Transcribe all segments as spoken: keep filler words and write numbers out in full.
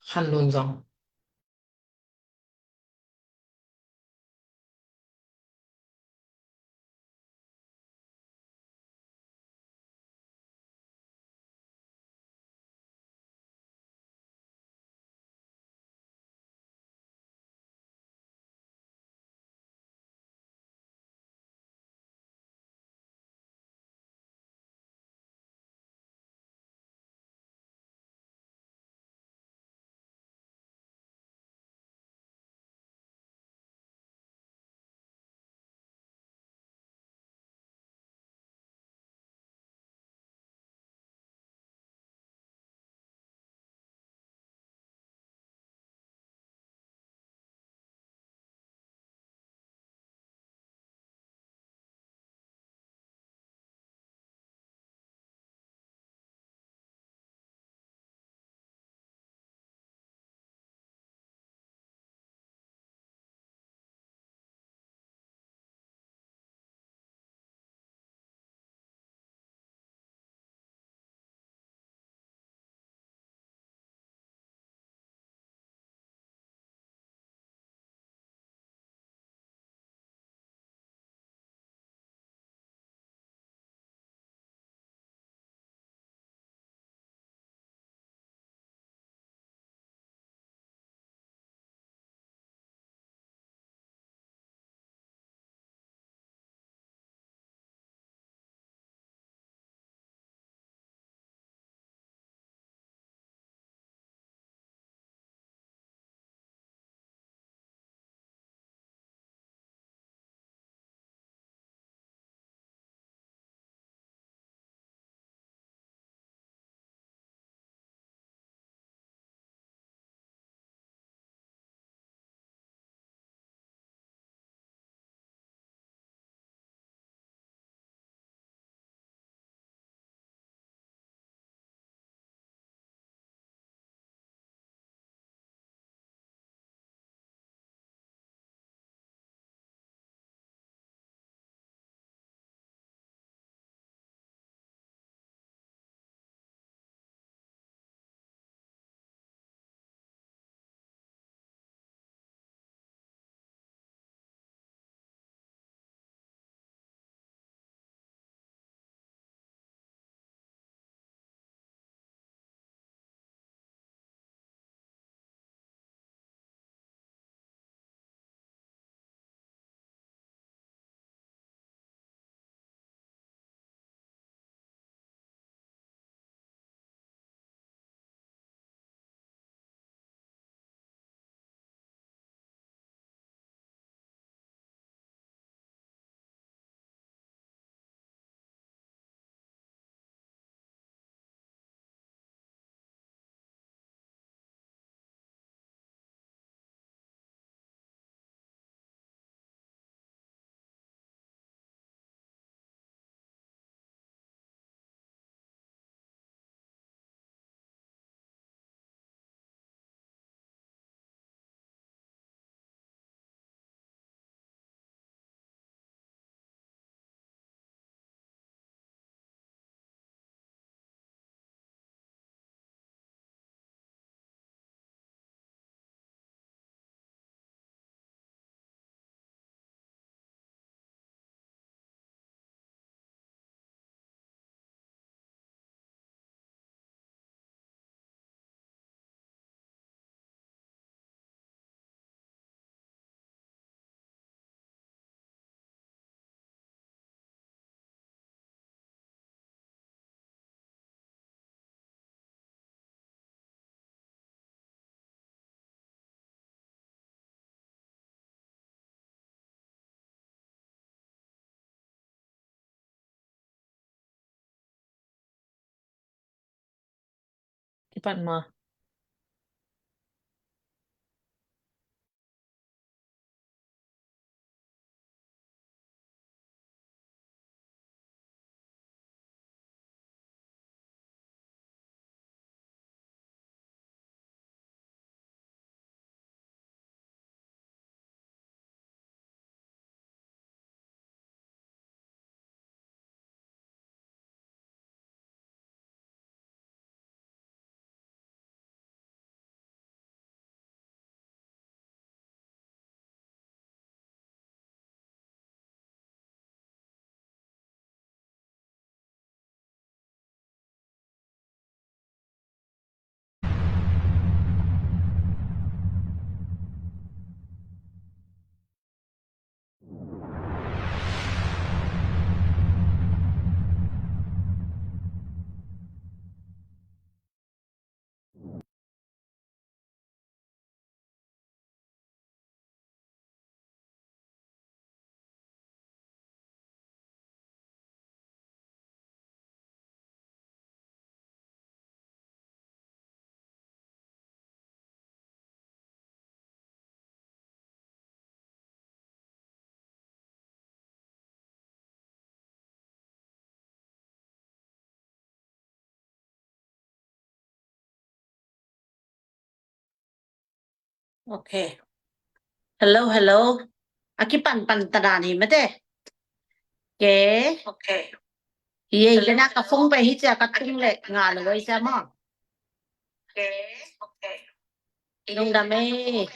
Khan Lun zong. Kipat ma. Okay. Hello, hello. A kipanpan ta dan hi mate. Ke. Okay. Hi ei, kei na ka phone pen hi cia ka tung le nga lo ei cia maw. Okay, okay. Lungdam ei.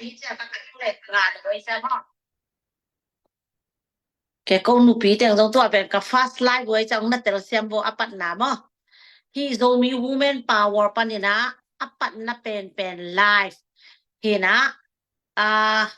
Ke ko nupi teng zong tua pen ka first live ua ei cia ong na telsiam vo a patna maw. Hih Zomi Women Power panin ah a patna penpen live hi na. Ah,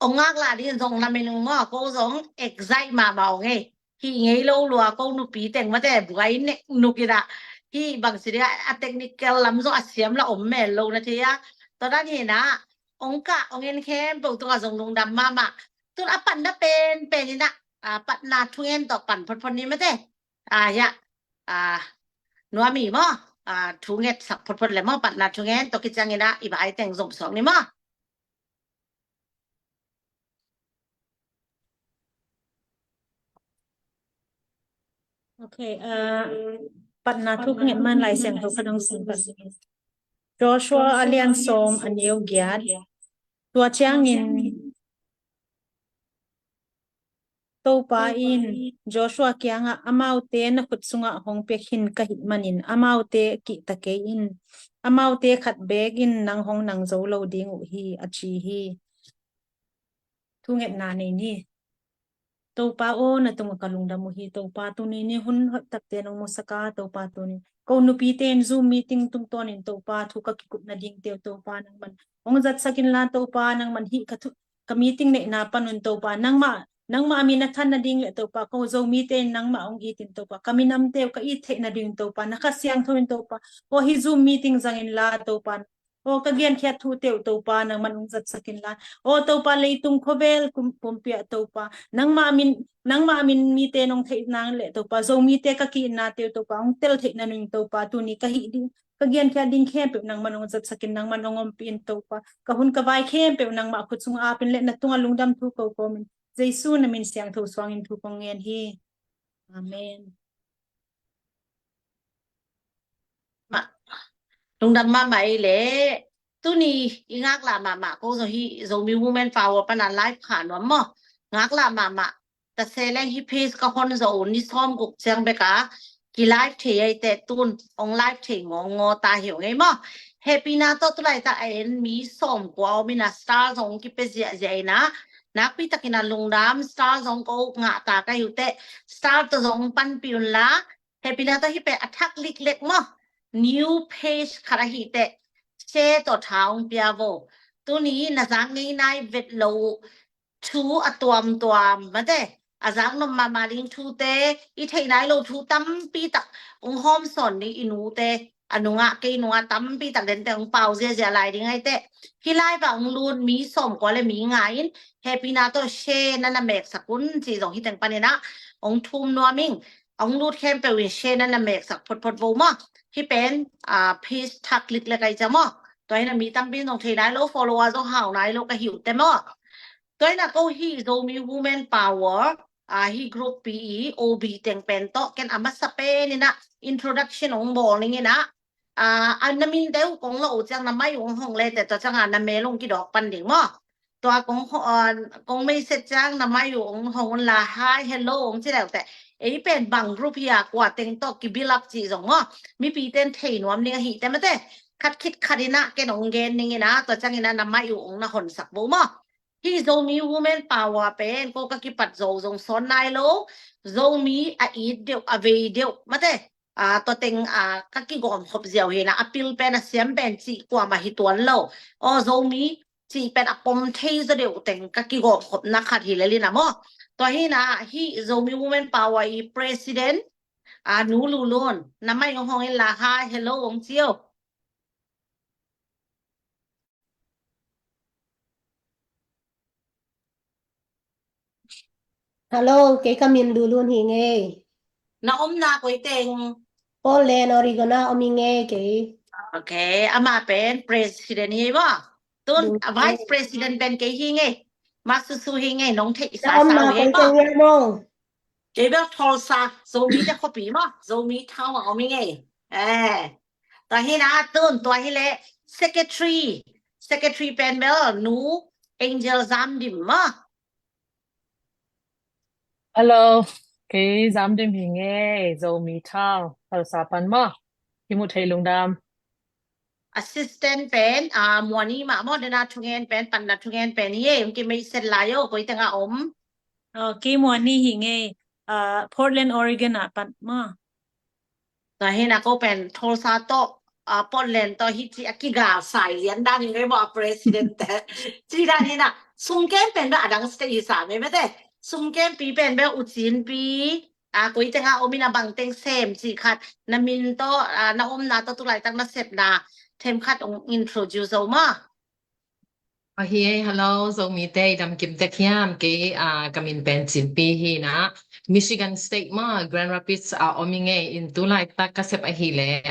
ong ngaklah ding zong lamen ung maw, ko zong excite mahmah ung ei. Hih ngei lo lua ko nupi teng mate buai nek nuk in ah. Hih bang ci ding a, a technical lam zong a siam la om mel lo na thei a. Tua dan hi na, ong kah ong en khempeuh tungah zong lungdam mahmah. Tun a patna penpen in ah, a patna thungen tawh pan photphot ni mate. Ah, ya. Ah, nuam hi maw. Ah, thungetsak photphot le maw, patna thungen tawh kiciangin ah i vai teng zom suak ni maw. Okay, ah, patna thu ka nget man Lai Siangtho ka dong sing ka. Joshua a lian sawm a neu giat. Tua ciangin Topa in Joshua kiangah, amaute na khut sungah hong pia khin ka hih manin amaute kihta kei in. Amaute khat beek in nang hong nang zo lo ding uh hi, a ci hi. Thungetna nei ni. Topa aw, na tungah ka lungdam uh hi. Topa tuni ni hun hoih takte nong musak a, Topa tuni ko nupite in Zoom meeting tungtawnin Topa thu ka kikup nadingte uh Topa nangman hong zatsak inla Topa nangman hih ka thu ka meeting neihna panun Topa nangmah, nangmah a min a than nading le Topa ko Zomite in nangmah hong itin Topa ka minamte uh ka it theih nading Topa na Kha Siangtho in Topa aw hih Zoom meeting zang inla Topa aw ka genkhiat thute uh Topa nangman hong zatsak inla. Aw Topa leitung khuavel kum, pumpi ah Topa nangmah a min, nangmah a min mite nong theih nang le Topa Zomite ka ki-itnate uh Topa hong tel theih nading Topa tuni ka hih ding ka genkhiat ding khempeuh nangman hong zatsak in nangman hong ompih in Topa ka hun ka vai khempeuh nangmah khut sung apin le na tungah lungdam thu ko kawmin Jesu na min siangtho suangin thu kong ngen hi. Amen. Mah, lungdam mahmah ei le. Tuni i ngaklah mahmah ko zo hi Zomi Women Power pana live kha nuam maw. Ngaklah mahmah. Tase leng hi page ka hon zo un ni sawm guk ciang beka ki live thei ei te tun ong live thei ngawngawta hi ung ei maw. Hehpihna tawh tulaitak a en mi sawm kua om ina star zong kipia ziahziah ina. Nakpi takin a lungdam star zong ko ngahta ka hi uh teh star tawh zong panpih unla. Hehpihna tawh hih pen a thak liklek maw. New page khat ahih teh share tawh tha ong pia vo. Tuni na zak ngei nai vet lo uh thu a tuamtuam mate a zak nop mahmah ding thute i theih nai lo thu tampi tak ong hawm sawn ding i nute a nungah kei nungah tampi tak dente ong pau ziazia lai ding ai teh. Hih live ah ong lut mi sawm kua le mi nga in hehpihna tawh share na na meksak un ci zong hih teng panin ah ong thum nuam ing. Ong lut khempeuh in share na na meksak photphot vo maw. Hih pen ah page thak liklek ai cia maw. Tua hi na mi tampi in zong thei nai lo follower zong hau nai lo ka hi uh teh maw. Tua hi na ko hih Zomi Women Power ah hih group pi i O B teng pen tawh ken a masa pen ina introduction ong bawl ning ina. Ah, a na min deuh kong lo uh ciang na mai uh ong hong le teh tua ciang a na mel ong kidawk pan ding maw. Tua kong ho-, ah, kong mei set ciang na mai uh ong hong unla hi hello ong ci deuh teh. Ei pen bang group hi a kua teng tawh ki build up ci zong maw. Mipi ten thei nuam ding ahih teh mate. Khat khit khat ina ken ong gen ning ina tua ciang ina na mai uh ong na honsak vo maw. Hih Zomi Women Power pen ko ka kipat zo zong sawn nai lo. Zomi a it deuh a vei deuh mate. Ah, tua teng ah ka kigawm khop ziau hi na a pil pen a siam pen cih kuamah hi tuan lo. Aw Zomi cih pen a pom thei zaw deuh teng ka kigawm khopna khat hi lel ina maw. Tua hi na hih Zomi Women Power i president ah Nu Lulun na mai ong hong inla hi hello ong ci o. Hello, kei ka min Lulun hi ngei. Na omna koi teng? Portland, Oregon a om hi ngei kei. Okay, ama pen president hi maw. Tun vice president pen kei hi ngei. Masusu hi ngei nong theih sa sa hi maw. Kei bel Tulsa, Zomi te khuapi maw. Zomi town a om hi ngei. Eh. Tua hi na tun tua hi le secretary Secretary pen bel nu Angel Zamdim maw. Hello, kei Zamdim hi ngei, Zomi Thal, Tulsa pan maw. Kimu thei lungdam. Assistant pen a Muani mah maw, dena thungen pen, panna thungen pen hi ei, ung kimei set lai o, koi tengah om. Kei Muani hi ngei, Portland, Oregon ah pan maw. Tua hi na ko pen Tulsa tawh, Portland tawh hi ci a kigal sai lian dan hi ngei maw, a president te. Ci dan hi na, sumkem pen bel a dang state hi sa mei mate. Sumkempi pen bel ucinpi, a koi tengah om in a bang teng sem ci khat, na min tawh, na omna tawh, tulaitak na sepna them khat ung introduce zo maw. Ahi ei, hello, Zomite i dam kim tek hiam? Kei ka min pen Cinpi hi na, Michigan State maw, Grand Rapids a om i ngei in, tulaitak ka sep ahileh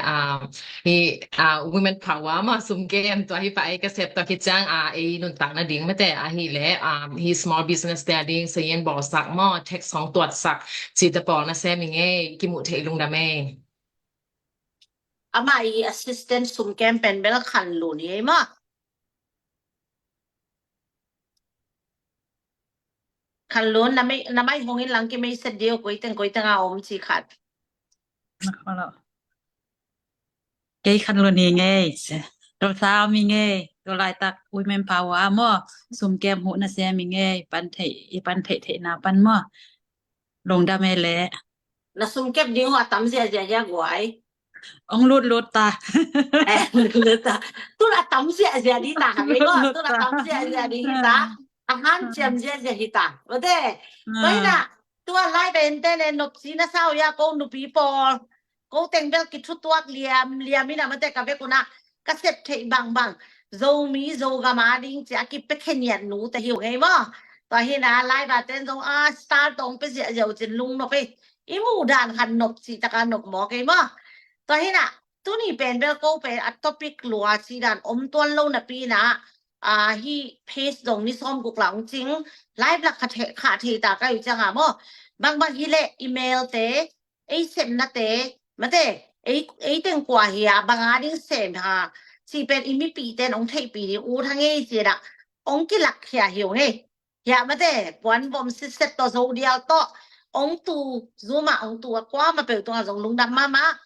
hi, Women Power maw, sumkem tua hi pah ei ka sep, tua khit ciang ei nuntakna ding mate ahileh hi small business te a ding sayin bawlsak maw, tax hong tuatsak cite pawl na sem i ngei, kimuh theih lungdam ei. Amah i assistant sumkem pen bel Khanlun hi ei maw. Khanlun, na mai, na mai hong in lang kimei set dih o, koi teng, koi teng a om ci khat. Kei Khanlun hi ngei, Tulsa om i ngei, tulaitak Women Power maw, sumkem huh na sem i ngei, pan theih, i pan theih theihna pan maw. Lungdam ei leh. Na sumkem ding uh a tam ziahziah hia guai? Ong lutlut ta. Lut ta. Tun a tam ziahziah ding ta, ha mei ko, tun a tam ziahziah ding hi ta. A hanciam ziahziah hi ta. Mate. Tua hi na, tua lai pen te ne nopci na sa uh hia, ko nupi pawl, ko teng bel kithutuak liamliam hi na mate, ka vek un a ka sep theih bangbang Zomi Zogam a ding ci a kipia kheniat nute hi uh ngei maw. Tua hi na, live a ten zong a star tawh ong pia ziahziah uh cin lungnop ei. I muh dan khat nop cih taka nop mawk ei maw. Tua hi na, tuni pen bel ko pen a topic lua cih dan om tuan lo napi na, hih page zong ni sawmguk la ong cing, live la khah thei ta ka hi uh ciang a maw. Bangbang hileh email te, ei sepnate mate, ei, ei teng kua hi a, bang a ding sem ha cih pen i mipihte in ong theihpih ding ut ha ngei ci a, ong kilakkhia hi uh ngei. Hiah mate, puan vom sitset tawh, Zodial tawh ong tu, Zoom ah ong tu a kuamah peuh tungah zong lungdam mahmah.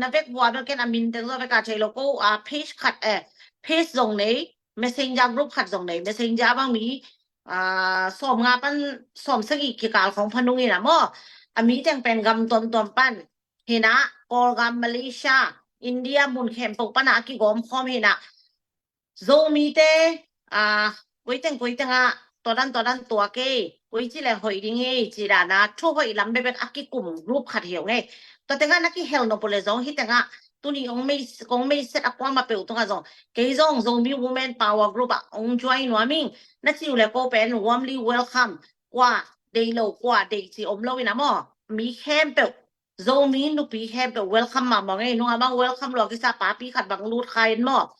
Na vek vua bel ken a min teng zong vek a thei lo, ko page khat, eh, page zong nei, Messenger group khat zong nei, Messenger bang mi sawmnga pan sawmsagih kikal khong pha nung hi na maw. A mi teng pen gam tuamtuam pan hi na, Kawlgam, Malaysia, India, mun khempeuh pan a kigawm khawm hi na. Zomite, koi teng koi teng ah tua dan tua dan tuak ei, koi ci le hoih ding ei ci dan a thu hoih lam bekbek a kikum group khat hi uh ngei. Tua teng ah na kihel nop uh le zong, hih teng ah tuni ong mei, kong mei set a kuamah peuh tungah zong, kei zong Zomi Women Power Group ah ong join nuam ing na ci uh le ko pen warmly welcome. Kua deih lo, kua deih ci om lo hi na maw. Mi khempeuh, Zomi nupi khempeuh welcome mahmah ngei. Nung a bang welcome lua kisa papi khat bang lut kha in maw.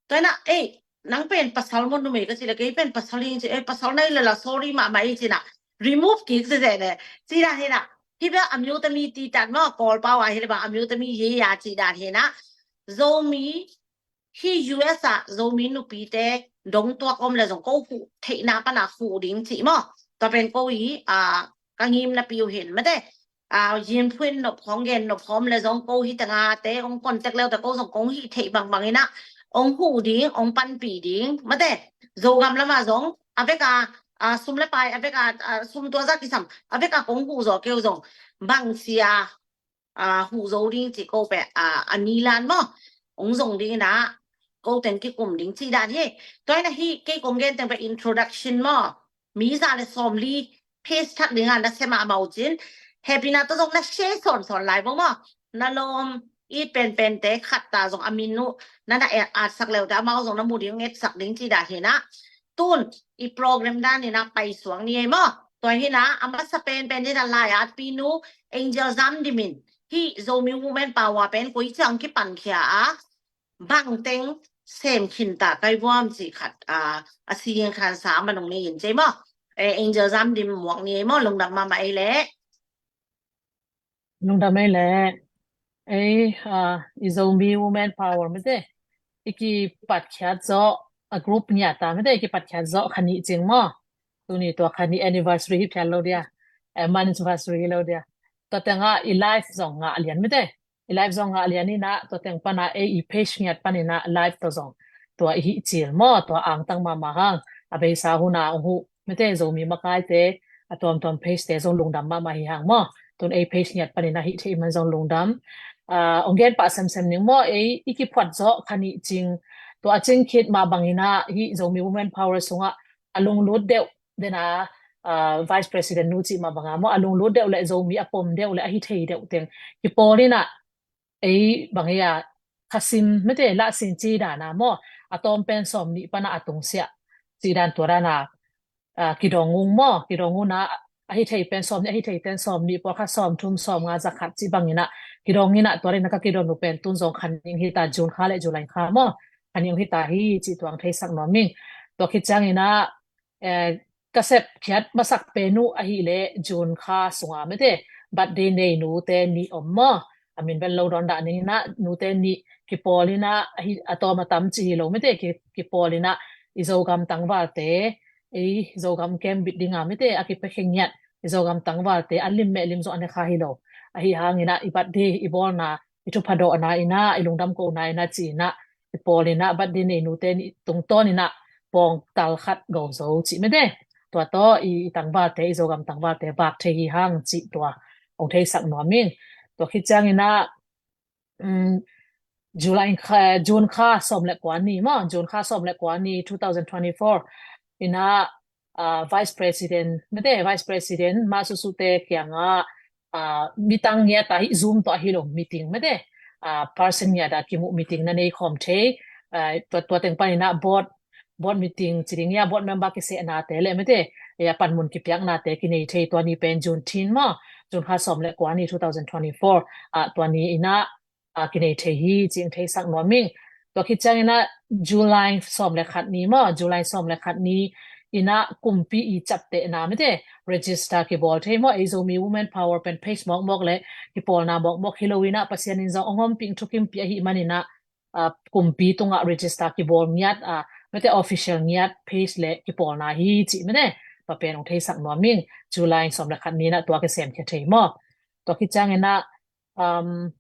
Tua hi na, ei, nang pen pasal maw numei ka ci le, kei pen pasal hi ing ci, ei, pasal na hi le la sorry mahmah ei ci na, remove kik zezeh le. Ci dan hi na, hih bel a miutami ti tan maw, Kawl pau a hi le bang a miutami hi a ci dan hi na. Zomi, hih U S ah Zomi nupite dong tuak om le zong ko huh theihna pan a huh ding ci maw. Tua pen ko i ka ngimna pi uh hin mate. Yin phuin nop khawng gen nop khawm le zong ko hih teng a te ong contact le uh te ko zong kong hih theih bangbang hi na, ong huh ding, ong panpih ding mate. Zogam lam ah zong a vek a sum le pai, a vek a sum tua zah kisam, a vek a kong huh zaw kei uh zong bang sia huh zo ding ci ko pen a ni lan maw. Ong zong ding hi na, ko teng kikum ding ci dan hi. Tua hi na, hih kei kong gen teng pen introduction maw. Mi za le sawmli page thak ding a na sem a mau cin, hehpihna tawh zong na share sawnsawn lai bo maw. Na lawm it penpente khat ta zong a min uh na na atsak le uh te amau zong na mu ding, etsak ding ci dan hi na. Tun i program dan hi na paisuak ni ei maw. Tua hi na, a masa penpen hi na, lai-atpinu Angel Zamdim in hih Zomi Women Power pen koi ciang kipankhia a, bang teng sem khin ta kai vuam ci khat a, a sing khan sa manung ni in cei maw. Angel Zamdim muak ni ei maw, lungdam mahmah ei leh. Lungdam ei leh. Ei, i Zomi Women Power mate, i kipatkhiat zawh a group ngiat a mete, i kipat khiat zawh kha nih cing maw. Tuni tua kha nih anniversary hi phial lo dia, eh, month anniversary hi lo dia. Tua tengah i live zong ngah lian mete. I live zong ngah lian inah tua teng pana ei i page ngiat paninah live tua zong tua i hih cil maw, tua angtang mahmah hang. A beisa huna ong huh mete, Zomi makaite a tuamtuam page te zong lungdam mahmah hi hang maw. Tun ei page ngiat paninah hih thei man zong lungdam. Ah, ong gen pah semsem ning maw, ei i kiphuat zawh kha nih cing. Tua a cing khit mah banginah hih Zomi Women Power sungah a lunglut deuh dena, ah, Vice President nu cih mah banga maw, a lunglut deuh le Zomi a pom deuh le a hi thei deuh teng kipawl inah ei bang ei a khasim mete, lahsin ci dana maw, a tawm pen sawm nih pana a tungsiah ci dan tua dana, ah, kidong ung maw, kidong una a hi thei pen sawm nih, a hi thei pen sawm nih, pawlkhat sawm thum, sawm nga, za khat ci bangina kidong ina tua dana ka kidong uh pen tun zong kha ning hita, June kha le July kha maw, kha ning hita hi ci tuang theisak nuam ing. Tua khit ciangina, eh, ka sep khiat masak pen uh ahih leh June kha sunga mete birthday nei nute nih om maw. A min pen lo dawn dah ning ina nute nih kipawl ina ahi, a tawm a tam ci hi lo mete ki, kipawl ina i Zogam tangvalte, ei Zogam kem bit dinga mete a kipekhe ngiat i Zogam tangvalte a lim meh lim zong a ne kha hi lo. Ahi hangina i birthday i bawlna, i thupha dawhna ina, i lungdam kohna ina ci ina i pawl ina birthday nei nute nih tungtawn ina pawng tal khat go zo cih mete. Tua tawh i, i tangvalte, i Zogam tangvalte vak thei hi hang cih tua ong theisak nuam ing. Tua khit ciangina, um, July kha, June kha sawm le kua ni maw, June kha sawm le kua ni two thousand twenty-four ina, ah, Vice President, mete Vice President mah susute kianga, ah, midang ngiat a hi, Zoom tawh ahi lo meeting mete, ah, person ngiat a kimuh meeting na nei khawm thei, ah, tua, tua teng panina board, board meeting ci ding ia, board member kisehnate le mete, ia panmun kipiaknate kinei thei, tua ni pen June tin maw, June kha sawm le kua ni two thousand twenty-four, ah, tua ni ina, ah, kinei thei hi cih ong theisak nuam ing. Tua khit ciangina July sawm le khat ni maw, July sawm le khat ni ina kumpi i ciaptehna mete register kibawl thei maw, ei Zomi Women Power pen page mawkmawk le kipawlna mawkmawk hi lo ina Pasian in zong ong ompih, ong thukimpih ahih manina, ah, kumpi tungah register kibawl ngiat, ah, mete official ngiat page le kipawlna hi cih mete tua pen ong theisak nuam ing. July sawm le khat ni ina tua kisem khia thei maw. Tua khit ciangina, um,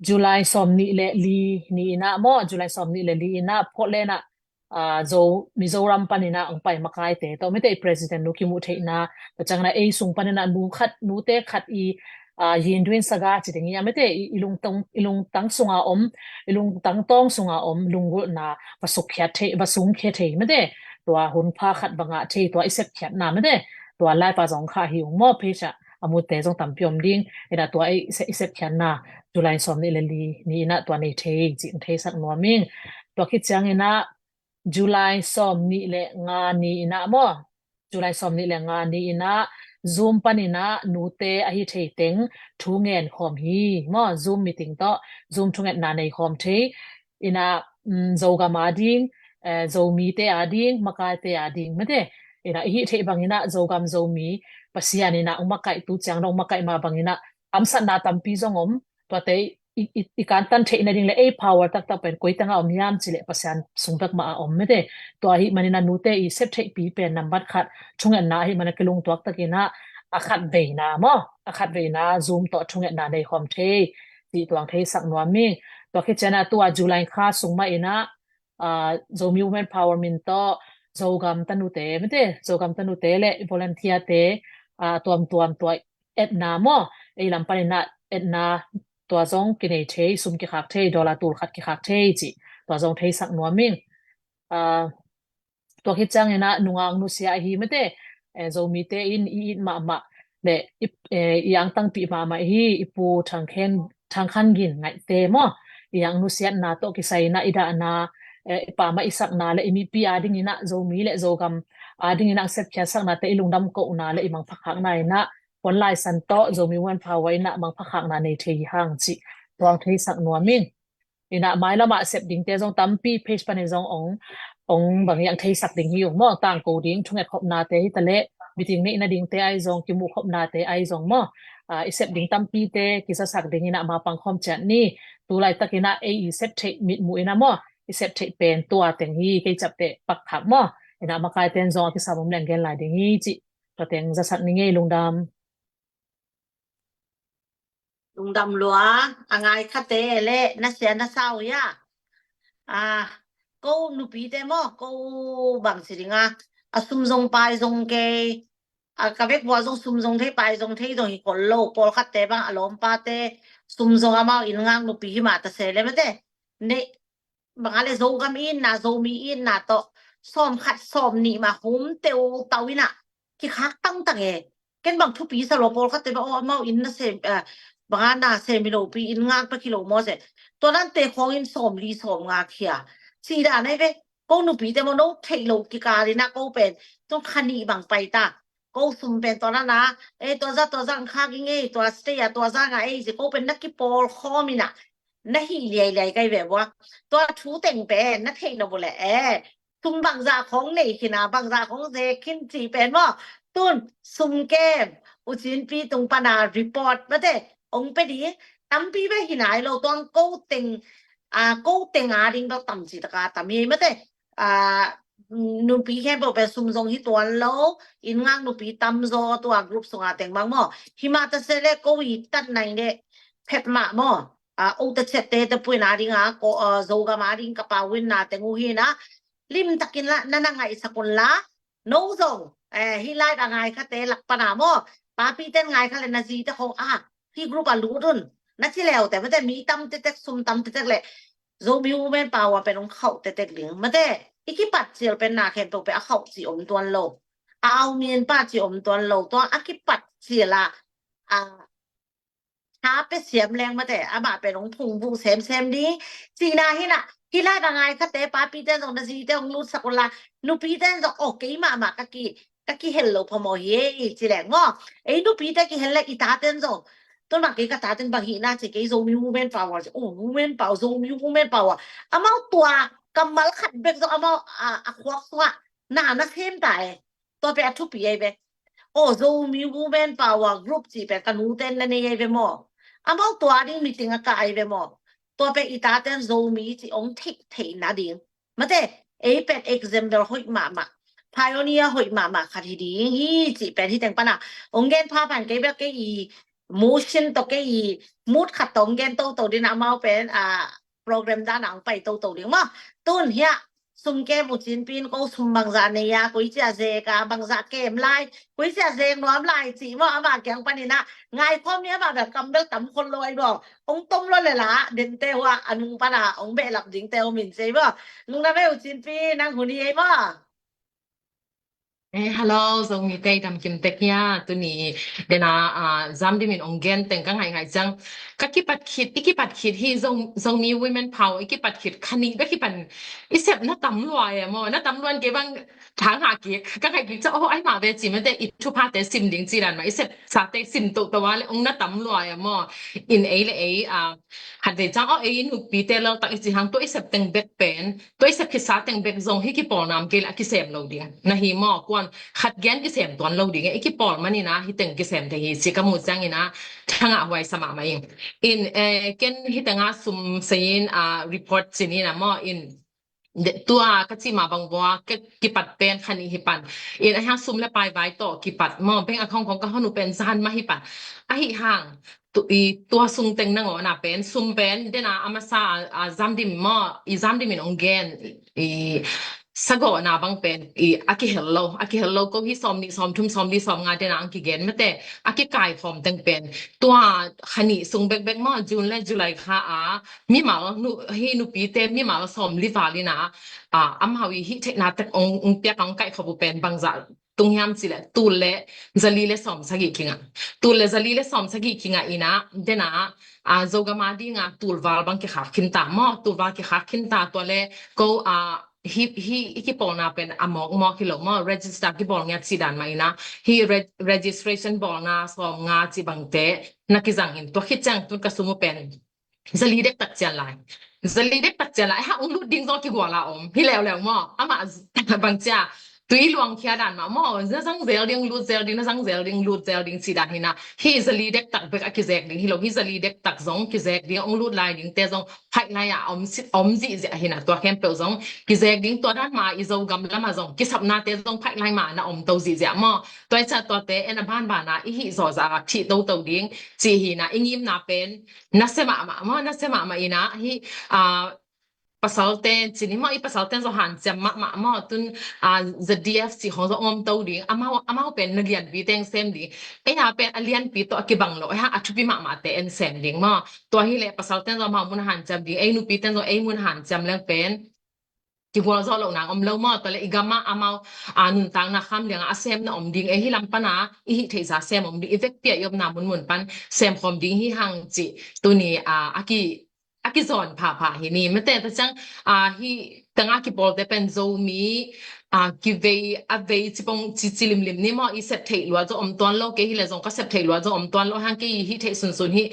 July sawm nih le li ni ina maw, July sawm nih le li ina Portland ah, ah, Zo, Mizoram panina ong pai makaite tawh mete i president nu kimuh theihna, tua ciangina ei sung panina nu khat, nute khat i, ah, yinduin saga ci ding ia mete i, i lungtang, i lungtang sunga om, i lungtang tawng sunga om lunggulhna va suk khiat thei, va sung khia thei mete, tua hun pha khat va ngah thei tua i sep khiatna mete, tua live a zong kha hi ung maw, page ah a mute zong tampi om ding ina tua i, i sep khiatna July sawm nih le li ni ina tua nei thei cih ong theisak nuam ing. Tua khit ciangina July sawm nih le nga ni ina maw, July sawm nih le nga ni ina Zoom panina nute ahi thei teng thu ngen khawm hi maw, Zoom meeting tawh Zoom thungetna nei khawm thei ina, um, Zogam a ding, eh, Zomite a ding, makaite a ding mete ina i hih theih bangina Zogam Zomi Pasian ina ong makaih tu ciang dong makaih mah bangina kamsatna tampi zong om, tuate i, i, i kantan theih nading le ei power taktak pen koi tanga om hiam cileh Pasian sung bek mah a om mete. Tua ahih manina nute i sep theihpi pen nambat khat thungetna ahih mana kilungtuak takina a khat veina maw, a khat veina Zoom tawh thungetna nei khawm thei cih tuang theisak nuam ing. Tua khit ciangina tua July kha sung mah ina, ah, Zomi Women Power min tawh Zogam tanute mete, Zogam tanute le volunteer te, ah, tuamtuam tua etna maw, ei lam panina etna tua zong kinei thei, sum kikhak thei, dollar tul khat kikhak thei cih tua zong theisak nuam ing. Ah, tua khit ciangina nungak nusia ahi mete, eh, Zomite in i it mahmah le i, eh, i angtangpih mahmah hi i Pu Thang Khen, Thang Khan Gin Ngaihte maw, i ang nusiatna tawh kisai ina i dahna, eh, i pamah i sakna le i mipi a dingina Zomi le Zogam a dingina ang sepkhiat saknate i lungdam kohna le i mangphakhakna ina puan laisan tawh Zomi Women Power ina mangphakhakna nei thei hi hang cih tuang theisak nuam ing. Ina mailamah sep dingte zong tampi page panin zong ong, ong bang hiang theisak ding hi ung maw, tangko ding thunget khopnate hi taleh meeting neihna dingte ai zong kimuh khopnate ai zong maw, ah, i sep ding tampite kizasak ding ina mapang khawm ciat ni. Tulaitak ina ei i sep theih mitmuh ina maw, i sep theih pen tua teng hi. Kei ciapteh pak khak maw. Ina makaite in zong a kisam om leng gen lai ding hi cih tua teng zasak ni ngei. Lungdam. Lungdam lua. A ngai khate le na sia na sau ya. A, ko nupite maw, ko bang ci ding a, a sum zong pai zong kei, a ka vek vua zong sum zong thei pai zong thei zong hi khol lo. Pawlkhatte bang a lawmpate sum zong amau inn ngak nupi hi mah ta se le mate, ne bang a le Zogam itna, Zomi itna tawh sawm khat sawm nih mah hum teu tau ina kikhak tangtang e. Ken bang thupi sa lo, pawlkhatte bang aw amau inn na sem, bang a na sem hi lopi inn ngak bek hi lo maw se. Tua nante khawngin sawm li sawm nga khia ci dan ai ve. Ko nupite maw, no theih lo kikal ina ko pen tung kha nih bang pai ta. Ko sum pen tua nana, e, tua za tua za ang khak ing ei, tua stay a tua za nga ei ci, ko pen na kipawl khawm ina na hih liailiai kai ve vua. Tua thu teng pen na theih lo bu le e, sum bangzah khawng nei khin a, bangzah khawng ze khin ci pen maw. Tun sum kem U Cinpi tung pana report mate ong pe di. Tampi ve hi nai lo, tuang ko teng, a, ko teng a ding bel tam ci taka tam hi mate. A, nupi khempeuh pen sum zong hi tuan lo, inn ngak nupi tam zaw tua group sunga teng bang maw. Hi mah ta se le ko i tat nai le phet mah maw. A, o ta chet te te puina ding a, ko, a, Zogam a ding ka pau in na teng uh hi na. Lim takin la, na na ngaihsak un la, no zong, eh, hi lai a ngai khate lak pana maw. Papi ten ngai kha le na zi te khong a, hi group a lut un. Na ci leu te, mate mi tam te tek, sum tam te tek le, Zomi Women Power pen ong khauh te tek ding. Mate, i kipat cil pen na khempeuh pen a khauh ci om tuan lo. A au min pa ci om tuan lo. Tua a kipat cil a, a, tha pe siam leng mate, amah pen ong phung bu semsem ding. Cina hi na, hi lai a ngai khate, papi ten zong na zi te ong lut sak un la, nupi ten zong, oh, kei mahmah ka ki, ka kihel lo phamawh hi ei, ci leng maw. Ei nupi te kihel le i ta ten zong. Tun bang kei ka ta ten bang hi na ci, kei Zomi Women Power ci, oh, Women Power, Zomi Women Power. Amau tua kammal khat bek zong amau a, a khuak sungah na na sem ta e. Tua pe a thupi ai ve. Oh, Zomi Women Power Group ci pe ka nu ten na nei ai ve maw. Amau tua ding meeting a ka ai ve maw. Tua pe i ta ten Zomi ci ong thei thei na ding. Mate, ei pen example hoih mahmah, pioneer hoih mahmah khat hi ding hi cih pen hi teng pana ong gen pha pan kei bek kei i motion tawh kei i mood khat tawh ong gen toto ding, amau pen, a, program dan a ong pai toto ding maw. Tun hiah sum kem U Cinpi in ko sum bangzah nei a, koi cia zek a, bangzah kem lai, koi cia zek nuam lai cih maw, amah kiang panin a ngai khawm ni, amah bel kam bel tam khol lo ai maw. Ong tom lo le la, dente hua a nung pana ong behlap dingte om in cei maw. Nung na ve U Cinpi, nang hun hi ei maw. Eh, hello, Zomi te i dam kim tek hia, tuni dena, ah, Zamdim in ong gen teng ka ngaih ngaih ciang. Ka kipat khit, i kipat khit hi Zo-, Zomi Women Power, i kipat khit kha nih bek hi pan i sep na tam lua e maw, na tam lua in kei bang thang ha kik, ka ngaih kik ciang, oh, ai mah ve ci mate i thuphate sim ding ci dan mah, i sep sate sim toto a le ong na tam lua e maw. In ei le ei, ah, khat vei ciang, oh, ei nupi te lel tak i ci hang tua i sep teng bek pen, tua i sep khit sa teng bek zong hi kipawl nam kei le a kisem lo ding. Na hi maw, kuan khat gen kisem tuan lo ding. I kipawl manin a hi teng kisem te hi ci ka mu ciangin a thangah huai sa mahmah ing. In, eh, ken hi teng a sum sei in a report cin in a maw in de, tua ka ci mah bang vua, ka kipat pen kha nih hi pan. In a hiang sum le pai vai tawh kipat maw, bank account khong ka hon uh pen zan mah hi pan. Ahi hang, tu, i tua sung teng nangawn a pen, sum pen, dena a masa a, a Zamdim maw, i Zamdim in ong gen, i sagawhna bang pen, i a kihel lo, a kihel lo ko hi sawm nih, sawm thum, sawm li, sawm nga dena ang kigen mate, a kikai khawm teng pen. Tua kha nih sung bekbek maw, June le July kha a, mimal, nu, hi nupite mimal sawm li val in a, a, amau i hih theihna tek ong, ong piak a ong kaih khop uh pen bangzah tung hiam ci le, tul le zali le sawm sagih kingah. Tul le zali le sawm sagih kingah in a, dena, a, Zogam a dinga tul val bang kikhak khin ta maw, tul val kikhak khin ta tua le, ko, a, hi, hi, i kipawlna pen a mawkmawk hi lo maw, register kibawl ngiat ci dan mah in a, hi re-, registration bawlna sawm nga ci bangte na kizang in tua khit ciang tun ka sum uh pen zali dek tak cian lai. Zali dek tak cian lai. Ha, ong lut ding zong kigual a om. Hi leuleu maw. Amah z-, bang cia. tui luangkhia dan mah maw, na zang zel ding, lut zel ding, na zang zel ding, lut zel ding cih dan hi na. Hih zali dektak bek a kizek ding hi lo, hih zali dektak zong kizek ding, hong lut lai dingte zong phaih lai-ah om, om zihziah hi na. Tua khempeuh zong kizek ding, tua dan mah i Zogam lamah zong kisapnate zong phaih lai mah na om to zihziah maw. Tua hi ciang tuate en a banban a i hih zawh zah a thih toto ding cih hi na. I ngimna pen nasia mahmah maw, nasia mahmah hi na. Hih, ah, pasalte cih ni maw, i pasalte zong hanciam mahmah maw. Tun, ah, Z D F cih khong zong om to ding. Amau, amau pen na lianpi teng sem ding. Ei na pen a lianpi tawh a kibang lo, ei hang a thupi mahmahte en sem ding maw. Tua hi leh pasalte zong amau mun a hanciam ding, ei nupite zong ei mun a hanciam leng pen kigualzawh loh nang om lo maw. Tua leh i gam ah amau, ah, nuntakna kham liang ah a sem na om ding, ei hih lam pan a i hih theihsa sem om ding, i vekpi a i omna munmun pan sem khawm ding hi hang cih tuni, ah, a ki a kizawn phapha hi ni. Mate, tua ciang, ah, hih tengah kipawlte pen Zomi, ah, kivei a vei cipong cici limlim ni maw, i sep theih luat zong om tuan lo, kei hi leh zong ka sep theih luat zong om tuan lo, hang kei i hih theih sunsun hi.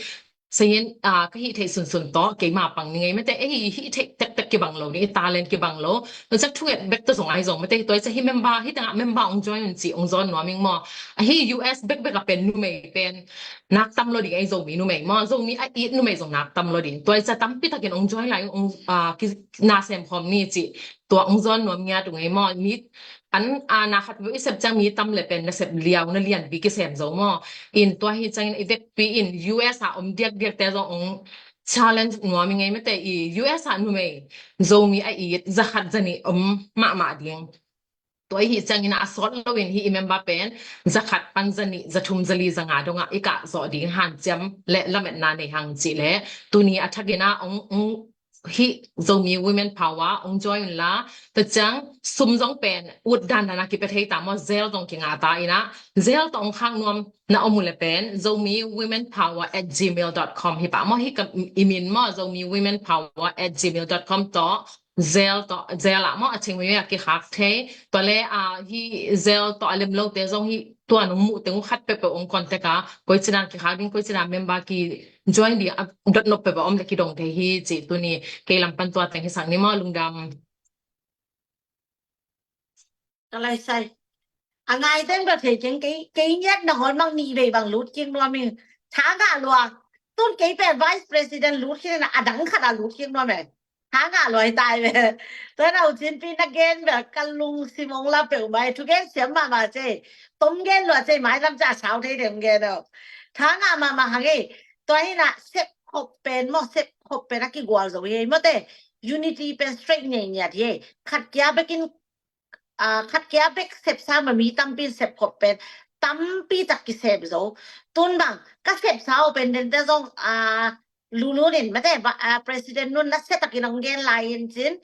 Sayin, ah, ka hih theih sunsun tawh keima pang ni ngei. Mate, ei i hih theih tektek kibang lo ni, i talent kibang lo. Tua ciang thunget bek tawh zong ahi zong, mate, tua ciang hih member, hih tengah member hong join un cih hong zawn nuam ing maw. A hih U S bekbek a pen numei pen nak tam lo ding, ei Zomi numei maw, Zomi a it numei zong nak tam lo ding. Tua hi ciang tampi takin hong join lai, hong, ah, ki, na sem khawm ni cih tua hong zawn nuam ngiat uh ngei maw. Mi an, ah, na khat vei i sep ciang mi tam leh pen na sep liau na lianpi kisem zo maw. In tua hi ciangin i vekpi in U S a om diakdiakte zong hong challenge nuam i ngei. Mate, i U S a numei Zomi a it zakhat zanih om mahmah ding. Tua i hih ciangin a sawt loin hih i member pen zakhat pan zanih, zathum, zali, zanga dongah i kah zawh ding hanciam leh lametna nei hang cih leh tuni a thakin a hong, hong hih Zomi Women Power hong join un la. Tua ciang sum zong pen ut dandan a kipia thei ta maw, Zelle zong kinga ta in a, Zelle tawh hong khak nuam na om uh leh pen Zomi Women Power at gmail dot com hi pah maw. Hih ka i min maw, Zomi Women Power at gmail dot com tawh Zelle tawh, Zelle ah maw, a cing mi a kikhak thei. Tua leh, ah, hih Zelle tawh a lem lote zong hih tua nong muh teng uh khat peuhpeuh hong contact a, koici dan kikhak ding, koici dan member kijoin ding a dot nop peuhpeuh om leh kidong thei hi cih tuni kei lam pan tua teng hi sak ni maw. Lungdam. Ka lai sai. A ngai teng bel thei keng, kei, kei ngiat na hol mang nih vei bang lut kik nuam ing. Tha ngah lua. Tun kei pen vice president lut kik na, a dang khat a lut kik nuam e. Tha ngah lua hi tai ve. Tua na U Cin Pi na gen bel ka lungsim ong la peuhmah e. Thugen siam mahmah cei. Tom gen lua cei, mailam ca sau thei dem gen o. Tha ngah mahmah hang e. Tua hi na sep khop pen maw, sep khop pen a kigual zo hi e. Mawte, unity pen strength ngiatngiat hi e. Khat kia bekin, ah, khat kia bek sepsa ma mi tampi in sepkhop pen tampi tak kisep zo. Tun bang ka sepsa uh pen dente zong, ah, Lulun in mate, ah, President Nun nasiatakin hong gen lai in cin,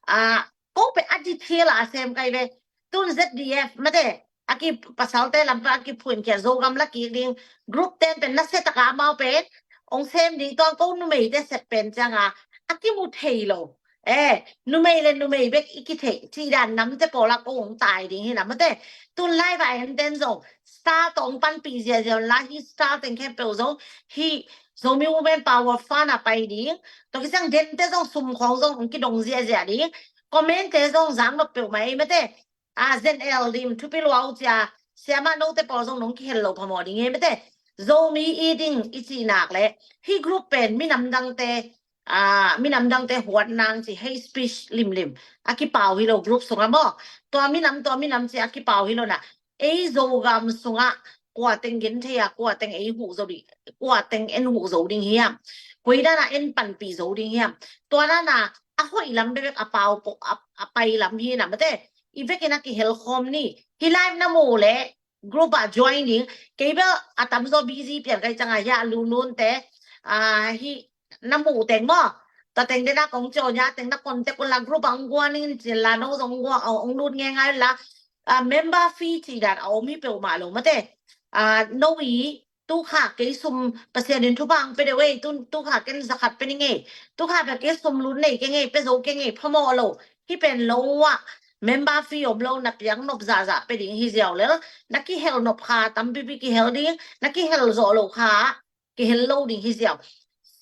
ah, ko pen a detail a sem kai ve. Tun Z D F mate, a ki pasalte lampa a kiphuin kia Zogam la kik ding group ten pen nasiataka amau pen hong sem ding, tuang ko numeite sep pen cianga a kimu thei lo. Eh, numei le numei bek i kitheih cih dan namte pawla ko hong tai ding hi na mate. Tun live a en ten zong star tawh hong panpih ziazia un la, hi star teng khempeuh zong hi Zomi Women Power Fund a pai ding. Tua kisang dente zong sum khawng zong hong kidong ziazia ding. Comment te zong zang nop peuhmah ei mate. A, Zen El Dim, Thupi Luau cia, siamah note pawl zong nong kihel lo phamawh ding hi mate. Zomi i ding i cih nak le hi group pen minam dangte, a, minam dangte huat nang ci hei speech limlim a kipau hi lo group sunga maw. Tua minam, tua minam ci a kipau hi lo na. Ei Zogam sunga kua teng gen thei a, kua teng ei huh zo ding, kua teng en huh zo ding hiam. Koi dana en panpih zo ding hiam. Tua dana a hoih lam bebek a pau po, a, a pai lam hi na mate. I vekin a kihel khawm ni. Hi live na mu le group ah join ding. Kei bel a tamzaw busy pian kai canga hia Lulun te, ah, hi na mu teng maw. Tua teng dena kong cio nia teng na contact un la group ah hong guan in cin la no zong hong guan, hong lut ngei ngai la. Ah, member fee ci dan a om hi peuhmah lo mate. Ah, no i tukha kei sum Pasian in thupha ang pe deuh ei, tu, tukha ken zakhat pe ning ei. Tukha pe kei sum lut nei keng ei, pe zo keng ei, phamawh lo. Hi pen lo ah member fee om lo, na piang nop zahzah pe ding hi ziau lel. Na kihel nop kha tampipi kihel ding, na kihel zawh lo kha kihel lo ding hi ziau.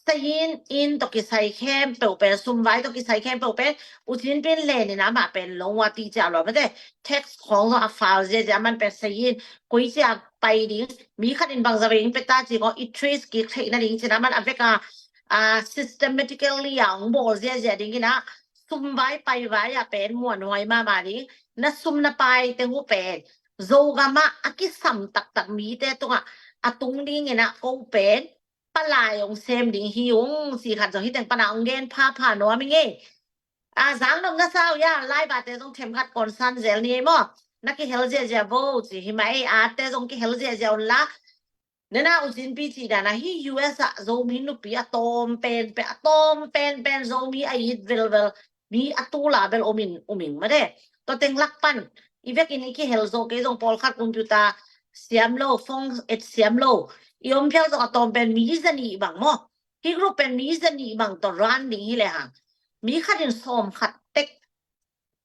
sayin in tawh kisai khempeuh pen, sumvai tawh kisai khempeuh pen, U Cin Pin lenin amah pen lawng wati cia lua mate, tax khawng zong a file ziazia man pen sayin, koi cia pai ding, mi khat in bangza vei in peta ci kong i trace kik theih nading cina man a veka, a systematically a ong bawl ziazia ding ina, sumvai paivai a pen muanhuai mama ding, na sum na pai te hu pen, Zogama a kisam taktak mite tunga, a tung ding ina ko pen, palai ong sem ding hi ung, si khat zong hi teng pana ong gen phapha nuam i ngei. A, zang nop na sau ya, lai bate zong them khat concern zel ni ei maw. Na kihel ziazia vo, ci hi ma ei, a te zong kihel ziazia un la. Nena U Cin Pin ci dana hi U S a Zomi nupi a tawm pen, pen, a tawm pen, pen Zomi a it velvel. Mi a tula bel omin, omin mate. Tua teng lak pan. I vekin i kihel zo kei zong pawlkhat computer siam lo, phone et siam lo. I om phial zong a tawm pen mi zani bang maw. Hi group pen mi zani bang tawh run ding hi le hang. Mi khat in sawm khat tek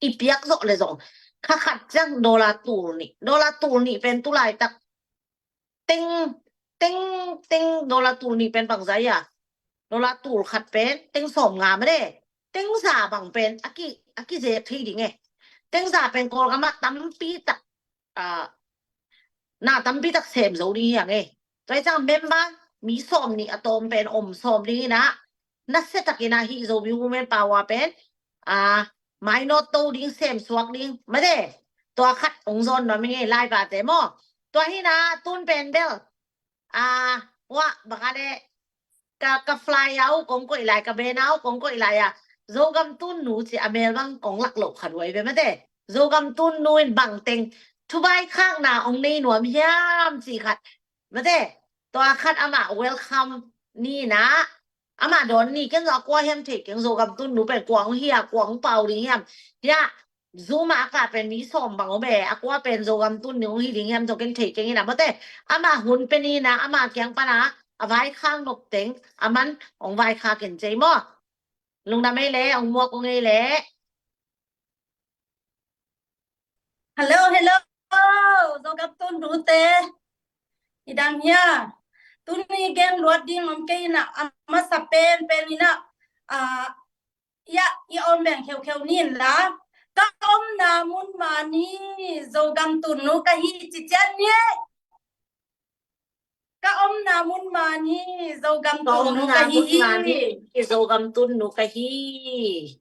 i piak zawh le zong. Kha khat ciang dollar tul nih. Dollar tul nih pen tulai tak teng, teng, teng dollar tul nih pen bangza ya. Dollar tul khat pen teng sawm nga mate. Teng za bang pen a ki, a kizek thei ding e. Teng za pen Kawlgama tampi tak, a, na tampi tak sem zo ding hi ang e. Tua i cang member mi sawm nih a tawm pen om sawm ding ina, na se tak ina hi Zomi Women Power pen, a, mainawt to ding sem suak ding mate. Tua khat ong zon nuam i ngei lai bate maw. Tua hina tun pen bel, a, wa baka le ka, ka fly au kong koih lai, ka ben au kong koih lai a, Zogam tun nu ci a mel bang kong lak loh khat huai ve mate. Zogam tun nu in bang teng thuvai khakna ong nei nuam hiam ci khat mate. Tua khat ama welcome ni na, ama don ni, ken zong a kua hiam thei keng, Zogam tun nu pen kua ong hi a, kua ong pau ding hiam. Hia, Zoom a ka pen mi sawm bang om e, a kua pen Zogam tun nu hi ding hiam zong ken thei keng ina mate. Ama hun pen ina, ama kiang pana a vaikhak nop teng a man ong vaikhak ken cei maw. Lungdam ei le, ong muak ong ei le. Hello, hello. Zogam tun nu te. I dang hia. Tuni gen luat ding om kei ina, a masa pen pen ina, a, ya, i om beng kheukheu ni in la. Ka omna mun mani Zogam tun nu ka hi ci cian ni e. Ka omna mun mani Zogam tun nu ka hi hi. Zogam tun nu ka hi.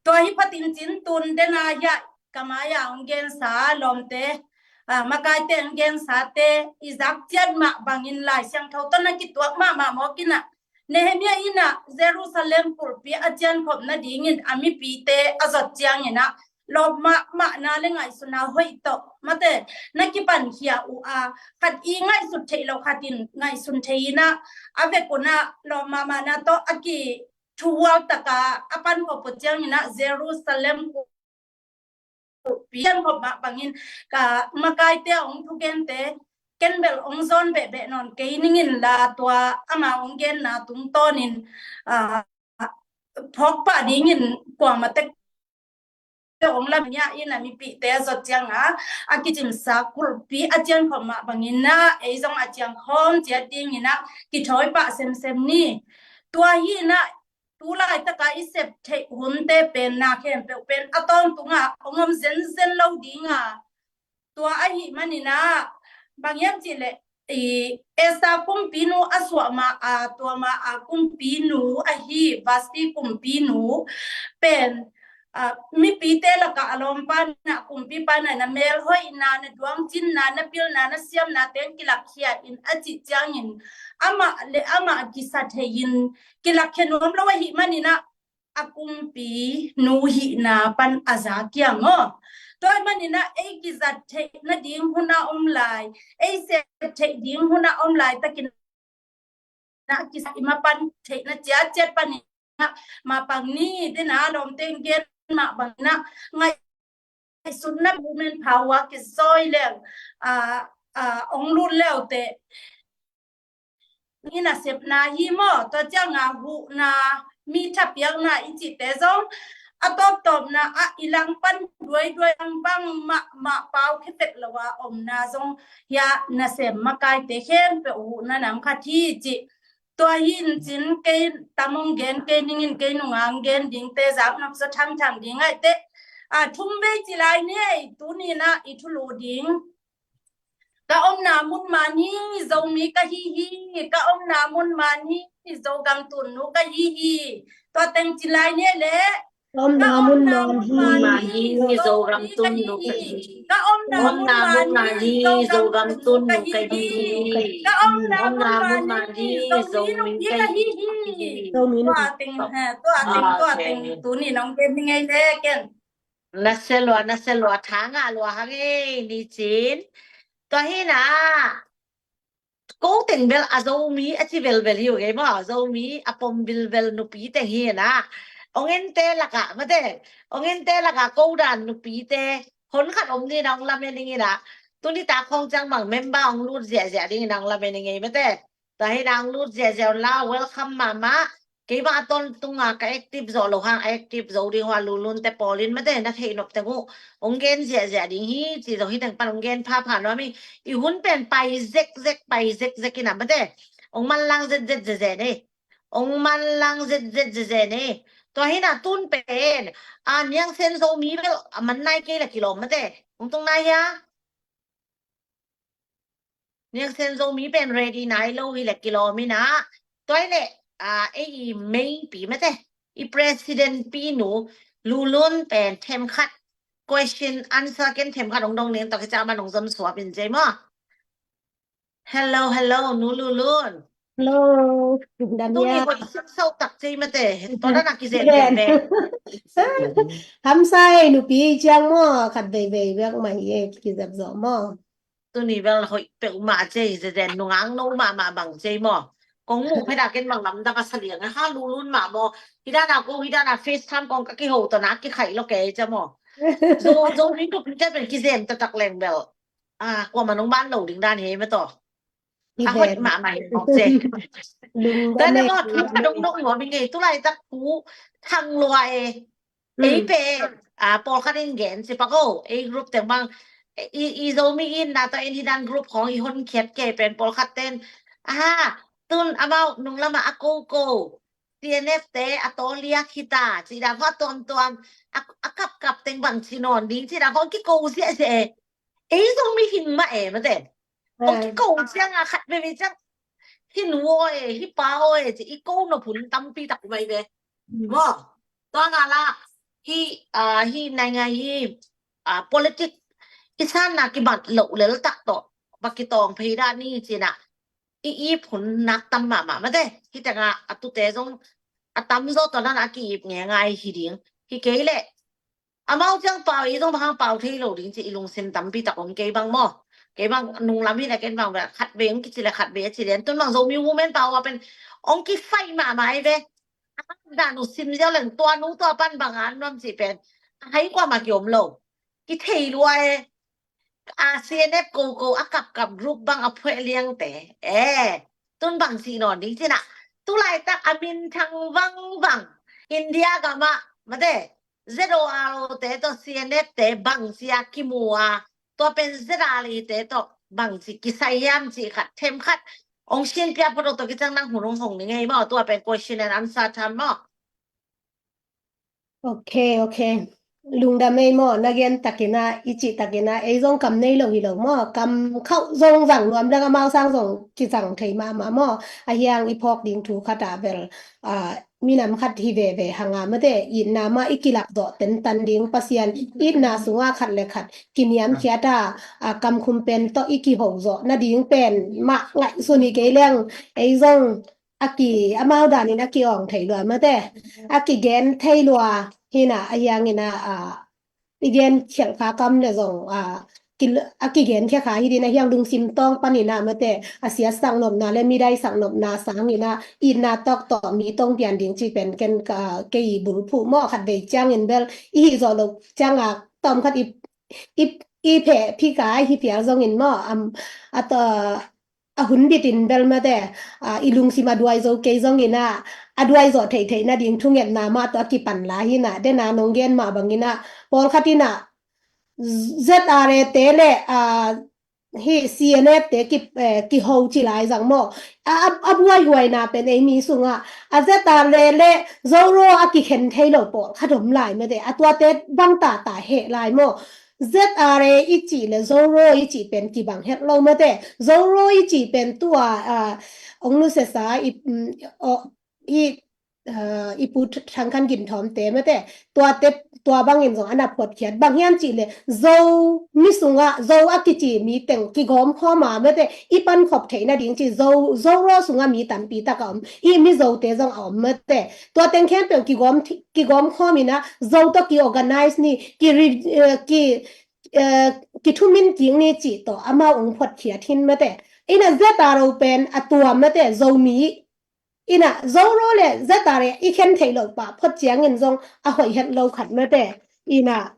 Tua hi phatin cin tun dena hia ka mai a ong gensa lawmte, a, makaite ong gensa te i zak ciat mah bangin Lai Siangtho tawh na kituak mahmah mawk ina, Nehemiah ina Jerusalem kulhpi a ciankhop nadingin a mipite a zot ciangina lawp mahmahna le ngaihsutna hoih tawh mate na kipankhia uh a, khat i ngaihsut theih loh khat in ngaihsun thei ina, a vekuna lawp mahmahna tawh a ki thuhual taka a pankhop uh ciangina Jerusalem pian khop mah bangin ka makaite ong thugente ken bel ong zon behbeh nawn kei ningin la tua ama ong genna tungtawnin, a, phawk pah dingin kuamah tek ong lam nia ina mipite zot cianga a kicimsa kulhpi a ciankhop mah bangina ei zong a ciangkhawm ciat dingina kithawi pah semsem ni. Tua hi ina tulaitaka i sep theih hunte pen na khempeuh pen a tawntungah ong om zenzen lo dinga. Tua ahi manina bang hiam cihleh i Esther kumpinu a suah ma a tua ma a kumpinu ahi Vasti kumpinu pen, a, mipite lakah a lawmpa na kumpipa na na melhoihna na duangcinna na pilna na siamna teng kilakkhia in a cih ciangin amah le amah kisa thei in kilakkhia nuam lo ahi manina a kumpi nu hihna pan a za kiang aw. Tua manina ei kizat theih nading huna om lai, ei sep theih ding huna om lai takin na kisa i mapan theihna ciatciat panina mapang ni dena lawmte in gen mah bangina ngaihsutna women power kizawi leng, a, a, ong lut leute i nasepna hi maw, tua cianga huhna mi thapiakna i cihte zong a tawptawpna ah i langpan duaiduai bangmah mah pau khepek lo a omna zong hia nasem makaite khempeuh huhna nam khat hi cih Tua hi in cin kei tam hong gen kei dingin kei nunga hong gen dingte zak nop zaw thangthang ding aih teh. A, thum vei ci lai ni ei, tuni in ah i thulu ding. Ka omna mun man hi, Zomi ka hi hi, ka omna mun man hi, Zogam tunnu ka hi hi. Tua teng ci lai ni ei leh. Ka omna mun man hi, Zogam tunnu ka hi hi. Ka omna mun man hi, Zogam tunnu ka hi hi. Ka omna mun man hi, Zomi ka hi hi. Tua teng, tua teng, tua teng tuni nong gen hi ngei leh ken. Na sia lua, na sia lua, tha ngah lua hang ei ni cin. Tua hi in ah, ko teng bel a Zomi a ci velvel hi uh kei maw, Zomi a pom vilvel nupi teng hi in ah. Ong ente lakah mate, ong ente lakah ko dan nupite hon khat om ni in ah ong lamen ing in ah. Tuni tak khawng ciang bang member ong lut ziahziah ding in ah ong lamen ing ei mate. Tua hi in ah ong lut ziahziah un la, welcome mahmah. Keimah a tawntunga ka active zawh loh hang a active zo ding uh a, Lulun te pawl in mate na theih nop teng uh ong gen ziahziah ding hi ci zong hi teng pan ong gen phapha nuam hi. I hun pen pai zekzek, pai zekzek in ah mate. Ong manlang zetzet zezen ei. Ong manlang zetzet zezen ei. Tua hi in ah tun pen a Niang Sen Zomi bel a man nai kei leh kilawm mate. Ong tung nai hia? Niang Sen Zomi pen ready nai lo hi leh kilawm in ah. Tua hi leh, a, ei i main pi mate, i president pi nu Lulun pen themkhat question answer ken themkhat ong dong ning, tua kici a man ong zom suap in ci ei maw. Hello, hello, nu Lulun. Hello, Dania. Tuni hoih siangtho tak ci ei mate. Tua dan a kizem pen. Hamsa ei, nupi ciang maw, khat veivei bek mah hi ei, kizep zawh maw. Tuni bel hoih peuhmah ci ei, zezen nungak no mahmah bang ci ei maw. Kong muh phet a ken bang lamdang a sa liang a, ha, Lulun mah maw. Hi dan a ko, hi dan a FaceTime kong ka kiho tawh na kikhaih lo kei cia maw. Zo, Zomi nupite pen kizem taktak leng bel. A, kuamah nong ban lo ding dan hi ei mate. A hoih mahmah hi mawk ci ei. Tua leh maw, thu khat ong dong nuam ing ei, tu laitak thu thang lua e. Ei pen, a, pawlkhat in gen ci pak o, ei group teng bang, i, i Zomi itna tawh en hi dan group khawng i honkhiat kei pen pawlkhat ten, aha, tun amau nunglam ah a koko, CNF te a tawliak hi ta, ci dan khawng a tuamtuam, a, a kapkap teng bang ci nawn ding, ci dan khawng kiko ziahziah e. Ei Zomi hing mah e mate. Hong kiko ciang a khat veve ciang, hi nu aw e, hi pa aw e, ci i ko nop hun tampi tak uh mah hi ve. Maw, tua ngala, hi, a, hi nainga hi, a, politic i sanna kibat loh lel tak tawh va kitawng phei dan ni ci in ah, i ip hun nak tam mahmah mate. Hi teng ah a tute zong a tamzaw tua dan a ki-ip ngeingai hi ding. Hi kei leh amau ciang pau, i zong bang hang pau thei lo ding ci i lungsim tampi tak om kei bang maw. Kei bang nunglam hi leh ken bang bel khat vei ong kici leh khat vei a ci lian. Tun bang Zomi Women pau a pen ong kifaih mahmah hi ve. A dan uh sim ziau leng tua nu tua pan bang a nuam ci pen a hai kuamah kiom lo. Kithei lua e. A, CNF koko a kapkap group bang a phueh liangte. E, tun bang ci nawn ding ci in ah. Tu laitak a minthang vangvang India gam ah mate, ZORO te tawh CNF te bang ci a kimu a, tua pen ZRA te tawh bang ci kisai hiam ci khat themkhat ong sinpia phot o, tua kiciang nang hun ong hong ni ngei maw, tua pen question and answer tham maw. Ok, ok. Lungdam ei maw, na gen takin ah, i cih takin ah, ei zong kam nei lo hi lo maw, kam khauh zong zang nuam leng amau sang zong kizang thei mahmah maw, a hiang i phawk ding thu khat ah bel, a, minam khat hi veve hang a mate, itna mah i kilak zawh tentan ding, Pasian itna sungah khat le khat kiniamkhiat a, a, kamkhum pen tawh i kiho zawh nading pen mah ngaihsun hi kei leng, ei zong a ki, amau danin a ki-awng thei lua mate, a kigen thei lua hi in ah, a hiang in ah, a, i gen khialh kha kam le zong, a, ki, a kigen khia kha hi ding a hiang, lungsim tawng panin ah mate, a siatsak nopna le midaisak nopna sangin ah itna tawk tawh mi tawng pian ding ci pen ken ka, kei bulphuh maw, khat vei ciangin bel i hih zawh loh ciang a tawm khat i, i, i pheh phika i hi phial zongin maw, am, a taw, a hun bitin bel mate, a, i lungsim a duai zo kei zongin ah, a duai zawh theihtheih nading thungetna mah tawh a kipan lai hi in ah, den a nong gen mah bangin ah, pawlkhat in ah, ZRA te le, a, hi C N F te ki, eh, kiho ci lai zang maw. A, a, a buaihuaina pen ei mi sungah a ZRA le, le Zoro a kikhen thei lo pawlkhat om lai mate. A tuate bang tata heh lai maw. ZRA i cih le Zoro i cih pen kibang het lo mate. Zoro i cih pen tua, ah, ong nusesa i, mm, o, i, ah, i Pu Thang Khan Gin Thawmte mate. Tuate, tua bangin zong ana phuatkhiat. Bang hiam cih le Zo mi sungah, Zo a kici mi teng kigawm khawm a mate. I pankhop theihna ding ci Zo, Zoro sungah mi tampi tak a om. I Mizote zong a om mate. Tua teng khempeuh kigawm thi-, kigawm khawm ina, Zo tawh ki-organize ni, ki re-, eh, ki, eh, kithumin kik ni cih tawh amau ong phuatkhiat hin mate. Ina ZRO pen a tuam mate, Zomi. Ina Zoro le ZRA i khen thei lo pah phot ciangin zong a hoih het lo khat mate. Ina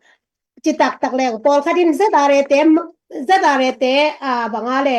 citak tak leng pawlkhat in ZRA te, ZRA te, ah, banga le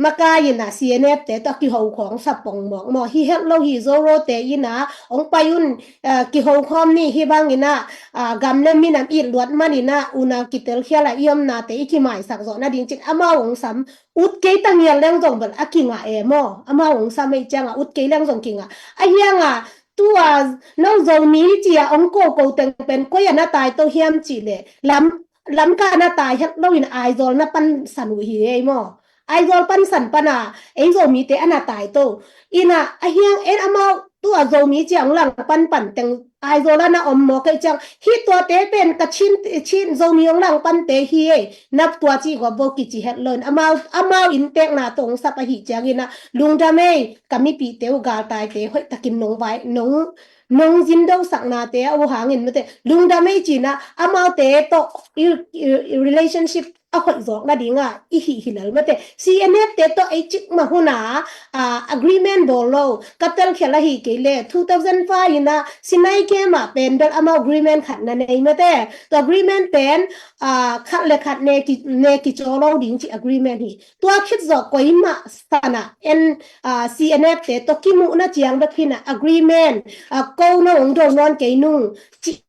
makai ina C N F te tawh kiho khawng sa pong mawk maw. Hi het lo hi Zoro te ina ong pai un, ah, kiho khawm ni hi bang ina, ah, gam le minam it luat man ina unau kitel khial a i omnate i kimaisak zawh nading cin amau ong sam ut kei ta ngial leng zong bel a kingah e maw. Amau ong sam ei cianga ut kei leng zong kingah. A hianga tua no Zomi cia ong koko teng pen koi a na tai to hiam cih le lam, Lamka na tai het lo in Aizawl na pansan uh hi ei maw. Aizawl pansan pana ei Zomite a na tai to. Ina a hiang en amau tua Zomi cia ong lang panpan teng Aizawl a na om maw kei ciang hi tuate pen ka Chin, Chin Zomi ong lang pante hi ei. Nap tua ci gop bo kici het lo in amau, amau inntekna tawh ong sap ahi ciangin a lungdam ei. Ka mipihte uh galtaite hoih takin nong vai, nong, nong zindosaknate a uh hangin mate lungdam ei cina amaute tawh i, i, i relationship a hoih zawk nadinga i hih hilal mate. C N F te tawh ei cik mah huna, ah, agreement bawl lo ka telkhial ahi kei le two thousand five ina Sinai camp ah pen bel amau agreement khat na nei mate. Tua agreement pen, ah, khat le khat ne ki, ne kicaw lo ding ci agreement hi. Tua khit zawh koimah sana en, ah, C N F te tawh kimuhna ciang bek hina agreement, ah, ko na ong do nawn kei nung ci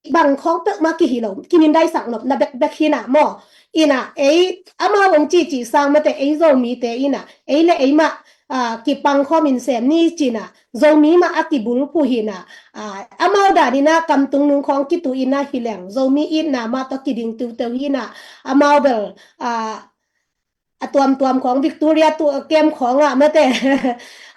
bang khawng peuhmah kihi lo, kinindaisak nopna bekbek hina maw. Ina ei amau ong cici sang mate ei Zomite ina ei le ei mah, ah, kipang khawm in sem ni cina Zomi mah a kibulphuh hina, ah, amau dan ina kamtung nung khawng kitu ina hileng Zomi itna mah tawh kiding tiuteu hina amau bel, ah, a tuamtuam khawng Victoria tu a kem khawng ah mate.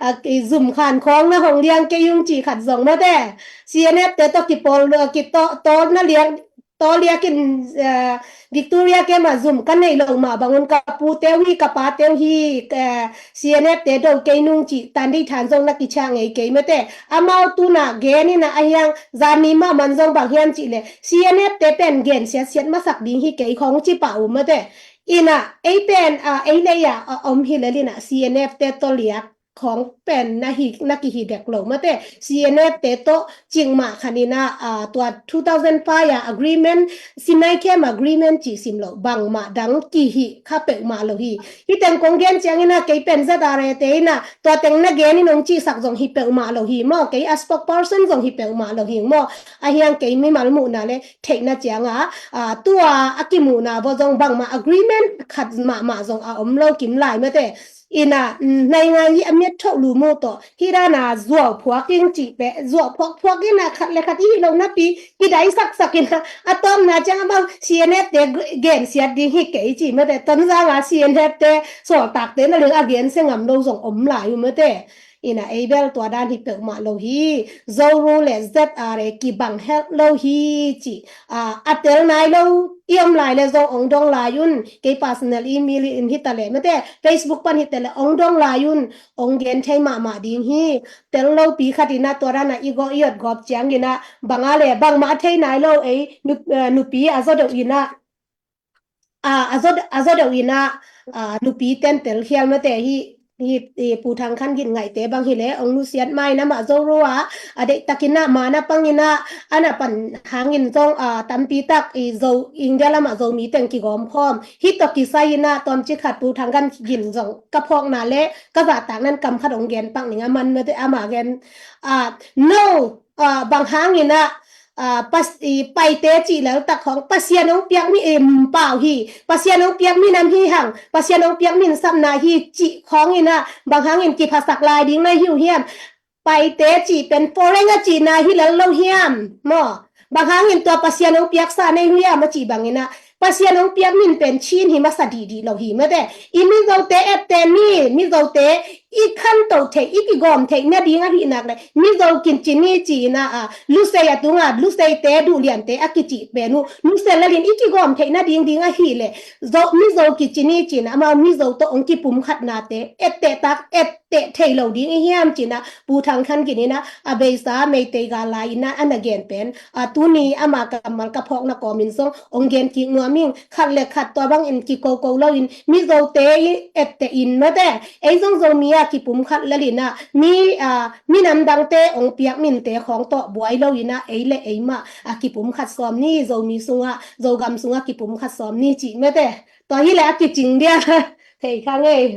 A ki zum khan khawng na hong liang kei ung ci khat zong mate. C N F te tawh kipawl, ki tawh, tawlna liang, tawliak in, eh, Victoria kem ah zum ka nei lo mah bangun ka pute uh hi, ka pate uh hi, eh, C N F te do kei nung ci tan dei than zong na kichia ngei kei mate. Amau tuna gen ina a hiang zani mah man zong bang hiam cih le C N F te pen gen siatsiat masak ding hi kei khawng ci pah uh mate. Ina ei pen, ah, ei lei ah, ah, om hi lel ina C N F te tawliak khawng pen na hi, na kihi dek lo mate. C N F te tawh cik mah khan ina, ah, tua two thousand five ah agreement, Sinai camp agreement ci sim lo bangmah dang kihi kha peuhmah lo hi. Hi teng kong gen ciang ina kei pen ZRA te ina tua teng na gen in ong cihsak zong hi peuhmah lo hi maw. Kei a spokesperson zong hi peuhmah lo hi maw. A hiang kei mimal muhna le theihna cianga, ah, tua a kimuhna vaw zong bangmah agreement khat mahmah zong a om lo kim lai mate. Ina, mm, naingan hi a miat thoh lu mu tawh hi dana zuau phuak ing cih peh, zuau phuak phuak ina khat le khat i hi lo napi kidai saksak ina a tawmna ciang amau C N F te gen siat ding hi kei ci mate. Tonzanga C N F te sawltakte na ling a gen se ngam lo zong om lai uh mate. Ina ei bel tua dan hi peuhmah lo hi. Zoro le ZRA kibang het lo hi ci. Ah, a tel nai lo i om lai le zong ong dong lai un. Kei personal email in hi ta le mate Facebook pan hi ta le ong dong lai un. Ong gen thei mahmah ding hi. Tel lo pi khat ina tua dan a i go i ot gop ciang ina banga le bangmah thei nai lo ei nup-, eh, nupi a zo deuh ina, ah, a zo, a zo deuh ina, ah, nupi ten tel khial mate hi, hi, hi Pu Thang Khan Gin Ngaihte bang hi le ong nusiat mai na mah Zoro a, a deih takin a mana pang ina, ana pan hangin zong, ah, tampi tak i Zo, India lamah Zomi teng kigawm khawm. Hi tawh kisai ina tawmci khat Pu Thang Khan Gin zong ka phawkna le ka zahtak nan kam khat ong gen pak ning a man mate ama gen, ah, no, ah, bang hang ina, ah, pas, i, Paite cih laltak khawng Pasian hong piak mi, em, pau hi, Pasian hong piak minam hi hang, Pasian hong piak minsapna hi cih khawng in ah, bang hangin kiphasak lai ding na hi uh hiam? Paite cih pen foreign a cihna hi lel lo hiam maw? Bang hangin tua Pasian hong piaksa na hi uh hiam a cih bangin ah, Pasian hong piak min pen Chin hi masa dihdih lo hi mate. I Mizote etteh ni, Mizote i khantoh theih, i kigawm theih nading ahih nak leh Mizo kici ni ci-in ah, a, Lusei a tungah Luseite, Duhliante a kicih pen uh Lusei lalin i kigawm theih nading ding ahih leh, Zo, Mizo kici ni ci-in ah, amau Mizo tawh hong kipumkhatnate etteh tak, etteh thei lo ding i hiam ci-in ah, Pu Thang Khan Gin in ah, a beisa Meitei gal lai-in ah a na gen pen, a, tuni ama kammal ka phawkna kawmin zong hong gen kik nuam ing. Khat le khat tua bangin kikoko loin, Mizote i etteh in mate, ei zong Zomi a kipumkhat lel in ah, mi, a, minam dangte hong piak minte khawng tawh buai lo in ah, ei le ei mah a kipumkhat sawm ni, Zomi sungah, Zogam sungah kipumkhat sawm ni cih mate. Tua hi leh a kicing dia. Thei kha ngei.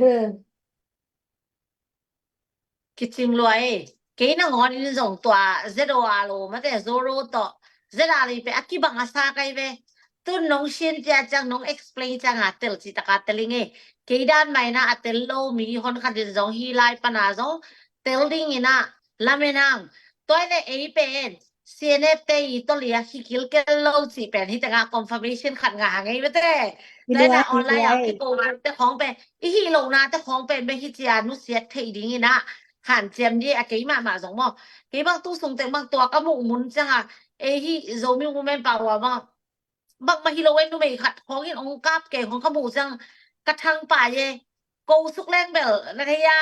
Kicing lua e. Kei nangawn in zong tua Z O R O mate, Zoro tawh Z R A pen a kibang a sa kai ve. Tun nong sin cia ciang, nong explain ciang a tel cih taka tel ing e. Kei dan mah in ah a tel lo mi hon khat in zong hih lai pan a zong tel ding in ah lamen ang. Tua hi leh ei pen C N F te i tawh liak hi kilkel lo cih pen hih tengah confirmation khat ngah hang ei mate. Tua hi leh online ah kiko te khawng pen, i hih lohna te khawng pen bek hi cia nusiat theih ding in ah hanciam ding a, kei mahmah zong maw. Kei bang tu sung teng bang tua ka muh mun ciang a, ei hih Zomi Women Power bang bangmah hi lo e, numei khat khawng in hong kap kei khawng ka muh ciang ka thang pai e. Ko suk leng bel na thei a,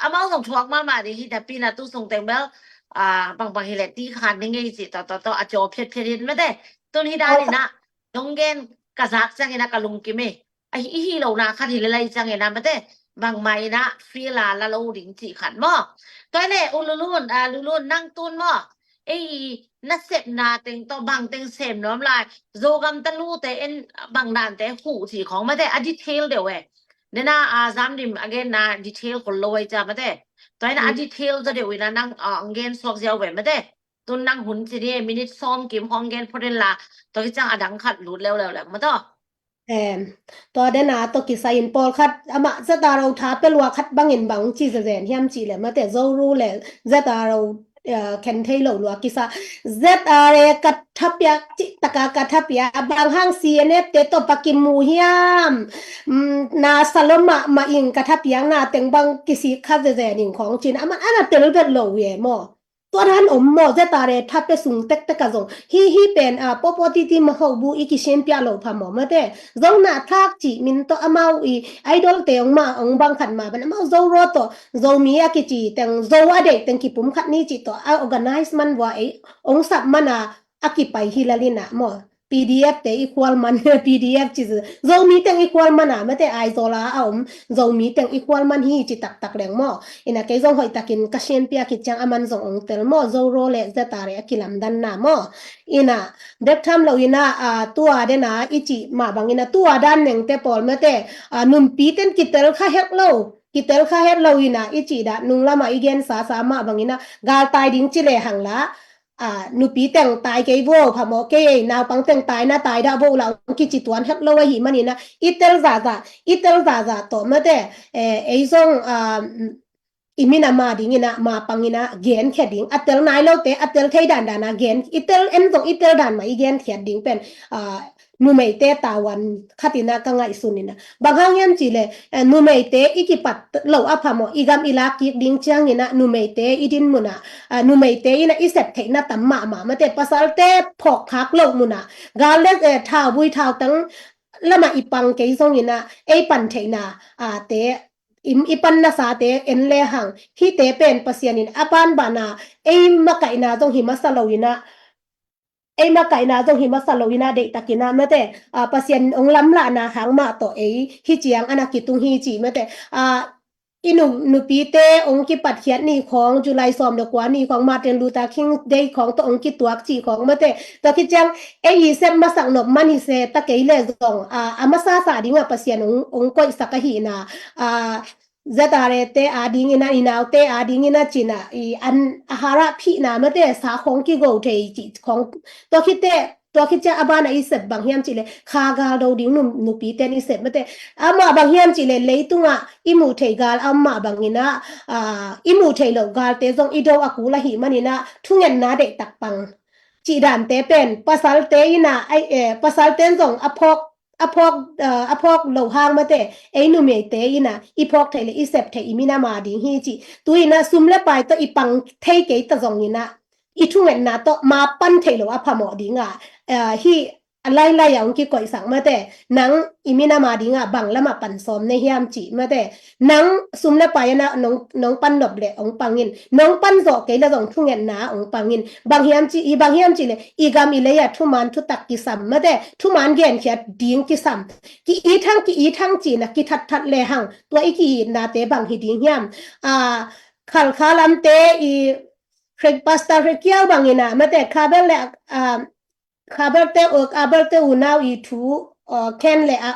amau zong thuak mahmah ding hi napi in ah tu sung teng bel, a, bangbang hi leh ti khan ding ngei cih tawh, tawh, tawh a caw phiatphiat hi mate. Tun hih dan in ah nong gen ka zak ciang in ah ka lungkim e. A, i hih lohna khat hi lel lai ciang in ah mate, bangmah in ah feel a la lo ding cih khat maw. Tua hi leh U Lulun, a, Lulun nang tun maw, ei nasepna teng tawh bang teng sem nuam lai, Zogam talute en bang dante huh cih khawng mate, a detail deuh e. Dena, a, Zamdim a genna detail khol lo ai cia mate. Tua hi in ah a detail zaw deuh in ah nang, a, hong gen suak ziau ve mate. Tun nang hun ci ni, minute sawm kim hong gen phot in la, tua kiciang a dang khat lut leuleu leng maw tawh. Em, tua dena tawh kisai in pawlkhat amah Z R O tha pia lua khat bangin bang ci zezen hiam cih leh mate, Zoro le Z R O, eh, khen thei lo lua kisa. Z R A ka thapiak cih taka ka thapiak, bang hang C N F te tawh pa kimu hiam? Mm, na sa lo mahmah ing, ka thapiakna teng bang kisik kha zezen ing khawng ci-in amah a na tel vet lo uh e maw. Tua dan om maw, Z R A tha pia sung tektek a zong. Hih, hih pen, a, popo titi ma hobu i kisianpiak loh phamawh mate. Zona thlak cih min tawh amau i idol te hong mah, hong bang khat mah ban amau Zoro tawh, Zomi a kici teng, Zo a deih teng kipumkhat ni cih tawh a organize man vua ei hong sap man a, a kipai hi lel in ah maw. P D F te i khual man, P D F ci, Zomi teng i khual man a mate, Aizawl a a om Zomi teng i khual man hi ci taktak leng maw. Ina kei zong hoihtakin ka sianpiak khit ciang aman zong ong tel maw, Zoro le Z R A a kilamdanna maw. Ina bek tham lo ina, a, tua dena i cih mah bang ina tua dan nengte pawl mate, a, numpi ten kitel kha het lo, kitel kha het lo ina i cih dah nung lama i gensa sa mah bang ina galtai ding ci lehang la, a, nupi teng tai kei vo, phamawh kei ei, naupang teng tai na tai dah vo la ong kici tuan het lo ahih manina, i tel zahzah, i tel zahzah tawh mate, eh, ei zong, a, i minam a dingina, ma pangina genkhia ding, a tel nai lote, a tel thei dandana gen, i tel en zong i tel dan mah i genkhiat ding pen, a, numeite tavuan khatina ka ngaihsunina. Bang hang hiam cih leh, eh, numeite i kipat loh a phamawh, i gam i lak kik ding ciangina, numeite i din muna, ah, numeite ina i sep theihna tam mahmah mate, pasalte phawk khak loh muna, gal le, eh, thauvui thautang lama i pang kei zongina, ei pan theihna, ah, te, i, i pan nasate en lehang, hihte pen Pasian in a banbana, ei makaihna zong hi masa loina, ei makaihna zong hi masa loina deihtakina mate, a, Pasian ong lamlahna hang mah tawh ei hi ciang ana kitung hi ci mate, a, i nu, nupite ong kipatkhiat ni khawng, July sawm le kua ni khawng, Martin Luther King Day khawng tawh ong kituak ci khawng mate, tua khit ciang ei i sep masak nop man hi se ta kei le zong, a, a masasa dinga Pasian ong, ong koihsak ahihna, a, ZRA te adingin a, i naute adingin a cih na, i an a harah phihna mate, sa khong kigo thei cih khong, tua khit teh, tua khit ciang a ban a i sep bang hiam cih leh, kha gal do ding nu, nupi ten i sep mate. Amah bang hiam cih leh, leitungah i muh theih gal a om mah bangin a, ah, i muh theih loh galte zong i do a kul ahih manin a, thungetna deihtak pang cih dante pen, pasalte in a, ai, eh, pasalte in zong a phawk, a phawk, eh, a phawk loh hang mate, ei numeite in a, i phawk theih leh i sep theih i minam ading hi cih. Tu in a sum le pai tawh i pang thei kei ta zongin a, i thungetna tawh ma pan theih loh a phamawh ding a, eh, hih a lailai a hong kikoihsak mate, nang i minam ading a bang lam a pan sawm na hiam cih mate, nang sum le pai in a nong, nong pan nop leh hong pang in, nong pan zawh kei leh zong thungetna hong pang in, bang hiam cih, i bang hiam cih leh, i gam i lei a thuman thutak kisam mate, thuman genkhiat ding kisam, ki-it hang, ki-it hang cih na kithatthat lehang, tua i ki-itnate bang hi ding hiam? Ah, Khalkha lamte i Pastor Hrekiau bangin a mate, Khaber le, ah, Khaber te, Khaber te unau i thu, uh, Cain le a,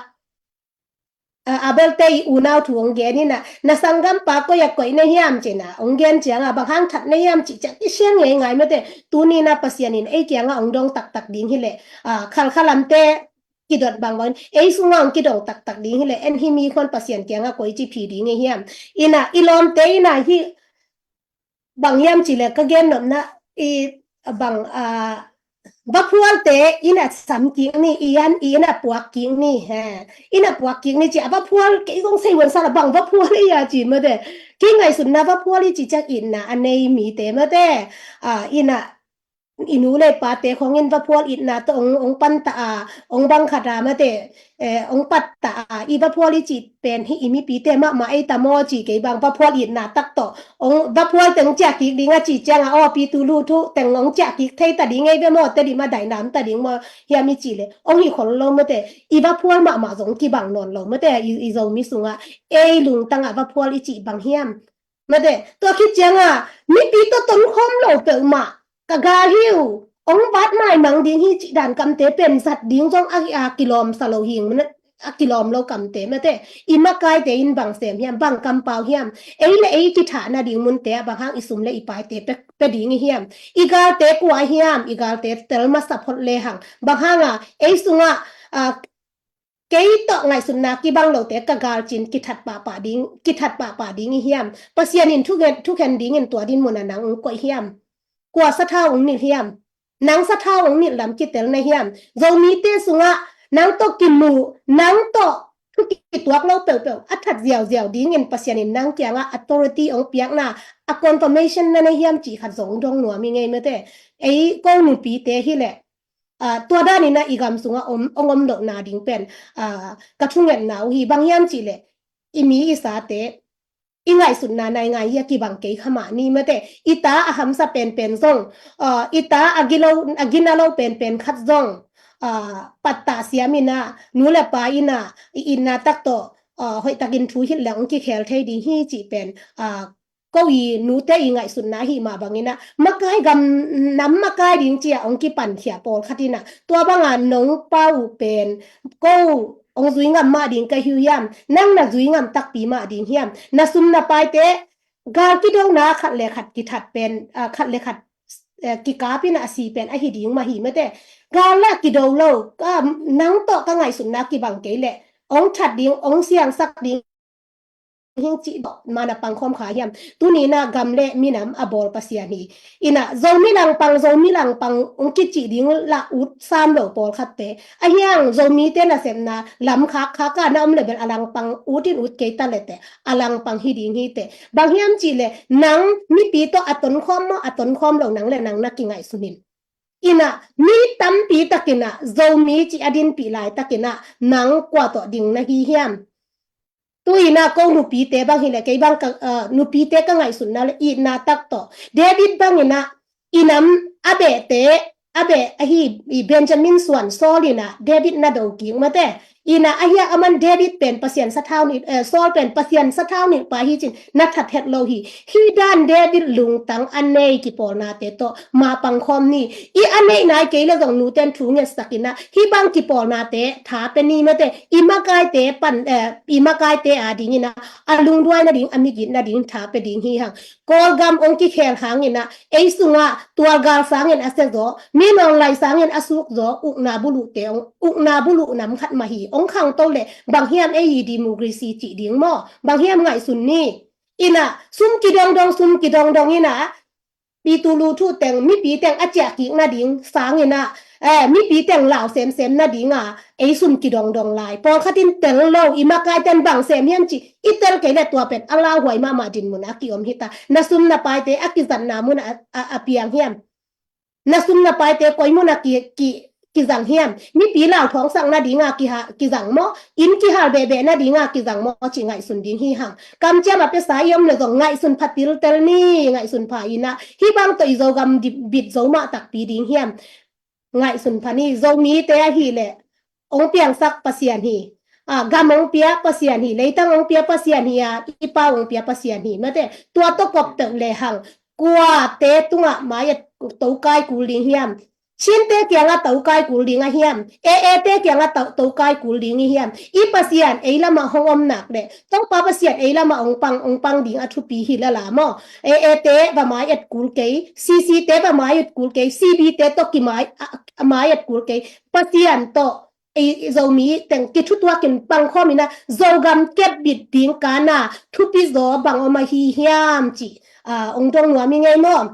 uh, Abel te i unau thu hong gen in a, na sanggampa koi a koih na hiam cih na hong gen ciang a, bang hang that na hiam cih ciang i siang ngeingai mate, tuni in a Pasian in ei kiang a hong dong taktak ding hi leh, uh, Khalkha lamte kidot bangbang in, ei sung a hong kidong taktak ding hi leh, en hih mi khong Pasian kiang a koici phi ding hi hiam? In a, i lawmte in a hih bang hiam cih leh ka gen nopna, i bang, ah, vaphualte in a sam kik ni, i an, i in a puak kik ni, he. In a puak kik ni cih a vaphual, kei zong sei wan sa la bang vaphual i a cih mate. Kei ngaihsutna vaphual i cih ciang itna a nei mite mate. Ah, in a, i nu le pate khong in vaphual itna tawh hong, hong pan ta a, hong bang khat a mate, eh, hong pat ta a, i vaphual i cih pen hih i mipite mahmah ei ta maw cih kei bang vaphual itna tak tawh. Hong vaphual teng ciah kik ding a cih ciang a, aw, pi tu lu thu teng hong ciah kik thei ta ding ei ve maw, Tedim a dainam ta ding maw, hiam i cih leh. Hong hi khol lo mate, i vaphual mahmah zong kibang nawn lo mate, i, i Zomi sung a, ei lungtang a vaphual i cih bang hiam? Mate, tua khit ciang a, mipi tawh tonkhawm lo peuhmah, ka gal hi uh, hong vat maimang ding hi cih dan kamte pen zat ding zong a, a kilawm sa lo hing, a kilawm lo kamte mate, i makaite in bang sem hiam, bang kampau hiam, ei le ei kithahna ding munte ah bang hang i sum le i paite pe, pe ding i hiam, i galte kua hiam, i galte tel masa phot lehang, bang hang a, ei sung a, ah, kei tawh ngaihsutna kibang lote ka gal cin kithat pahpah ding, kithat pahpah ding i hiam? Pasian in thukhen, thukhen dingin tua din mun a nang hong koih hiam? Kua sathau hong nilh hiam? Nang sathau hong nilh lam kitel na hiam? Zomite sung a nang tawh kimu, nang tawh thu kituak lo peuhpeuh a that ziauziau dingin Pasian in nang kiang a authority hong piakna, a confirmation na nei hiam cih khat zong dong nuam i ngei mate. Ei ko nupite hi leh, ah, tua dan in a i gam sung a om, hong om lohna ding pen, ah, ka thungetna uh hi. Bang hiam cih leh, i mi i sate, i ngaihsutna nai ngai hi a kibang kei kha mah ni mate. I ta a hamsa penpen zong, ah, i ta a gilo, a gina lo penpen khat zong, ah, pattah siam in a, nu le pa in a, i itna tak tawh, ah, hoihtakin thu hilh leh hong kikhel thei ding hi cih pen, ah, ko i nute i ngaihsutna ahih mah bangin a, makai gam nam makai ding ci a hong kipankhia pawlkhat in a, tua bang a nong pau uh pen, ko hong zui ngam mah ding ka hi uh hiam, nang na zui ngam takpi mah ding hiam, na sum na paite, gal kidona khat le khat kithat pen, ah, khat le khat, eh, kikap in a si pen ahi ding mah hi mate. Gal la kido lo, ka, nang tawh ka ngaihsutna kibang kei leh, hong that ding, hong siangsak ding, hing cih tawh man a pangkhawm kha hiam? Tuni in a gam le minam a bawl Pasian hi. In a Zomi langpang, Zomi langpang hong kicih ding la ut sam lo pawlkhatte. A hiang Zomite nasepna lam khakkhak a na om le bel a langpang ut in ut kei ta le teh, a langpang hi ding hi teh. Bang hiam cih leh nang mipi tawh a tonkhawm maw, a tonkhawm lo nang le nang na kingaihsun in. In a mi tampi takin a Zomi cih a dinpih laitakin a nang kua tawh ding na hi hiam? Tu in a ko nupite bang hi leh, kei bang ka, ah, nupite ka ngaihsutna le itna tak tawh, David bangin a i nam a behte, a beh ahi i Benjamin suan Saul in a David na do kik mate, Ina ahi a, aman David pen Pasian sathau nih, eh, Saul pen Pasian sathau nih pa hi cin na that het lo hi. Hi dan David lungtang a nei kipawlnate tawh ma pangkhawm ni. I a neih nai kei le zong nuten thu ngetsak ina hi bang kipawlnate tha pe ni mate, i makaite pan, eh, i makaite a ding ina a lungduai nading, a migit nading tha pe ding hi hang. Kawlgam ong kikhel hang ina ei sunga tualgal sangin a sia zaw, mi nawnlai sangin a suk zaw, ukna buluhte ong, ukna buluh nam khat mah hi. Ong khangto le bang hiam ei i democracy cih ding maw? Bang hiam ngaihsun ni. Ina sum kidongdong, sum kidongdong ina pi tu lu thu teng, mipi teng a ciah kik nading sang ina, eh, mipi teng lau semsem nading a ei sum kidongdong lai. Pawlkhat in tel lo, i makai ten bang sem hiam ci i tel kei le tua pen a lauhuai mahmah dinmun a kiom hita. Na sum na paite a kizatna mun a, a, a piang hiam? Na sum na paite koi mun a ki, ki, kizang hiam? Mipi lau thawngsak nading a kiha, kizang maw? Inn kihal behbeh nading a kizang maw? Ci ngaihsun ding hi hang. Kamciam a pesa i om le zong ngaihsun pha tiltel ni, ngaihsun pha ina hi bang tawh i Zogam di, bit zo mah takpi ding hiam? Ngaihsun pha ni. Zomite ahi le ong piangsak Pasian hi. A, gam ong pia Pasian hi, leitang ong pia Pasian hi a, i pau ong pia Pasian hi mate. Tua tawh kop teuh le hang kuate tungah mai et tokai kul ding hiam? Chinte kiangah tokai kul ding a hiam? Ee te kiangah to, tokai kul ding i hiam? I Pasian ei lamah hong om nak le Topa Pasian ei lamah ong pang, ong pang ding a thupi hi lala maw? Ee te va mai et kul kei, C C te va mai et kul kei, C B te tawh ki mai, a, a mai et kul kei. Pasian tawh ei Zomi teng kithutuakin pangkhawm ina Zogam kepbit ding kana thupi zaw bang om ahi hiam ci, a, ong dong nuam i ngei maw?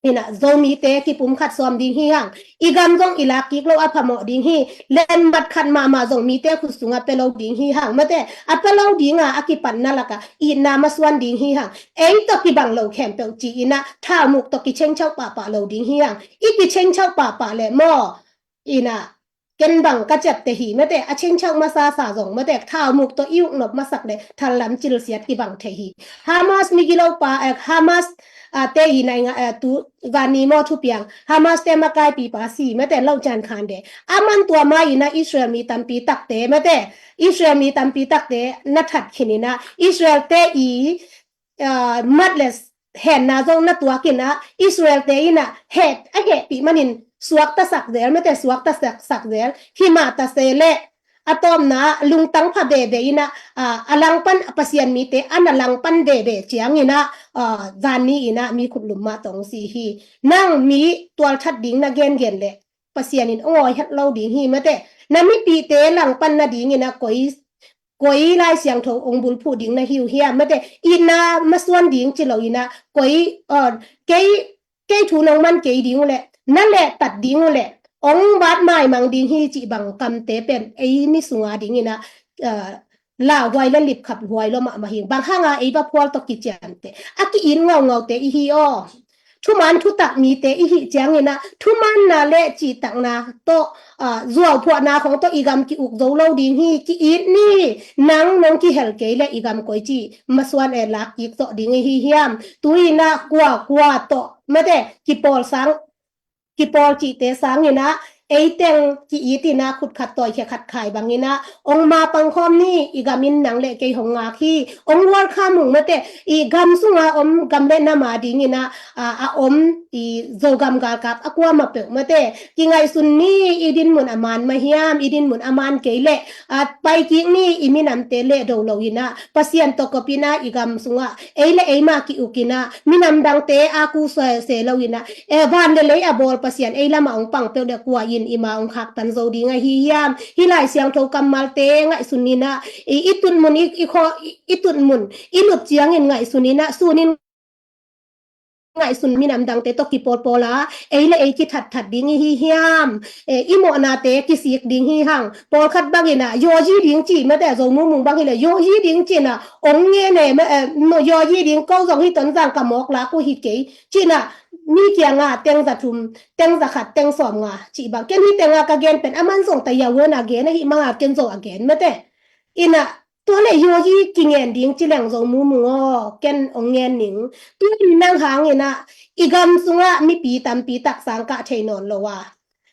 Ina Zomite kipum khat sawm ding hi hang. I gam zong i lak kik lo a phamawh ding hi. Lenmat khat mahmah zong mite khut sungah pia lo ding hi hang mate. A pia lo dinga a kipatna laka itna masuan ding hi hang. Ei tawh kibang lo khempeuh ci ina thaumuk tawh kichengchauh pahpah lo ding hi hang. I kichengchauh pahpah le maw? Ina ken bang ka ciapte hi mate, a chengchauh masasa zong mate, thaumuk tawh i uknop masak le thallam cilsiat kibang thei hi. Hamas migilo pa, eh, Hamas, ah, te i nai nga, eh, tu vani maw thupiang Hamas te makaipi pa si mate, lo can khan de. Aman tua ma ina Israel mi tampi takte mate, Israel mi tampi takte na that khin ina Israel te i, ah, mat le henna zong na tuak ina Israel te ina het a hehpih manin suakta sak zel mate, suakta sak, sak zel. Himah ta se le a tawpna lungtang pha veve ina, a, a langpan Pasian mite ana langpan veve ciang ina, a, zan ni ina mi khutlum mah tawh ong si hi. Nang mi tualthat ding na gengen le Pasian in ong awi het lo ding hi mate. Na mipite langpan nading ina koi, koi Lai Siangtho ong bulphuh ding na hi uh hiam mate. Itna masuan ding ci lo ina koi, a, kei, kei thu nong man kei ding uh le, na lehtat ding uh le, ong vat maimang ding hi cih bang kamte pen ei mi sunga ding ina, a, lauhuai le lipkhap huai lo mahmah hi. Bang hanga ei va phual tawh kiciamte a ki-it ngaungaute i hi aw. Thuman thutak mite i hih ciang ina thumanna le cihtakna tawh, a, zuauphuahna khong tawh i gam ki-uk zo lo ding hi. Ki-it ni. Nang nong kihel kei le i gam koi ci masuan e lak kik tawh ding i hi hiam? Tu ina kua kua tawh mate kipawl sang, kipawl cihte sang ina ei teng ki-it ina khut khat tawi khia khat khai bang ina ong ma pangkhawm ni. I gam in nang le kei hong ngak hi. Ong welcome ung mate. I gam sunga om gam le nam a ding ina, a, a om i Zogam galkap a kuamah peuh mate kingaihsun ni. I dinmun a man mah hiam? I dinmun a man kei le a pai kik ni. I minamte le do lo ina Pasian tawh kop ina i gam sunga ei le ei mah ki-uk ina minam dangte a ku se, se lo ina, e, van le lei a bawl Pasian ei lamah ong pang peuh le kua in i ma ong khaktan zo ding ahi hiam? Hih Lai Siangtho kammalte ngaihsun ina i, i tutmun i, i khaw, i, i tutmun i lut ciangin ngaihsun ina sun in ngaihsun minam dangte tawh kipawlpawl a ei le ei kithatthat ding i hi hiam? E, i mawhnate kisik ding hi hang. Pawlkhat bang ina yoyi ding ci mate, Zo Mumung bang hi le yoyi ding ci ina ong ngen e, ma, e, yoyi ding ko zong hi Tonzang ka mawk lak uh hi kei ci ina mi kianga teng za thum, teng za khat, teng sawm nga ci bang. Ken hi tenga ka gen pen aman zong ta yawena gen ahi manga ken zo a gen mate. Ina tua le yoyi kingen ding ci leng Zo Mumung aw, ken ong ngen ning. Tu in nang hang ina i gam sunga mipi tampi tak sang kah thei nawn lo a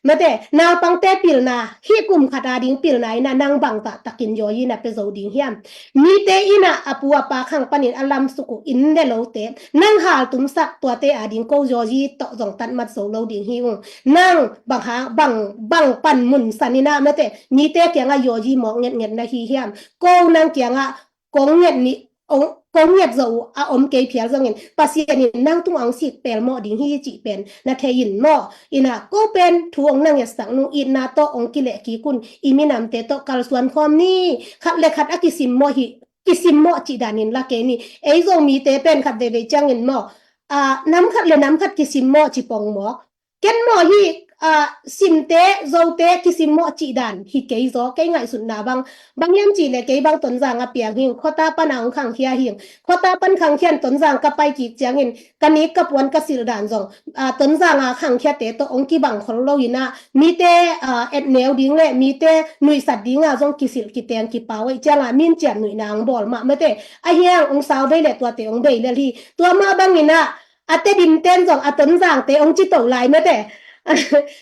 Mate, naupangte pilna, hih kum khat a ding pilna in ah nang bang zah takin yawi in ah pia zo ding hiam? Mite in ah a pu a pa khang panin a lamsuk uh inn le lote nang haltumsak, tuate a ding ko yawi tawh zong tatmat zo lo ding hi ung. Nang bang ha, bang, bang panmun san in ah, mate, mite kiangah yawi mawk ngetnget na hi hiam? Ko nang kiangah kong nget ni, ong, kong nget zo uh a om kei phial zongin Pasian in nang tungah ong sik pelmawh ding hi cih pen na thei in maw? In ah ko pen thu ong na ngetsak nung itna tawh ong kileh kik un. I minamte tawh kalsuan khawm ni. Khat le khat a kisimmawh hi, kisimmawh cih danin la kei ni. Ei Zomite pen khat veivei ciangin maw, a, nam khat le nam khat kisimmawh ci pong maw? Ken maw hi, a, Simte, Zote kisimmawh cih dan hi kei zaw, kei ngaihsutna bang. Bang hiam cih leh kei bang Tonzang a piang hing, khuata pan a ong khangkhia hing. Khuata pan khangkhia in Tonzang ka pai kik ciangin ka nik ka puan ka silh dan zong, a, Tonzang a khangkhiate tawh ong kibang khol lo in ah, mite, a, etneu ding le mite nuihsat ding a zong kisilh kiteng kipau ahih ciang a min ciam nuihna ong bawl mah, mate. Ahi hang ong sau bei le tuate ong bei lel hi. Tua mah bang in ah, a Tedim ten zong a Tonzangte ong ci to lai, mate.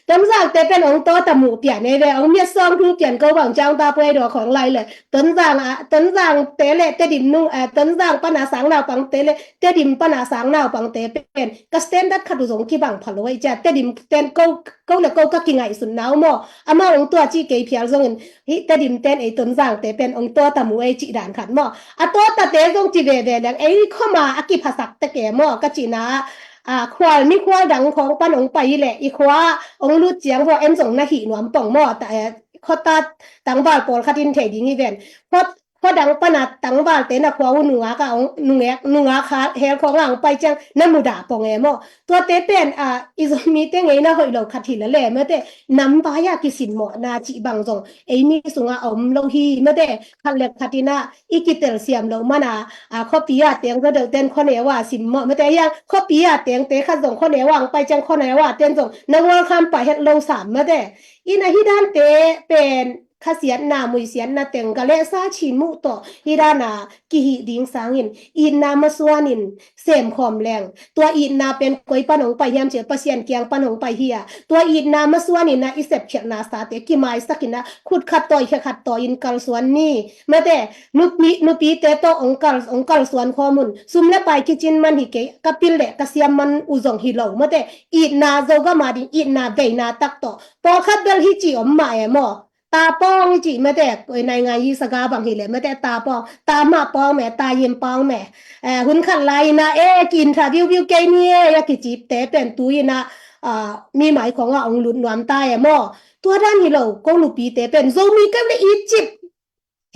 Tonzangte pen ong tawt a muh pian ei ve, ong miat sawng thu pian ko bang ciang ta puai daw khawng lai le. Tonzang a, Tonzangte le Tedim nung, a, Tonzang pan a sang naupangte le Tedim pan a sang naupangte pen ka standard khat uh zong kibang pha lo ahih ciang, Tedim ten ko, ko le ko ka kingaihsutna uh maw? Amau ong tua cih kei phial zongin, hih Tedim ten ei Tonzangte pen ong tawt a mu ei cih dan khat maw? A tawtate zong ci veve leng ei khawm a a kiphasak tek e maw? Ka cihna ah, a, khual, mikhual dang khawng pan ong pai hi leh i khua ong lut ciang vua en zong na hih nuam pong maw? Ta, eh, khuata tangval pawlkhat in thei ding hi ven. Khua, khua dang pan a tangvalte na khua uh nungak a ong, nungek, nungak hel khawng a ong pai ciang na mudah pong e maw? Tuate pen, a, i Zomite ngeina hoih lo khat hi la le, mate, nam vai a kisimmawhna cih bang zong ei mi sungah a om lo hi, mate. Khat le khat in ah i kitelsiam loh man a, a, khuapi a teng zaw deuh ten khuaneu a simmawh, mate. Ahi hang khuapi a tengte khat zong khuaneu a ong pai ciang khuaneu a ten zong na welcome pah het lo sam, mate. In ah hih dante pen khasiatna, muisiatna teng, ga le sa cih muh tawh hih dan a kihih ding sangin itna masuanin semkhawm leng. Tua itna pen koi pan ong pai hiam cih leh Pasian kiang pan ong pai hi a, tua itna masuanin ah i sepkhialhna sate kimaisak in ah khut khat tawi, khe khat tawi in kalsuan ni. Mate, nupi, nupite tawh ong kal, ong kalsuan khawm un. Sum le pai kicin man hi kei, ka pil le ka siam man uh zong hi lo, mate. Itna, Zogam a ding itna veina tak tawh pawlkhat bel hi ci om mah e maw? Ta pawng i cih, mate, koi naingan i saga bang hi leh, mate, ta pawng, ta mah pawng meh, ta yim pawng meh. Eh, hun khat lai in ah, eh, ki interview view kei ni e, a kicipte pen tu in ah, ah, mi mai khawng ah ong lut nuam ta e maw? Tua dan hi lo, ko nupite pen Zomi kei le i cip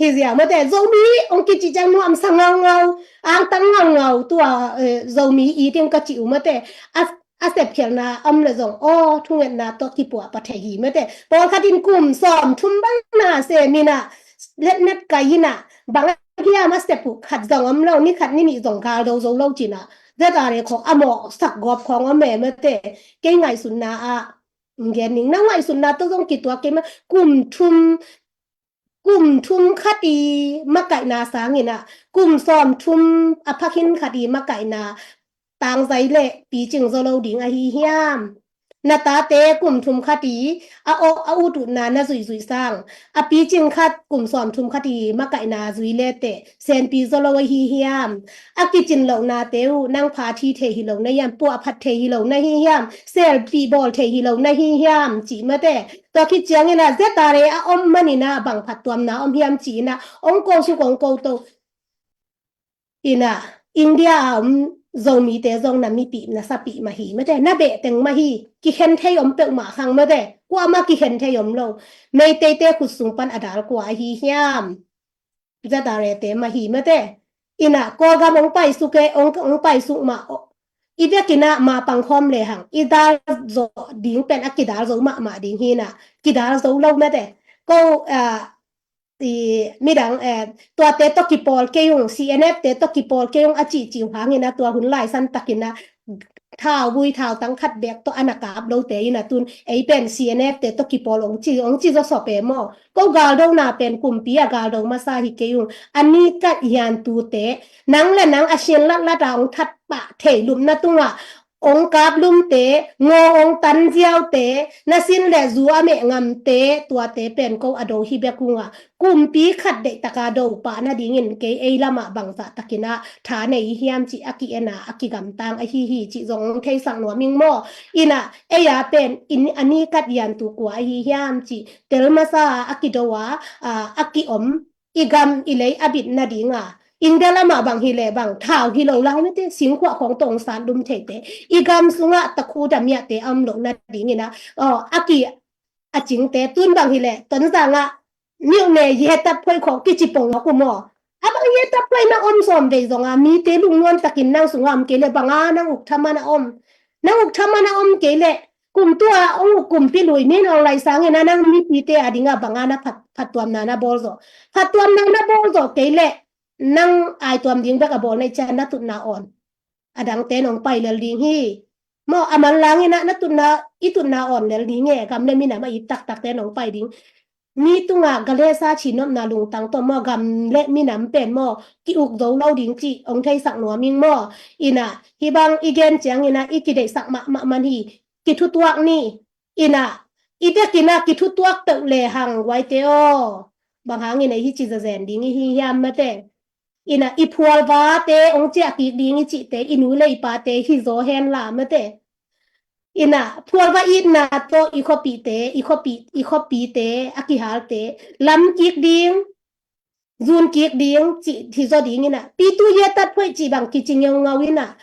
hi ziau, mate, Zomi ong kici ciang nuamsa ngaungau, angtang ngaungau, tua, eh, Zomi i ding ka ci uh, mate. A, a sepkhialhna om le zong, aw, thungetna tawh kipuah pah thei hi, mate. Pawlkhat in kum sawmthum bang na sem in ah, letnet kai in ah, bang a hiam a sep uh khat zong om lo, ni khat ni nih zong galdo zo lo ci in ah, ZRA khawng a mawhsak gawp khawng om e, mate. Kei ngaihsutna ah, gen ning, na ngaihsutna tawh zong kituak kei mah, kum thum, kum thum khat i makaihna sangin ah, kum sawmthum a phakhin khat i makaihna tangzai le picing zaw lo ding ahi hiam? Na tate kum thum khat i a, a ut utna na zuihzuih sang, a picing khat kum sawmthum khat i makaihna zui le teh senpi zaw lo ahi hiam? A kicin lohnate uh nang pha thi thei hi lo na hiam? Puahphat thei hi lo na hi hiam? Selpih bawl thei hi lo na hi hiam? Cih, mate. Tua khit ciangin ah ZRA a om manin ah bang phattuamna om hiam ci in ah ong ko suk ong ko to. In ah India a om Zomite zong na mipih, na sapih mah hi, mate, na behteng mah hi. Kikhen thei om peuhmah khang, mate. Kuamah kikhen thei om lo. Meiteite khut sung pan a dal kua ahi hiam? ZRA te mah hi, mate. In ah Kawlgam ong paisuk e, ong, ong paisuk mah, i vekin ah mapang khawm le hang i dal zo ding pen a kidal zo mahmah ding hi in ah, kidal zo lo, mate. Ko, ah, i midang, eh, tuate tawh kipawl kei ung, CNF te tawh kipawl kei ung a cihcih uh hangin ah tua hun laisan takin ah thauvui thautang khat bek tawh a na kap lote in ah tun ei pen CNF te tawh kipawl ong ci, ong ci zawsop e maw? Ko galdona pen kumpi a galdo masa hi kei ung. A ni ka hian tute, nang le nang a sin latlat a ong that pah thei lupna tungah ong kaplumte, ngaw ong tanziaute, na sin le zu a meh ngamte, tuate pen ko a do hi bek ung a, kumpi khat deih taka do pah nadingin kei ei lamah bangzah takin ah tha nei hiam cih a ki-en a, a kigamtang ahi hi cih zong theisak nuam ing maw. Ina, ei a pen in a ni kat yan tu kua ahi hiam cih tel masa a, a kido a, a, a kiom, i gam i lei a bit nading a, India lamah bang hi leh bang thau hi lo lai mate, singkhuah khawng tawh ong sat lum theite, i gam sungah takhu damiahte a om loh nadingin ah, aw, a ki a cingte, tun bang hi leh Tonzang ah niuh ne ye tat phoih khawng kici pong a kum aw. A bang ye tat phoih na om sawm vei zong a, mite lungnuam takin nang sungah om kei leh bang a nang uk thaman a om. Nang uk thaman a om kei leh kum tua ong uk kumpi lui min ong lai sangin a nang mipite a dingah bang a na phat, phattuamna na bawl zawh. Phattuamna na bawl zawh kei leh nang aituam ding bek a bawl na i cian na tutna awn. A dangte nong pai lel ding hi. Maw, a manlangin ah na tutna, i tutna awn lel ding e, gam le minam a it taktakte nong pai ding. Mi tungah galesa cinopna lungtang tawh maw, gam le minam pen maw, ki-uk zo lo ding cih ong theisak nuam ing maw. Ina, hih bang i gen ciangin ah i kideihsak mahmah man hi. Kithutuak ni. Ina, i dekin ah kithutuak peuh lehang guaite aw. Bang hangin ei hi ci zazen ding i hi hiam mate. Ina, i phualvate ong ciah kik ding i cihte, i nu le i pate hi zaw hen la mate. Ina, phualva itna tawh i khuapihte, i khuapi, i khuapite, a kihalte lam kik ding, zun kik ding cih hi zaw dingin ah, pitu ye tat phoih cih bang kici ngeungau in ah,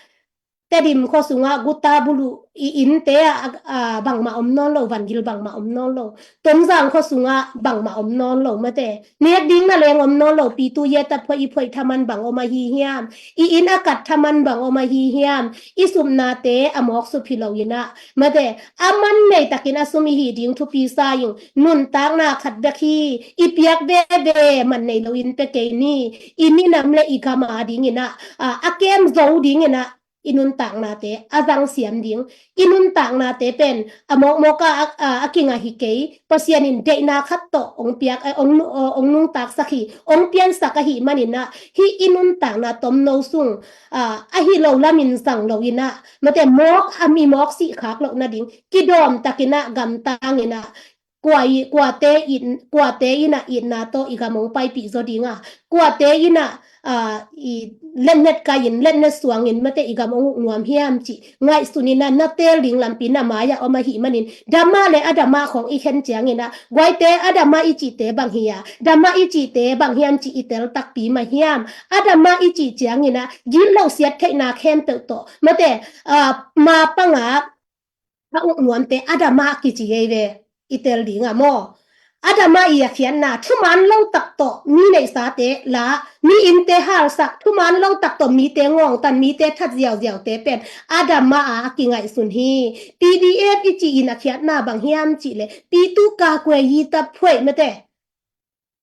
Tedim khua sungah guta buluh i innte ah, ah, bangmah om nawn lo, vangil bangmah om nawn lo, Tonzang khua sungah bangmah om nawn lo mate. Nek ding na leng om nawn lo, pitu ye tat phoih i phoih thaman bang om ahi hiam? I inn a kat thaman bang om ahi hiam? I supnate a mawk sup hi lo in ah mate, a man nei takin a sum i hi ding thupi sa ing. Nuntakna khat bek hi, i piak veve man nei lo in pe kei ni. I minam le i gam a dingin ah, a, a kem zo dingin ah i nuntaknate a zang siam ding. I nuntaknate pen a mawkmawk a, a, a, a kingah hi kei. Pasian in deihna khat tawh ong piak, eh, ong nu-, eh, ong nungtaksak hi, ong piansak ahih manin ah, hih i nuntakna tomno sung, ah, ahi lo lamin zang lo in ah, mate, mawk a mi mawk sih khak loh nading kidawm takin ah gamtang in ah, kua i, kuate in, kuate in ah itna tawh i gam ong paipih zaw ding a, kuate in ah, ah, i letnet kai in, letnet suang in mate, i gam ong uk nuam hiam cih ngaihsun in ah, na teel ding lampi na mai-ah om ahih manin, dama le adama khawng i khen ciangin ah, guaite adama i cihte bang hi a, dama i cihte bang hiam cih i tel takpi mah hiam? Adama i cih ciangin ah, gitloh siat theihna khempeuh tawh mate, ah, ma panga a uk nuamte adama kici ei ve, i tel ding a maw. Adama i a khiatna, thuman lo tak tawh mi neihsate la, mi innte halsak, thuman lo tak tawh mite ngawngtan, mite that ziauziaute pen adama a, a kingaihsun hi. P D F i ci in a khiatna bang hiam cih leh, pitu kakuai yi tat phuai mate.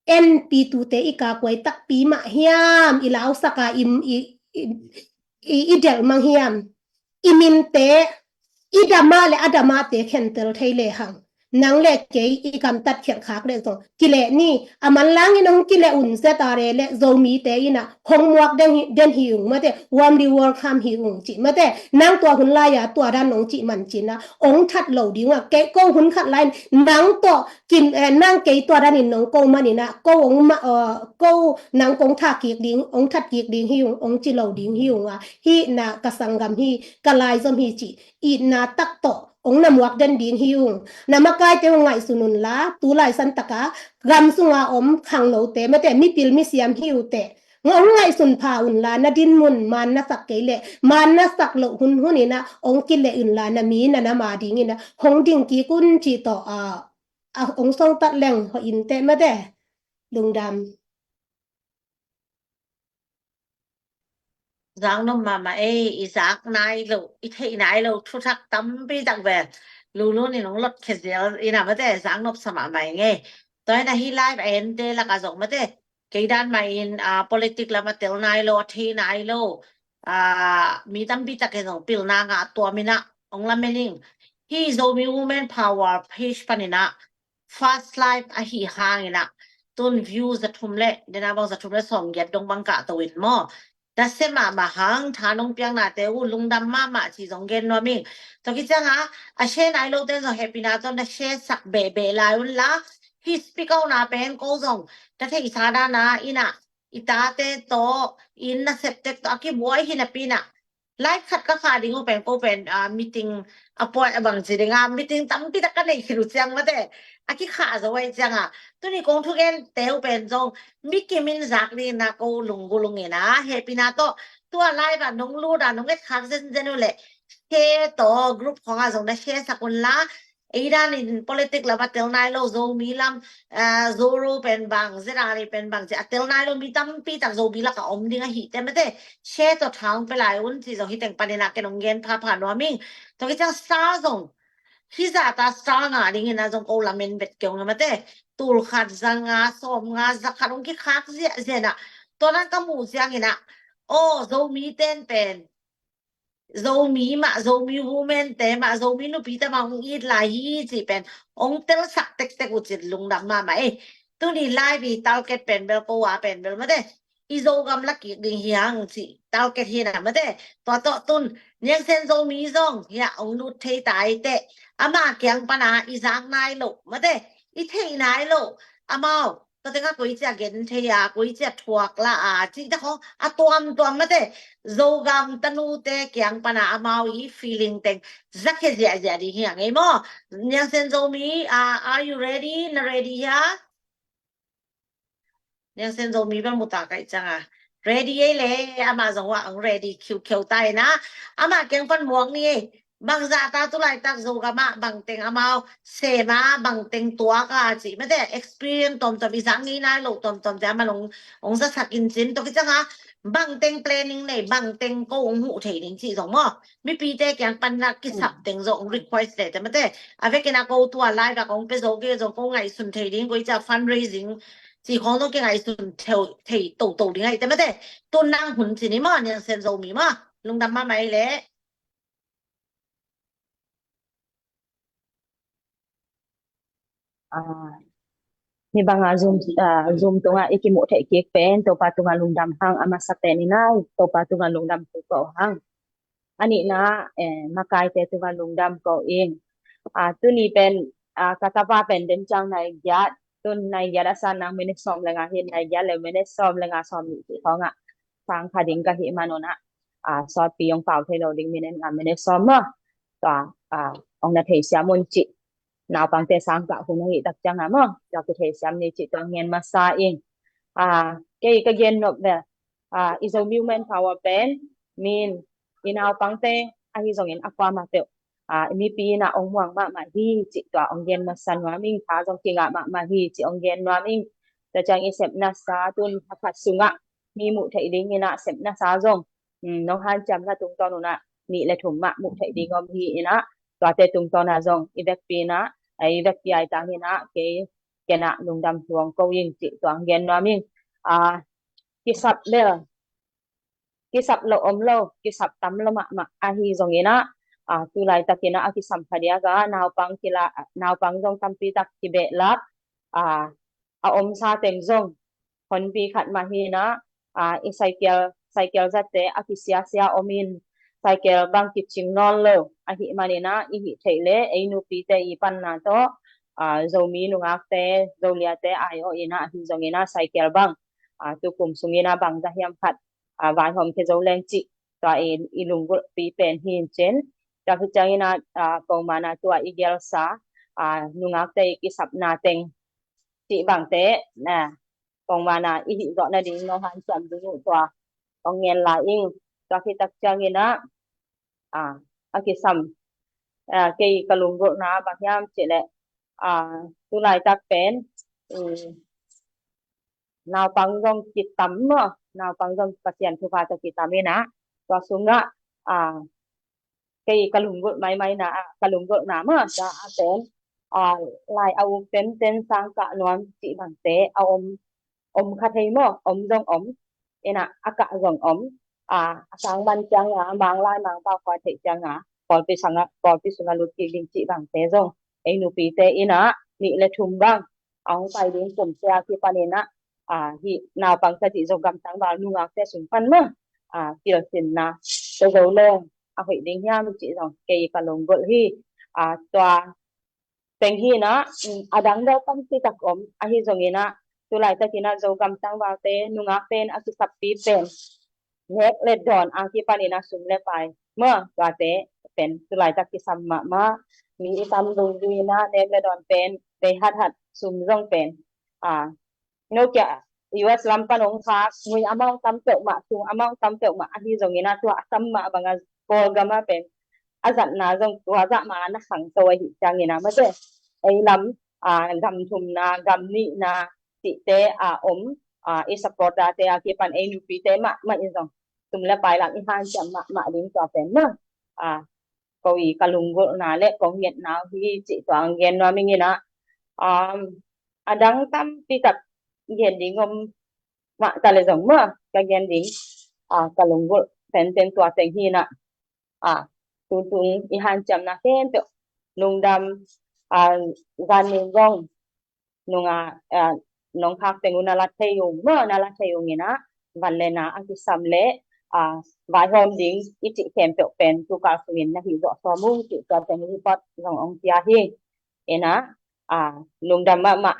En pitute i kakuai takpi mah hiam, i lausak a, i, i, i, i, i delh mang hiam? I minte, i dama le adamate khentel thei lehang, nang le kei i gamtat khialh khak leh zong kileh ni. A manlangin hong kileh un, Z R A le Zomite in ah hong muak den hi, den hi ung mate, warmly welcome hi ung cih mate. Nang tua hun lai-a tua dan nong cih man cin ah, ong that lo ding ung a, kei ko hun khat lai-in nang tawh kim, eh, nang kei tua danin nong ko manin ah, ko ong ma, eh, ko nang kong tha kik ding, ong that kik ding hi ung, ong ci lo ding hi ung a, hih na ka sanggam hi, ka laizom hi cih itna tak tawh ong na muak den ding hi ung. Na makaite hong ngaihsun un la, tu laisan taka gam sunga om khangnote mate, mipil misiam hi uh teh. Nga ong ngaihsun pha un la, na dinmun man na sak kei leh, man na sak loh hunhun in ah ong kileh un la, na mi na nam a dingin ah hong ding kik un cih tawh a, a ong songtat leng hawh in teh mate. Lungdam. Zaknop mahmah ei, i zak nai lo, i theih nai lo thuthak tampi tak ve. Lulun in hong lot khe zel in ah mate, zaknop sa mahmah ei ngei. Tua in ah hih live a ente lakah zong mate, kei dan mah in, ah, politic lam a tel nai lo, a thei nai lo, ah, mi tampi tak in zong pilna ngah tuam in ah ong lamen ing. Hih Zomi Women Power page panin ah first live ahih hangin ah, tun view za thum le, dena bang za thum le sawmgiat dong bang kah to in maw. Nasia mahmah hang, tha nong piaknate uh lungdam mahmah ci zong gen nuam ing. Tua khit cianga a share nai lote zong hehpihna tawh na share sak behbeh lai unla, hih speak out na pen ko zong na theihsa dana ina i tate tawh, inn nasepte tawh a kibuai hi napi ina, live khat ka khah ding uh pen ko pen, ah, meeting a puai a bang ci dinga, meeting tampi tak ka neih khit uh ciang mate, a kikhah zo ahih cianga, tuni kong thugente uh pen zong mi kimin zak dingin a ko lunggulh ung ina, hehpihna tawh tua live ah nong lut a nong etkhak zenzen uh leh, share tawh group khawngah zong na share sak unla, ei danin politic lam a tel nai lo, Zomi lam, ah, Zoro pen bang, Zedari pen bang ci a tel nai lo mi tampi tak Zomi lakah om ding ahih teh mate, share tawh tha hong pia lai un ci zong hih teng panin a ken hong gen phapha nuam ing. Tua khit ciang star zong hih zahta star ngah dingin a zong ko lamen bet kei ung a mate, tul khat, za nga, sawm nga, za khat hong kikhak ziahziah ina, tua nan ka muh ciangin a, aw, Zomi ten pen Zomi mah, Zomi women te mah, Zomi nupite mah hong it lai hi cih pen hong telsak tektek uh cin lungdam mahmah ei. Tuni live i target pen bel ko a pen bel mate, i Zogam la kik ding hi hang cih target hi na mate. Tua tawh tun Niangsen Zomi zong hiah hong lut thei ta ei teh, ama kiang pana i zak nai lo mate, i theih nai lo, amau tua tengah koi cia gen thei a, koi cia thuak la a, cih te khong a tuamtuam mate, Zogam tanute kiang pana amau i feeling teng zakhia ziahziah ding hi a ngei maw? Niangsen Zomi, ah, are you ready? Na ready hia? Niangsen Zomi bel muta kaih cianga ready ei le, ama zong wah ang ready khiukheu ta ina, ama kiang pan muak ni ei. Bang zahta tulaitak Zogam ah bangteng amau sem a, bangteng tuak a cih mate, experience tuamtuam, i zak ngei nai lo tuamtuam te amah hong, hong zasak in cin. Tua khit cianga bangteng planning nei, bangteng ko hong huh thei ding cih zong maw, mipite kiang pan na kisap teng zong hong request le te mate. A vekin a ko tua live a kong pia zo kei zong ko ngaihsun thei ding, koi cia fundraising cih khong zong kingaihsun thei, thei toto ding ahih teh mate. Tun nang hun ci ni maw, Niangsen Zomi maw? Lungdam mahmah ei le. Ah, hih banga Zoom, ah, Zoom tungah i kimuh theih kik pen Topa tungah lungdam hang a masa pen ina, Topa tungah lungdam ko hang. A nihna, eh, makaite tungah lungdam ko ing. Ah, tuni pen, ah, ka tapa pen den ciang nai giat, tun nai giat a san nang minute sawm le nga hi, nai giat le minute sawm le nga, sawm nih cih khawngah sang kha ding ka hih man un ah, ah, sawtpi hong pau thei lo ding minute nga, minute sawm maw. Tua, ah, hong na theisiam un cih. Naupangte sang kah hun hong hih tak cianga maw, tua kitheisiam ni cih tua ngen masa ing. Ah, kei ka gen nop ve, ah, i Zomi Women Power pen min i naupangte ahi zongin a kuamah peuh, ah, i mipi ina hong muang mahmah hi cih tua hong gen masa nuam ing, tha zong kingah mahmah hi cih hong gen nuam ing. Tua ciang i sepna sa tun a khat sungah mi muh theih ding ina sepna sa zong, mm, nong hanciamna tungtawn un ah nih le thum mah muh theih ding om hi ina, tuate tungtawn ah zong i vekpi ina, eh, i vekpi ai tang ina kei ken ah lungdam hong ko ing cih tua hong gen nuam ing. Ah, kisap bel kisap lo om lo, kisap tam lo mahmah ahi zongin ah, ah, tulaitak ina a kisam phadiak a naupang kila, naupang zong tampi tak kibehlap, ah, a omsa teng zong honpi khat mah hi ina, ah, i cycle, cycle zatte a kisiasia om in, cycle bang kicing nawn lo ahih man ina i hih theih le ei nupite i panna tawh, ah, Zomi nungakte, Zoliate ai-awh ina ahi zongin ah cycle bang, ah, tukum sung ina bang za hiam khat, ah, vaihawm khia zo leng cih tua i, i lunggulhpi pen hi in cin. Tua khit ciangin ah, ah, pongmana tua i gelsa, ah, nungakte i kisapna teng cih bangte, na, pongmana i hih zawh nading nong hanciam ding uh tua hong ngen lai ing. Tua khit tak ciangin ah, ah, a kisam, ah, kei ka lunggulhna bang hiam cih leh, ah, tulaitak pen, um, naupang zong kitam maw, naupang zong Pasian thupha tawh kitam ina, tua sungah, ah, kei ka lunggulh maimai na, ah, ka lunggulhna maw, tua a pen, ah, lai a uk tenten sang kah nuam cih bangte a om, om kha thei maw, om zong om ina, a kah zong om, ah, a sang man cianga, Manglai Mangpau khua theih cianga, pawlpi sungah, pawlpi sungah lut kik ding cih bangte zong ei nupite ina nih le thum bang a hong pai ding kum sia kipan ina, ah, hih naupang ka cih zong gamtang val nungakte sung pan maw, a, pilsinna te zo leng a hoih ding hiam cih zong kei ka lunggulh hi. A, tua teng hi na, a dang deuh tampi tak om, ahi zongin ah, tu laitakin ah Zogam tangvalte nungak pen a kisappi pen nek le dawn a kipanin ah sum le pai maw, tuate pen tu laitak kisam mahmah. Mi i tam dungdungin ah nek le dawn pen bei hathat, sum zong pen, a, Nokia U S lam pan hong khak, ngui amount tam peuhmah, sum amount tam peuhmah ahi zongin ah, tua a tam mah bangah Kawlgam ah pen a zatna zong tua zah mah na khangto ahih ciangin ah, mate, ei lam, a, gam thumna, gam nihna cihte a om, a, i supporter te a kipan ei nupite mahmah in zong sum le pai lam i hanciam mahmah ding tua pen maw, a, ko i ka lunggulhna le kong ngetna uh hi cih tua hong gen nuam ing in ah, um, a dang tampi tak gen ding om mah ta le zong maw, ka gen ding, a, ka lunggulh tenten tua teng hi na, a, tutung i hanciamna khempeuh lungdam, a, zan ning zong nunga, a, nong khak teng uh na la thei ung maw, na la thei ung in ah, van le na a kisam le, a, vaihawm ding i cih khempeuh pen tukal sungin na hih zawh sawm ung cih tua teng report zong hong pia hi. In ah, a, lungdam mahmah.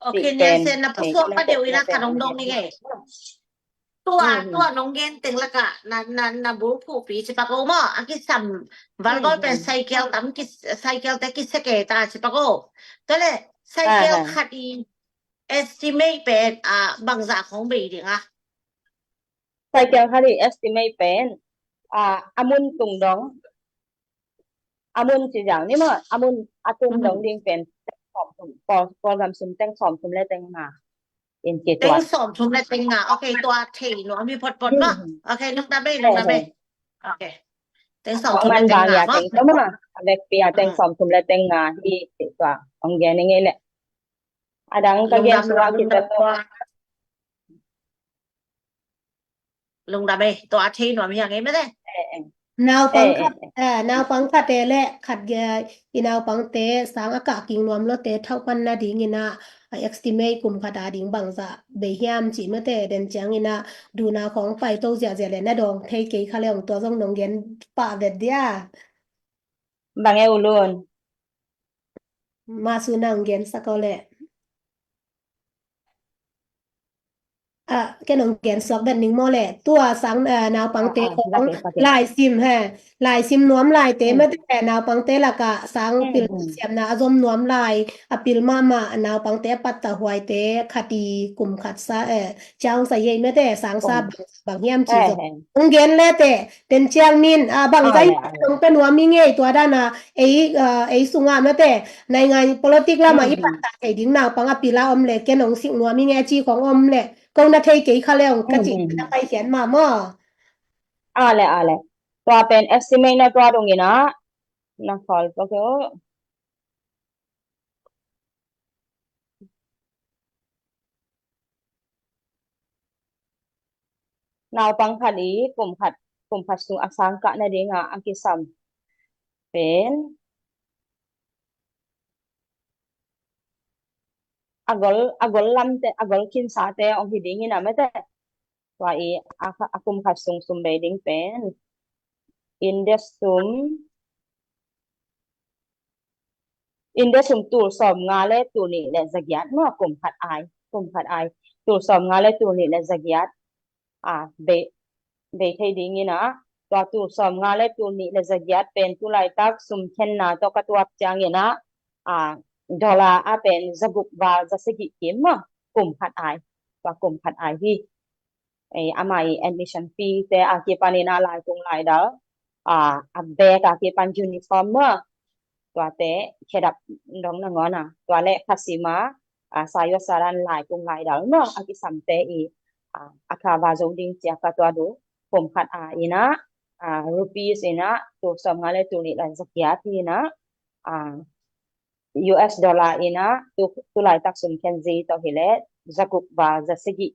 Ok, cih pen, Nelson, na pusuak pa deuh in ah ka dong dong ning ei. Tua, tua nong gen teng lakah na, na, na bulphuhpi ci pak o maw, a kisam valgol pen cycle tam, cycle te kisia kei ta ci pak o. Tua le cycle khat i estimate pen, a, bangzah khong bei ding a? Cycle khat i estimate pen, a, a mun tung dong, a mun ci ziau ni maw, a mun a tung dong ding pen teng sawm thum, Kawl, Kawlgam sum teng sawm thum le teng nga in ci tuan. Teng sawm thum le teng nga. Ok, tua thei nuam hi photphot maw. Ok, lungdam ei, lungdam ei. Ok. Teng sawm thum le teng nga maw. Teng sawm thum le teng nga hi ci tua hong gen ning ei leh. A dang ka gen suak hi ta. Lungdam ei, tua a thei nuam hi a ngei mete. Naupang khat, naupang khat e le khat ge, i naupangte sang a kah king nuam lote thauh pan nadingin ah, a estimate kum khat a ding bangzah bei hiam ci mete, den ciangin ah duna khong pai to ziahziah le na dawng thei kei kha le hong tua zong nong gen pah vet dia. Bang e U Lun? Masu nang gen sak o le. A, ken hong gen suak vet ning maw le. Tua sang, a, naupangte khong laisim he. Laisim nuam laite mete naupangte lakah sang pil siamna a zom nuam lai, a pil mahmah naupangte a pattah huaite khat i kum khat sa, e, ciang sa yei mete sang sa bang, bang hiam ci zong hong gen lete, den ciang min, a, bang zai hong pe nuam i ngei tua dana, ei, a, ei sunga mete naingan politik lama i pattah thei ding naupang a pila om le ken hong sik nuam i ngei ci khong om le ko na thei kei kha le hong ka ci na pai khian ma maw. A le, a le. Tua pen estimate na tua dongin ah na khawl pok uh. Naupang khat i kum khat, kum khat sung a sang kah nadinga a kisam pen a gol, a gol lamte, a gol kinsate hong hi dingin a mete. Tua i a, a kum khat sung sum bei ding pen India sum, India sum tul sawm nga le tul nih le zagiat maw, kum khat ai, kum khat ai tul sawm nga le tul nih le zagiat, a, bei, bei thei dingin ah, tua tul sawm nga le tul nih le zagiat pen tu laitak sum khenna tawh ka tuak ciangin ah, a, dollar a pen zaguk val zasagih kim maw, kum khat ai, tua kum khat ai hi. Ei, ama i admission fee te a kipanin a laikung laidal, a, a bag a kipan uniform maw, tuate khedap dong nangawn a, tua le khasima, a, sayo saran laikung laidal maw, a kisamte i, a, a khava zo ding cia ka tua du, kum khat a ina, a, rupees ina, tul sawm nga le tul nih le zagiat ina, a, U S dollar ina, tu, tu laitak sum khen zi tawh hi le, zaguk va zasagih,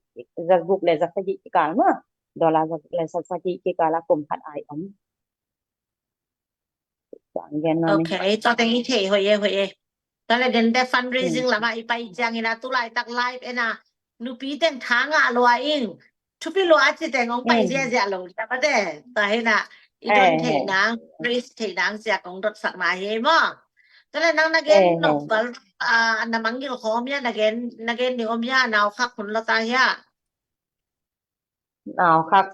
zaguk le zasagih kikal maw, dollar zaguk le zasagih kikal a kum khat ai om. Ok, tua teng i thei hoih e, hoih e. Tua le dente fundraising lama i pai ciangin a tu laitak live ena nupi teng tha ngah lua in. thupi lua a ci teng hong pai ziahziah lo dia mate. Tua hi na i don thei nang, praise thei nang cia kong dot sak na hi maw. Tua le nang na gen nop val, na mangngilh khawm hia, na gen, na gen ding om hia, nau khak hun lo ta hia. Nau khak,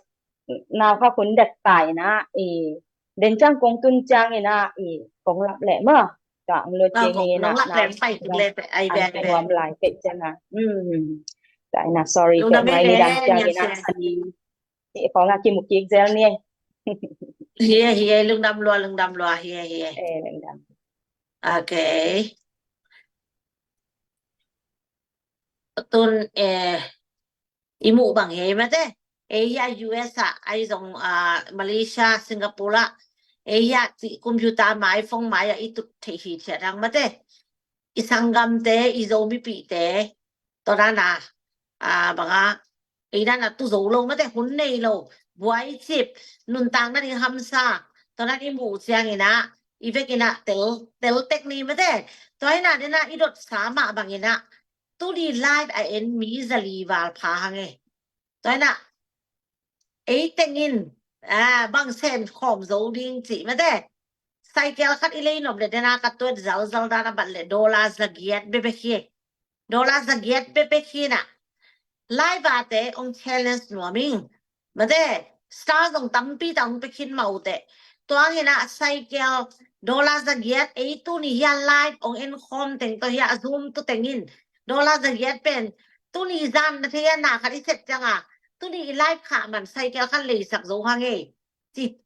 nau khak hun dek ta ina i den ciang kong tun ciang ina i kong lap leh maw. Ka ang lo ciang ina nong lap leh pai kik leh te ai bek bek. Nuam lai kei ciang a. Tua ina sorry kei mai ni dang ciang ina ani i kong a kimukik zel ni. Hi hi, lungdam lua, lungdam lua, hi hi. Eh, lungdam. Okay. Tun eh i muh bang hi mate. Ei hia U S ah, ai zong ah, Malaysia, Singapore ah, ei hia ci computer mai, phone mai ah i tut thei hi thiat hang mate. I sanggamte, i Zomipihte, tua dan a ah, banga ei dan a tu zo lo mate, hun nei lo, buai cip, nuntak na ding hamsa, tua dan i muh ciang ina i vek ina tel, tel tek ni mate. Tua ina dena i dot sa mah bang ina tuni live a en mi zali val pha hang e. Tua ina ei tengin ah, bang sem khawm zo ding ci mate. Cycle khat i lei nop le dena ka tuat zalzal dan a bat le dollar zagiat bebek hi. Dollar zagiat bebek hi na. Live a te ong challenge nuam ing. Mate, star zong tampi ta ong pekhin ma ute. Tua hina cycle dollar zagiat ei tuni hia live ong en khawm teng to hia Zoom tu tengin dollar zagiat pen tuni zan na thei a na khat i sep ciang a tuni i live kha man cycle khat leisak zo hang e. Ci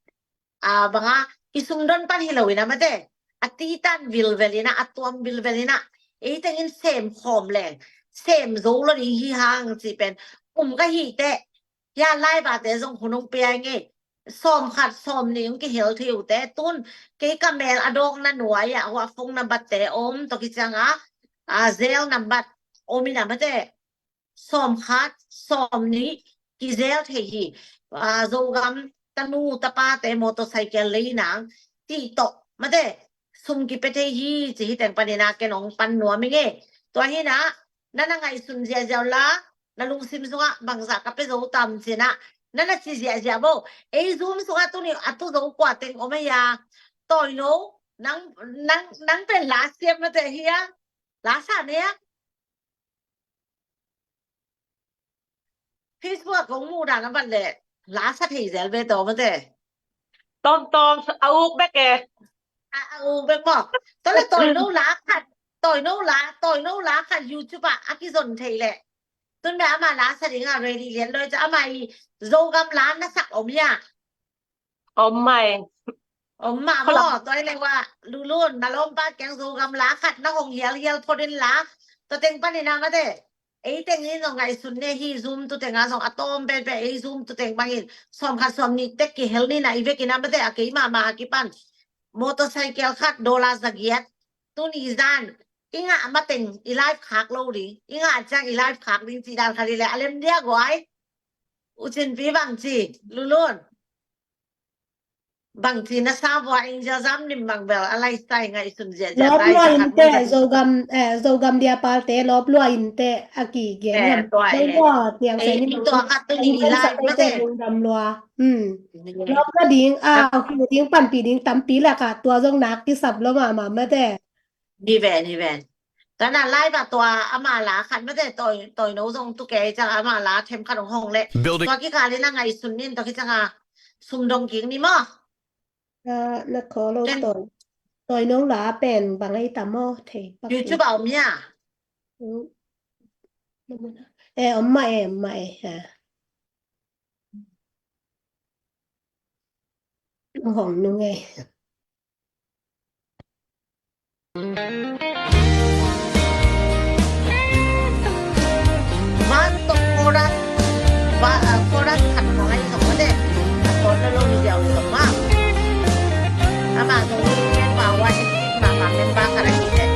a banga i sumdon pan hi lo ina mate. A titan vilvel ina, a tuam vilvel ina ei tengin sem khawm leng sem zo lo ding hi hang ci pen um ka hi te. Hia live a te zong hun ong pia ngei. Sawm khat sawm nih ong kihel thei ute. Tun kei ka mel a dawk na nuai ah hua phone na bat te om to kiciang a ah, zel nambat om ina mate. Sawm khat sawm nih kizel thei hi. Ah, Zogam tanu tapate motorcycle lei nang ti tawh mate sum kipe thei hi ci hi teng pan ina ken ong pan nuam ing e. Tua hina na na ngaihsun ziahziah la, na lungsim sungah bangzah ka pe zo tam cina na na ci ziahziah bo. Ei Zoom sungah tuni a tu zo kua teng om ei a. Toino nang, nang, nang pen la siam mate hia. La sa nia. Facebook a kong muh dan a bat le la sa thei zel ve to mate. Tawmtawm a uk bek e. A, a uk bek maw. Tawle toino la khat, toino la, toino la khat YouTube ah a kizon thei le. Tun be ama la sa ding a ready lian loi ca ama i Zogam la na sak om hia. Om mai. Om mah maw, tua hi leh ua Lulun, na lawmpa kiang Zogam la khat na hong hialhial phot in la, tua teng panin a mate. Ei teng in zong ngaihsun ne hi, Zoom tu teng a zong a tawm penpen ei Zoom tu teng bangin sawm khat sawm nih tek kihel ni na i vekin a mate, a kei mahmah a kipan motorcycle khat dollar zagiat. Tuni zan i ngah mateng i live khak lo ding, i ngah ciang i live khak ding cih dan khat hi leh a lem dia guai. U Cin Pi bang ci, Lulun. Bangci na sa vua ing zia zam nim bang bel a lifestyle ngaihsun ziahziah. Lawp lua in te, Zogam, eh, Zogam dia palte lawp lua in te a kigen. Eh, tua eh. Lawp lua tiang se nim. Tua khat tu ni lai mate. Lungdam lua. Hmm. Lawp na ding a, hu ding panpi ding tampi la ka tua zong nak kisap lo mama mate. Ni ven, ni ven. Tana live a tua ama la khat mate, toi, toino zong tu kei ciang ama la them khat hong hong le. Tua kikal in a ngaihsun nin tua kiciang a sum dong kik ni maw. Na kho lo toi, toino la pen bang ei tam maw thei pak. YouTube a om hia? Eh, om mah e, om mah e. Hong nung e. Van tawh chorus, va, ah, chorus khat khawng ahi zong mate. A tawlna lo hi ziau hi zong mah. Amah zong member, member khat ahi teh.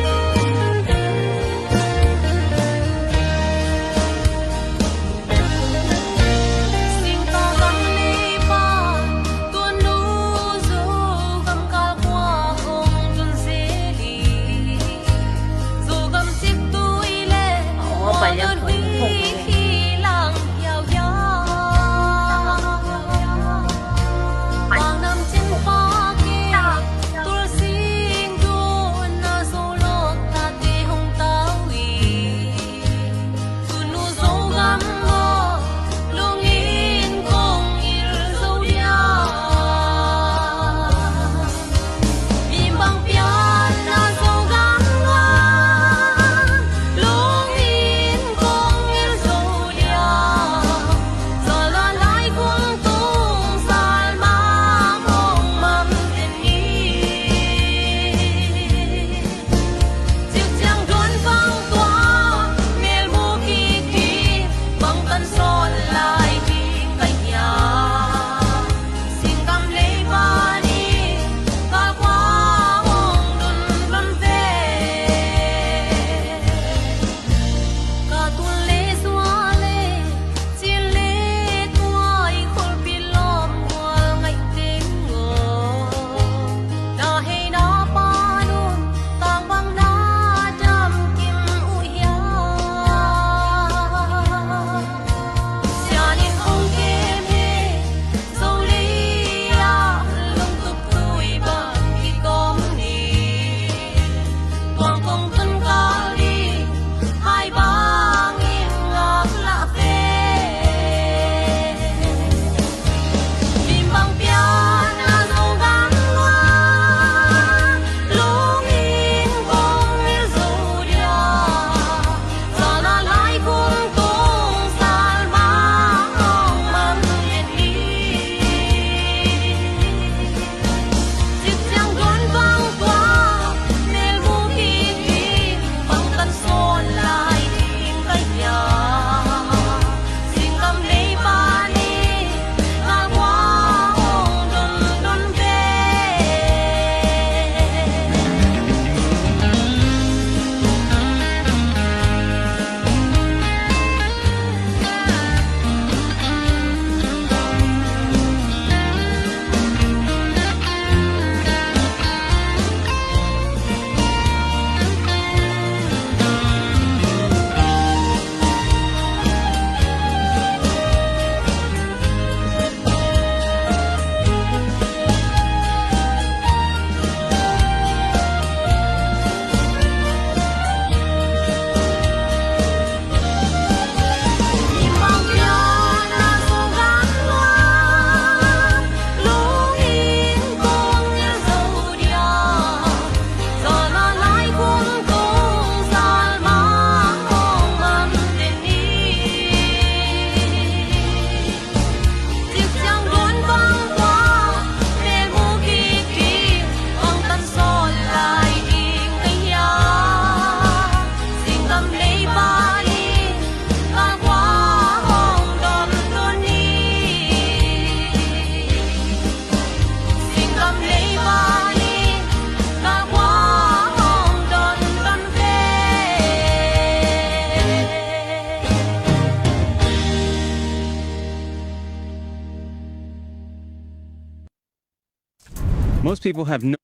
Most people have no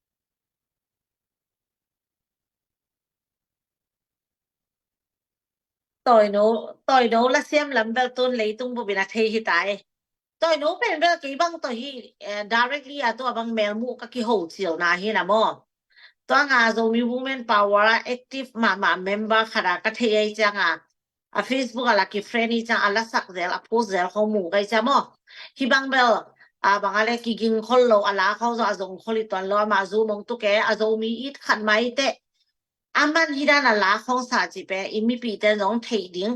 Toino, Toino la siam lam bel tun leitung bupin a thei hi tai. Toino pen bel kei bang to hi, eh, directly a tua bang melmuh ka kiho cilna hi na maw. Tua nga Zomi Women Power a active mahmah member khat a ka thei ai cianga a Facebook a la ki friend i ciang a la sak zel a post zel khong mu kai cia maw. Hi bang bel a bang a le kiging khol lo a la khong zo a zong khol i tuan lo ama zu mong tu ke a Zomi it khat mai te. A man hi dan a la khong sa ci pe i mipi te zong thei ding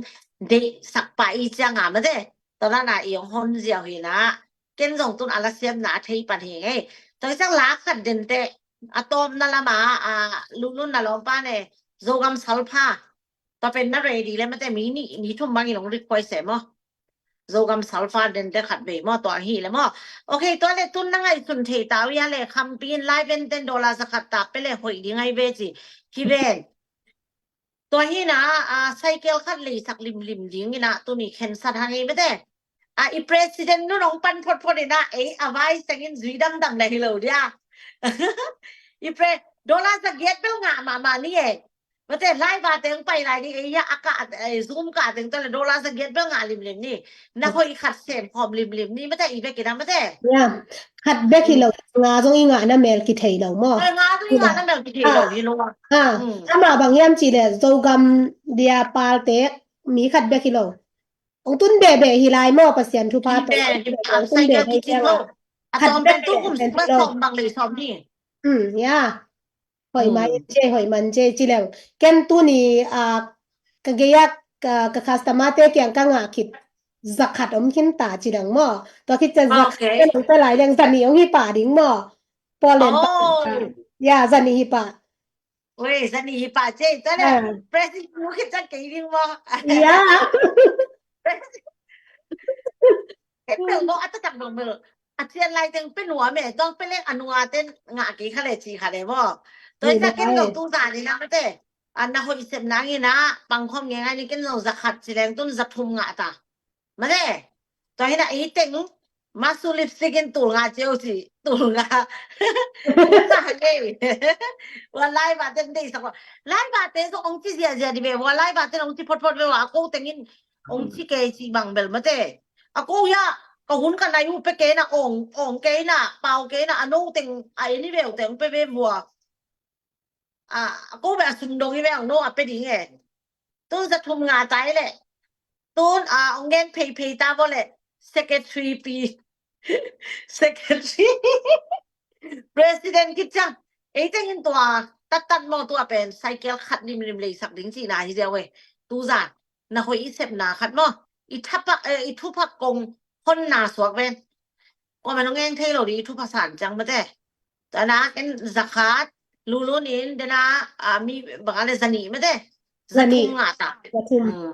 de sak pa i cianga ma de. Tua dan a i ong hon ziau hi na. Ken zong tun a la siam na thei pan hi ngei. Tua i ciang la khat den te a tawm na lama a lunun na lawmpa ne Zogam Salpha. Tua pen na ready le mate mi ni, mi thum bangin ong request e maw. Zogam Salpha den te khat vei maw, tua hi le maw. Ok, tua le tun na ngaihsun thei tau ia le khampi in live en ten dollar sa khat ta pe le hoih ding ai ve ci. Hi ven. Tua hi na, a, cycle khat leisak limlim ding ina tuni khensat hang ei mate. A, i president nun ong pan photphot ina, ei, a vai sengin zui damdam le hi lo dia. I pre, dollar sa giat bel ngah mahmah ni e. Mate, live a teng pai lai ni, ei, a ka, eh, Zoom ka teng tale dollar sa giat bel ngah limlim ni. Na hoih khat sem khom limlim ni, mate, i bek ina, mate. Ya, khat bek hi lo, nga zong i ngah na mel ki thei lo maw. Ai, nga zong i ngah na mel ki thei lo hi lo. Ha, ama bang hiam ci le, Zogam dia pal tek, mi khat bek hi lo. Ong tun bebe hi lai maw, Pasian thupha to. Ong tun bebe hi lo. A tawm pen tu kum sik ma sawm bang lei sawm ni. Hmm, ya. Hoih man ce, hoih man ce, ci leng. Ken tuni, a, ka gei a, ka, ka customer te kiang ka ngah khit. Zakhat om khin ta ci leng maw. Tua khit ciang zakhat te nong ta lai leng zani ong hi pa ding maw. Paul leng pa. Ya, zani hi pa. Oi, zani hi pa ce, tua le. President mu khit ciang kei ding maw. Ya. Ken bel maw, a tatak bang bel. A cian lai teng pe nuam e, tuang pe leng a nunga ten ngah kei kha le ci kha le maw. Tua i ta ken lo tu zan i na mate. A na hoih sep nang i na, pang khom nge ngai ni ken lo zakhat ci leng tun zathum ngah ta. Mate. Tua hi na i teng, masu lipstick in tul nga ciau ci, tul nga. Tul nga hang ei. Wa lai ba ten dei sak wa. Lai ba ten so ong ci zia zia di be, wa lai ba ten ong ci phot phot be wa, ko teng in ong ci kei ci bang bel mate. A ko ya, ka hun ka nai u pe kei na ong, ong kei na, pau kei na, a no teng, a ini be u teng pe be bua. A, a ko be a sum dong i be ong no a pe ding e. Tun zathum nga tai le. Tun a, ong gen phei phei ta bo le. Secretary pi. Secretary. President kit ciang. Ei teng in tua, tat tat maw tua pen, cycle khat lim lim lei sak ding ci na hi zia we. Tu zan. Na hoih i sepna khat maw. I thapak, eh, i thupak kong hon na suak ven. Kua man ong eng thei lo di i thupak san ciang mate. Tana ken zakhat, lulun in, dena, a, mi bang a le zani mate. Zani. Zathum nga ta. Zathum. Hmm.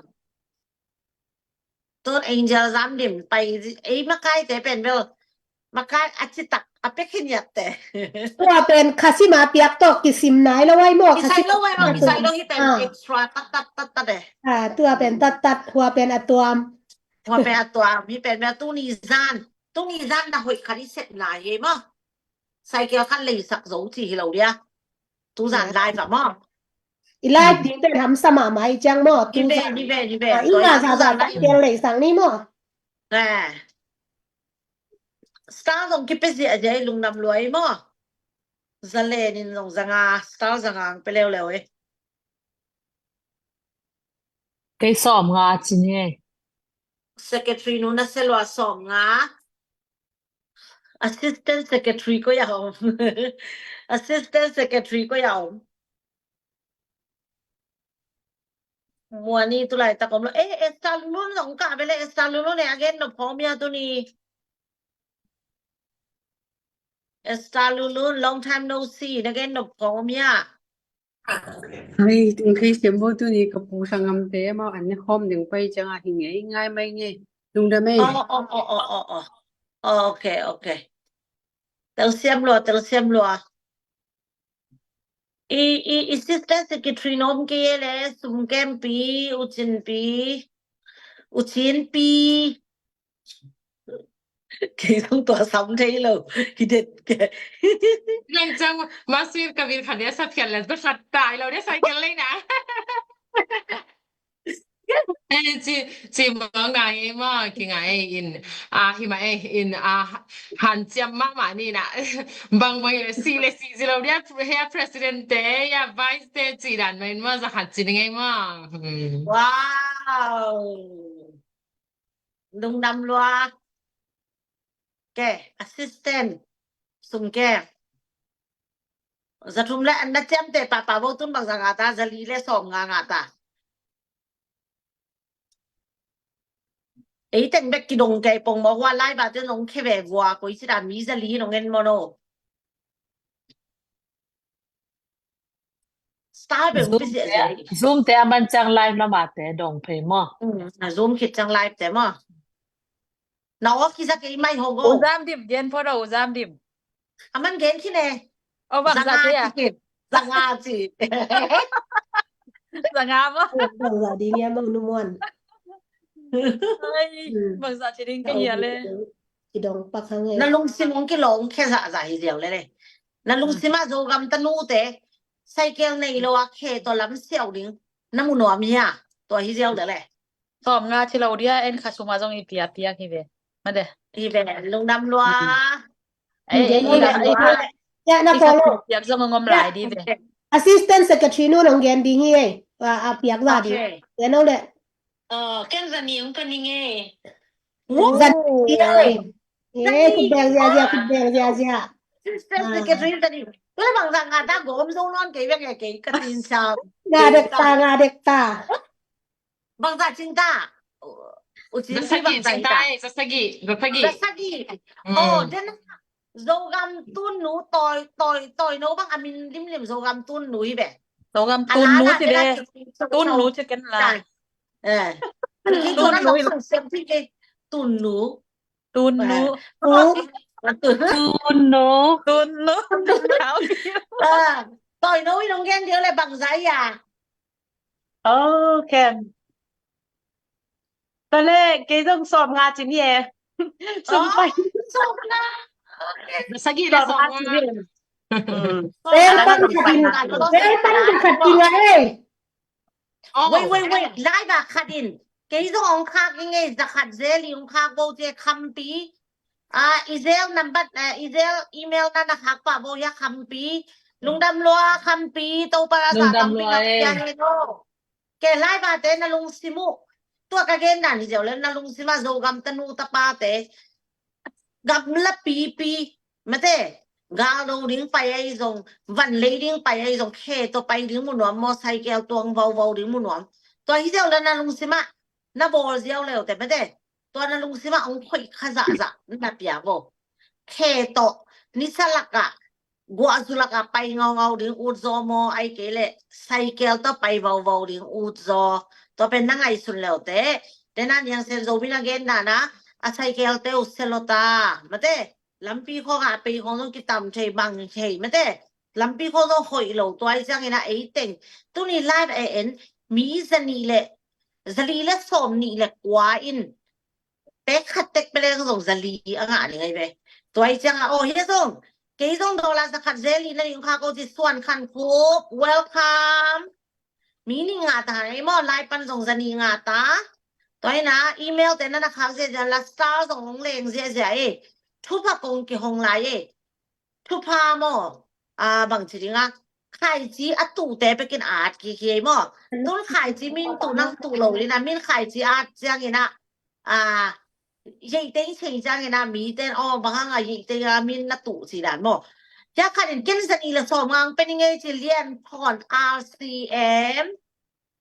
Tun Angel Zam Dim pai, ei makai te pen bel. Makai a citak, a pek hin yat te. Tua pen khasima piak tok kisim nai lo wai maw. Kisai lo wai maw, kisai lo hi pen extra tat tat tat tat e. A, tua pen tat tat, hua pen a tuam. Hua pen a tuam, hi pen bel tuni zan. Tuni zan na hoih khat i sep nai e maw. Cycle khat lei sak zo ci hi lo dia. Tu zan lai va maw. I lai ding pen hamsa mahmah i ciang maw. Ni ve, ni ve, ni ve. I nga za za lai pen lei sang ni maw. Star zong kipe zia zia i lungdam lua i maw. Zalen in zong zanga, star zanga ang pe leuleu e. Kei sawm nga ci ni e. Secretary nu na se lua sawm nga. Assistant Secretary ko ya om. Assistant Secretary ko ya om. Muani tu lai tak om lo. Eh, Esther Lulun zong ka bele Esther Lulun e a gen nop khawm ia tuni. Esther Lulun, long time no see, na gen nop khawm ia. Ai, tung thei siam bo tuni ka pu sangam te mau an ne khawm ding pai ciang a hi ngei ngai mai ngei. Lungdam ei. Oh, oh, oh, oh, oh, oh. Oh, okay, okay. Tel siam lua, tel siam lua. I, i, i sister secretary nom ke le, sum kem pi, u cin pi, u cin pi. Kei zong tua sam thei lo. Hi det ke. Nang cang masir ka bil khat dia sa phial le ba khat tai lo dia sa phial le na. Eh, ci, ci mawng na e maw, ki nga e in, a, hi ma e in, a, hanciam mahmah ni na. Bang bang le si le si zi lo dia, hea president te, hea vice te, ci dan maw in maw, za khat ci ding e maw. Hmm. Wow. Lungdam lua. Ke, assistant. Sum ke. Za thum le an na ciamteh pahpah vo tun bang za nga ta, za li le sawm nga nga ta. Ei teng bek kidong kei pong maw, hua live ah te nong khe ve vua, koi ci dan mi za li nong en maw no. Star bek Zoom pi sia te, sia. Zoom te a man ciang live na ma te dong phei maw. Mm, a Zoom khit ciang live te maw. Na aw kizak ei mai hong o. U Zam Dim, gen pho do U Zam Dim. A man gen khin e. O, bang za ci a. Za nga ci. Za nga maw. Bang za ding e maw nu muan. Ai, hmm. Bang za ci ding ka hia le. Kidong pak hang e. Na lungsim hong kilawng khe zahzah hi ziau le le. Na lungsim ah Zogam tanu te. Cycle nei lo a khe tawh lam siau ding. Na mu nuam hia. Tua hi ziau le le. Sawm nga ci lo dia en kha suma zong i pia pia hi ve. Ma de. Hi ve, lungdam lua. Ei, ei, ei, ei, ei, ya, na follow. Piak zong ngom lai di ve. Assistant Secretary nu nong gen ding hi ei. A, a piak za di. Okay. Gen no le. Oh, ken za ni ung ka ning ei. Za ni ei. Eh, khut beng ziazia, khut beng ziazia. Assistant Secretary ka ning. Tule bang za nga ta gom zong non kei beng kei ka tin sa. Nga dek ta, nga dek ta. Bangzah cing ta. U Cin pi bangzah cing ta. Za sagih, za sagih. Za sagih. Oh, den Zogam tunnu, toi, toi, toi no bang a min limlim Zogam tunnu hi be. Zogam tunnu ci be. Tunnu ci ken la. Eh. Tunnu hi lo. Tunnu. Tunnu. Tunnu. Tunnu. Tunnu. Toi no hi nong gen dia le bangzah hi a. Oh, ken. Tua le, kei zong sawm nga ci ni e. Sawm nga. Sawm nga. Sagih le sawm nga. Sawm nga. Bel pan khat in, bel pan khat in nga e. Wait, wait, wait. Lai ba khat in. Kei zong ong khak ing e, za khat ze li ong khak bo ce khampi. A, i zel number, a, i zel email na na khak pa bo ya khampi. Lungdam lua khampi, Topa na sa tampi na pia he lo. Ke lai ba te na lungsim uh. Tua ka gen dan hi zeu le na lungsim a Zogam tanu tapa te. Gamla pipi. Mate. Gal do ding pai ai zong. Van lei ding pai ai zong. Khe to pai ding mu nuam mo. Cycle tuang vau vau ding mu nuam. Tua hi zeu le na lungsim a. Na bol ziau leu te mate. Tua na lungsim a ong khoih kha zahzah. Na pia bo. Khe to. Nisa lak a. Guahzu lakah pai ngaungau ding utzaw maw, ahih kei leh cycle tawh pai vauvau ding utzaw. Tua pen na ngaihsun leute. Tena Niang Sen Zo mi na gen dana a cycle te uh selota mate. Lampi khawngah a pei khawng zong kitam thei bang thei mate. Lampi khawng zong hoih lo tua ahi ciangin a ei teng tuni live a en mi zanih le zali le sawm nih le kua in pek khat tek peleng zong zali a ngah ning ahi ve. Tua hi cianga aw hia zong kei zong dollar zakhat zeli na ning kha ko ci Suan Khan Khup, welcome. Mi nih ngah ta hai maw, lai pan zong zani ngah ta. Tua hi na email te na na khak ziazia la star zong hong leng ziazia e. Thupha kong kihong lai e. Thupha maw, a, bangci dinga khaici a tuhte pekin a at kiki ei maw. Tun khaici min tuh nang tuh lo lina min khaici at ciangina, a, yeite i cei ciangina miten aw bang hanga yeite a min na tuh ci dan maw. Cia khatin ken zani la sawm ngang pening ei ci Lian Phawn R C M.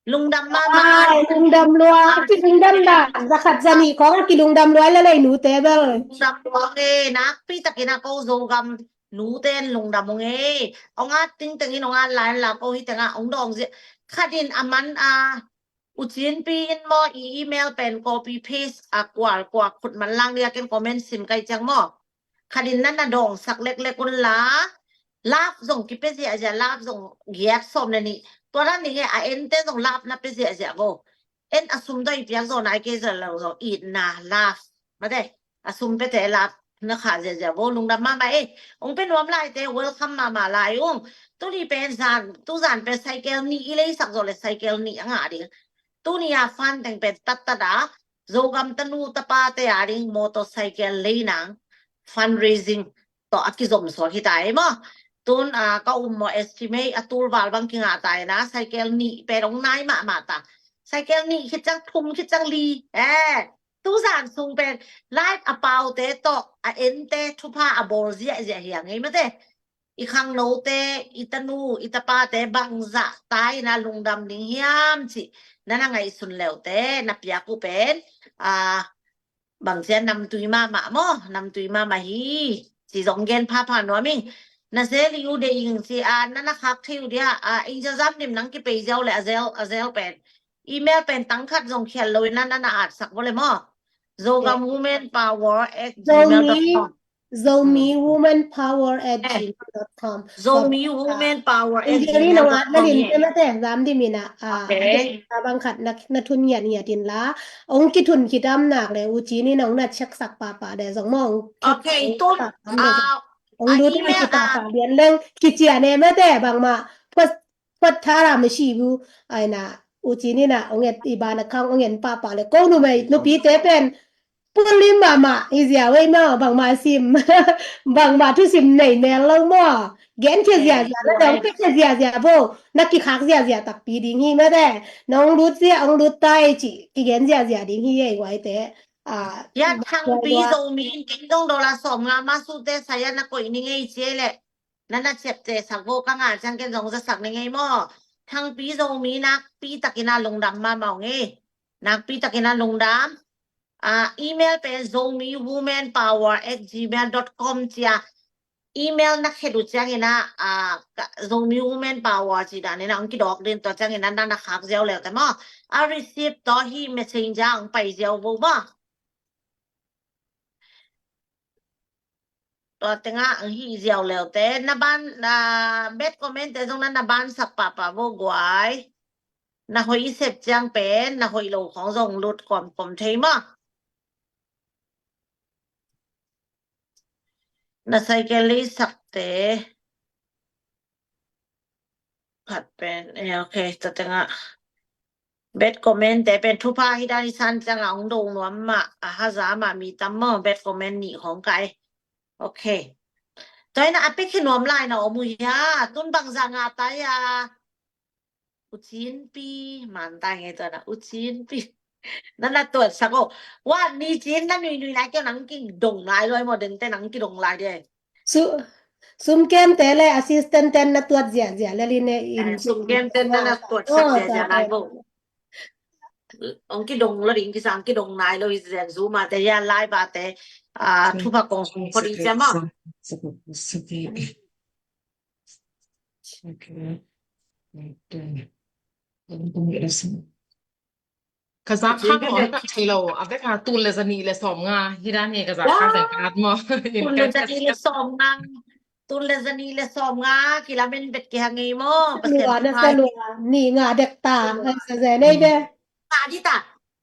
Lungdam mahmah. Ai, lungdam lua. Ki lungdam da. Zakhat zani khong ki lungdam lua le lei nu te bel. Lungdam lua nge nakpi takin a ko Zogam nu ten lungdam nge. Ong at ting tengin ong at lai la ko hi tenga ong dong zi. Khatin aman a U Cin pi in maw i email pen copy paste a kual kual khut man lang dia ken comment sim kai ciang maw. Khatin nan na dawngsak leklek un la. Love zong kipe ziahziah, love zong giat sawm le nih. Tua dan ning e a ente zong love na pe ziahziah go. En a sum doi piak zong nai kei zong lo zong it na love. Mate. A sum pete la na kha ziazia vo, lungdam mama e. Ong pe nuam lai te welcome mama lai ung. Tuni pen zan, tu zan pen cycle ni i lei sak zo le cycle ni anga ding. Tuni a fan teng pen tat tat a Zogam tanu tapa te a ding motorcycle lei nang fundraising to a kizom so hi ta e mo. Tun a ka um mo estimate a tul val bang kinga ta e na cycle ni pen ong nai mama ta. Cycle ni khit chang thum khit chang li. Eh, tu zan sung pen live a pau te to a en te thupha a bol zia zia hi a ngei mate. I khangno te, i tanu, i tapa te bang zah ta ina lungdam ding hiam ci. Na na ngaihsun leu te na piak uh pen a bang cia namtui mama mo, namtui mama hi. Ci zong gen phapha nuam ing. Na zel i u de ing ci a na na khak thei u dia a ing cia zam dim nang kipei ziau le a zel, a zel pen. Email pen tang khat zong khial lo ina na na at sak vo le mo. Zogam Women Power at gmail dot com. Zomi Women Power at gmail dot com. Zomi Women Power at gmail dot com. Ing cia ni nong at na din te mate zam dim ina a bang khat na thun ngiat ngiat in la. Ong kithun kidam nak le u ci ni nong na check sak papa de zong mo ong. Okay, tu ong lut na ki papa lian leng kicia ne mate bangma. Phot tha ra ma si bu ai na u ci ni na ong et i ba na khang ong en papa le ko numei nupi te pen pulin mama i zia wei ma bangma sim bangma thu sim nei nel lo mo. Gen khia zia zia na dong pe khia zia zia bo na kikhak zia zia takpi ding hi mate. Nong lut zia ong lut tai ci kigen zia zia ding hi ei wai te. A ya Thangpi Zomi in keng dong dola sawm nga ma su te saya na koih ni ngei ci le. Na na ciapteh sak vo ka ngah ciang ken zong za sak ni ngei maw? Thangpi Zomi nakpi takin a lungdam mahmah ung ei. Nakpi takin a lungdam. A, email pen zomi woman power at gmail dot com cia. Email na khet uh ciangin a, a, Zomi Woman Power ci danin a hong kidawk din tua ciangin a na na khak ziau leu te maw? A receipt tawh hih messenger hong pai ziau vo maw? Tua tengah ang hih ziau leute na ban, na bad comment te zong na na ban sak pahpah vo guai. Na hoih i sep ciang pen na hoih lo khong zong lut kawmkawm thei maw? Na cycle lei sakte khat pen, eh, okay, tua tengah bad comment te pen thupha hi dan i san ciangah hong do nuam mah, a haza mah mi tam maw, bad comment nih khong kai. Okay. Tua ina a pekhe nuam lai na om uh hia, tun bangzah ngah ta hia. U Cin Pi, man ta ngei tua na, U Cin Pi. Na na tuat sak o. Wa, ni cin na nui nui lai keu nang kidong lai loi maw, dengte nang kidong lai de. Su, sumkem te le assistant ten na tuat ziazia le li ne in. Eh, sumkem ten na na tuat sak ziazia lai bo. Ong kidong lo ding kisang kidong nai lo i zen zu ma te ya lai ba te. Ah, thupha kong kong ko ding cia ma. Okay. Ka zak khak lo, a tak thei lo, a vek a tul le za nih le sawm nga, hi dan hi ka zak khak zek at maw. Tul le za nih le sawm nga, tul le za nih le sawm nga, kilamen bet ki hang ei maw. Pasian lua na sa lua, nih nga dek ta, hai sa ze nei be. Ta di ta,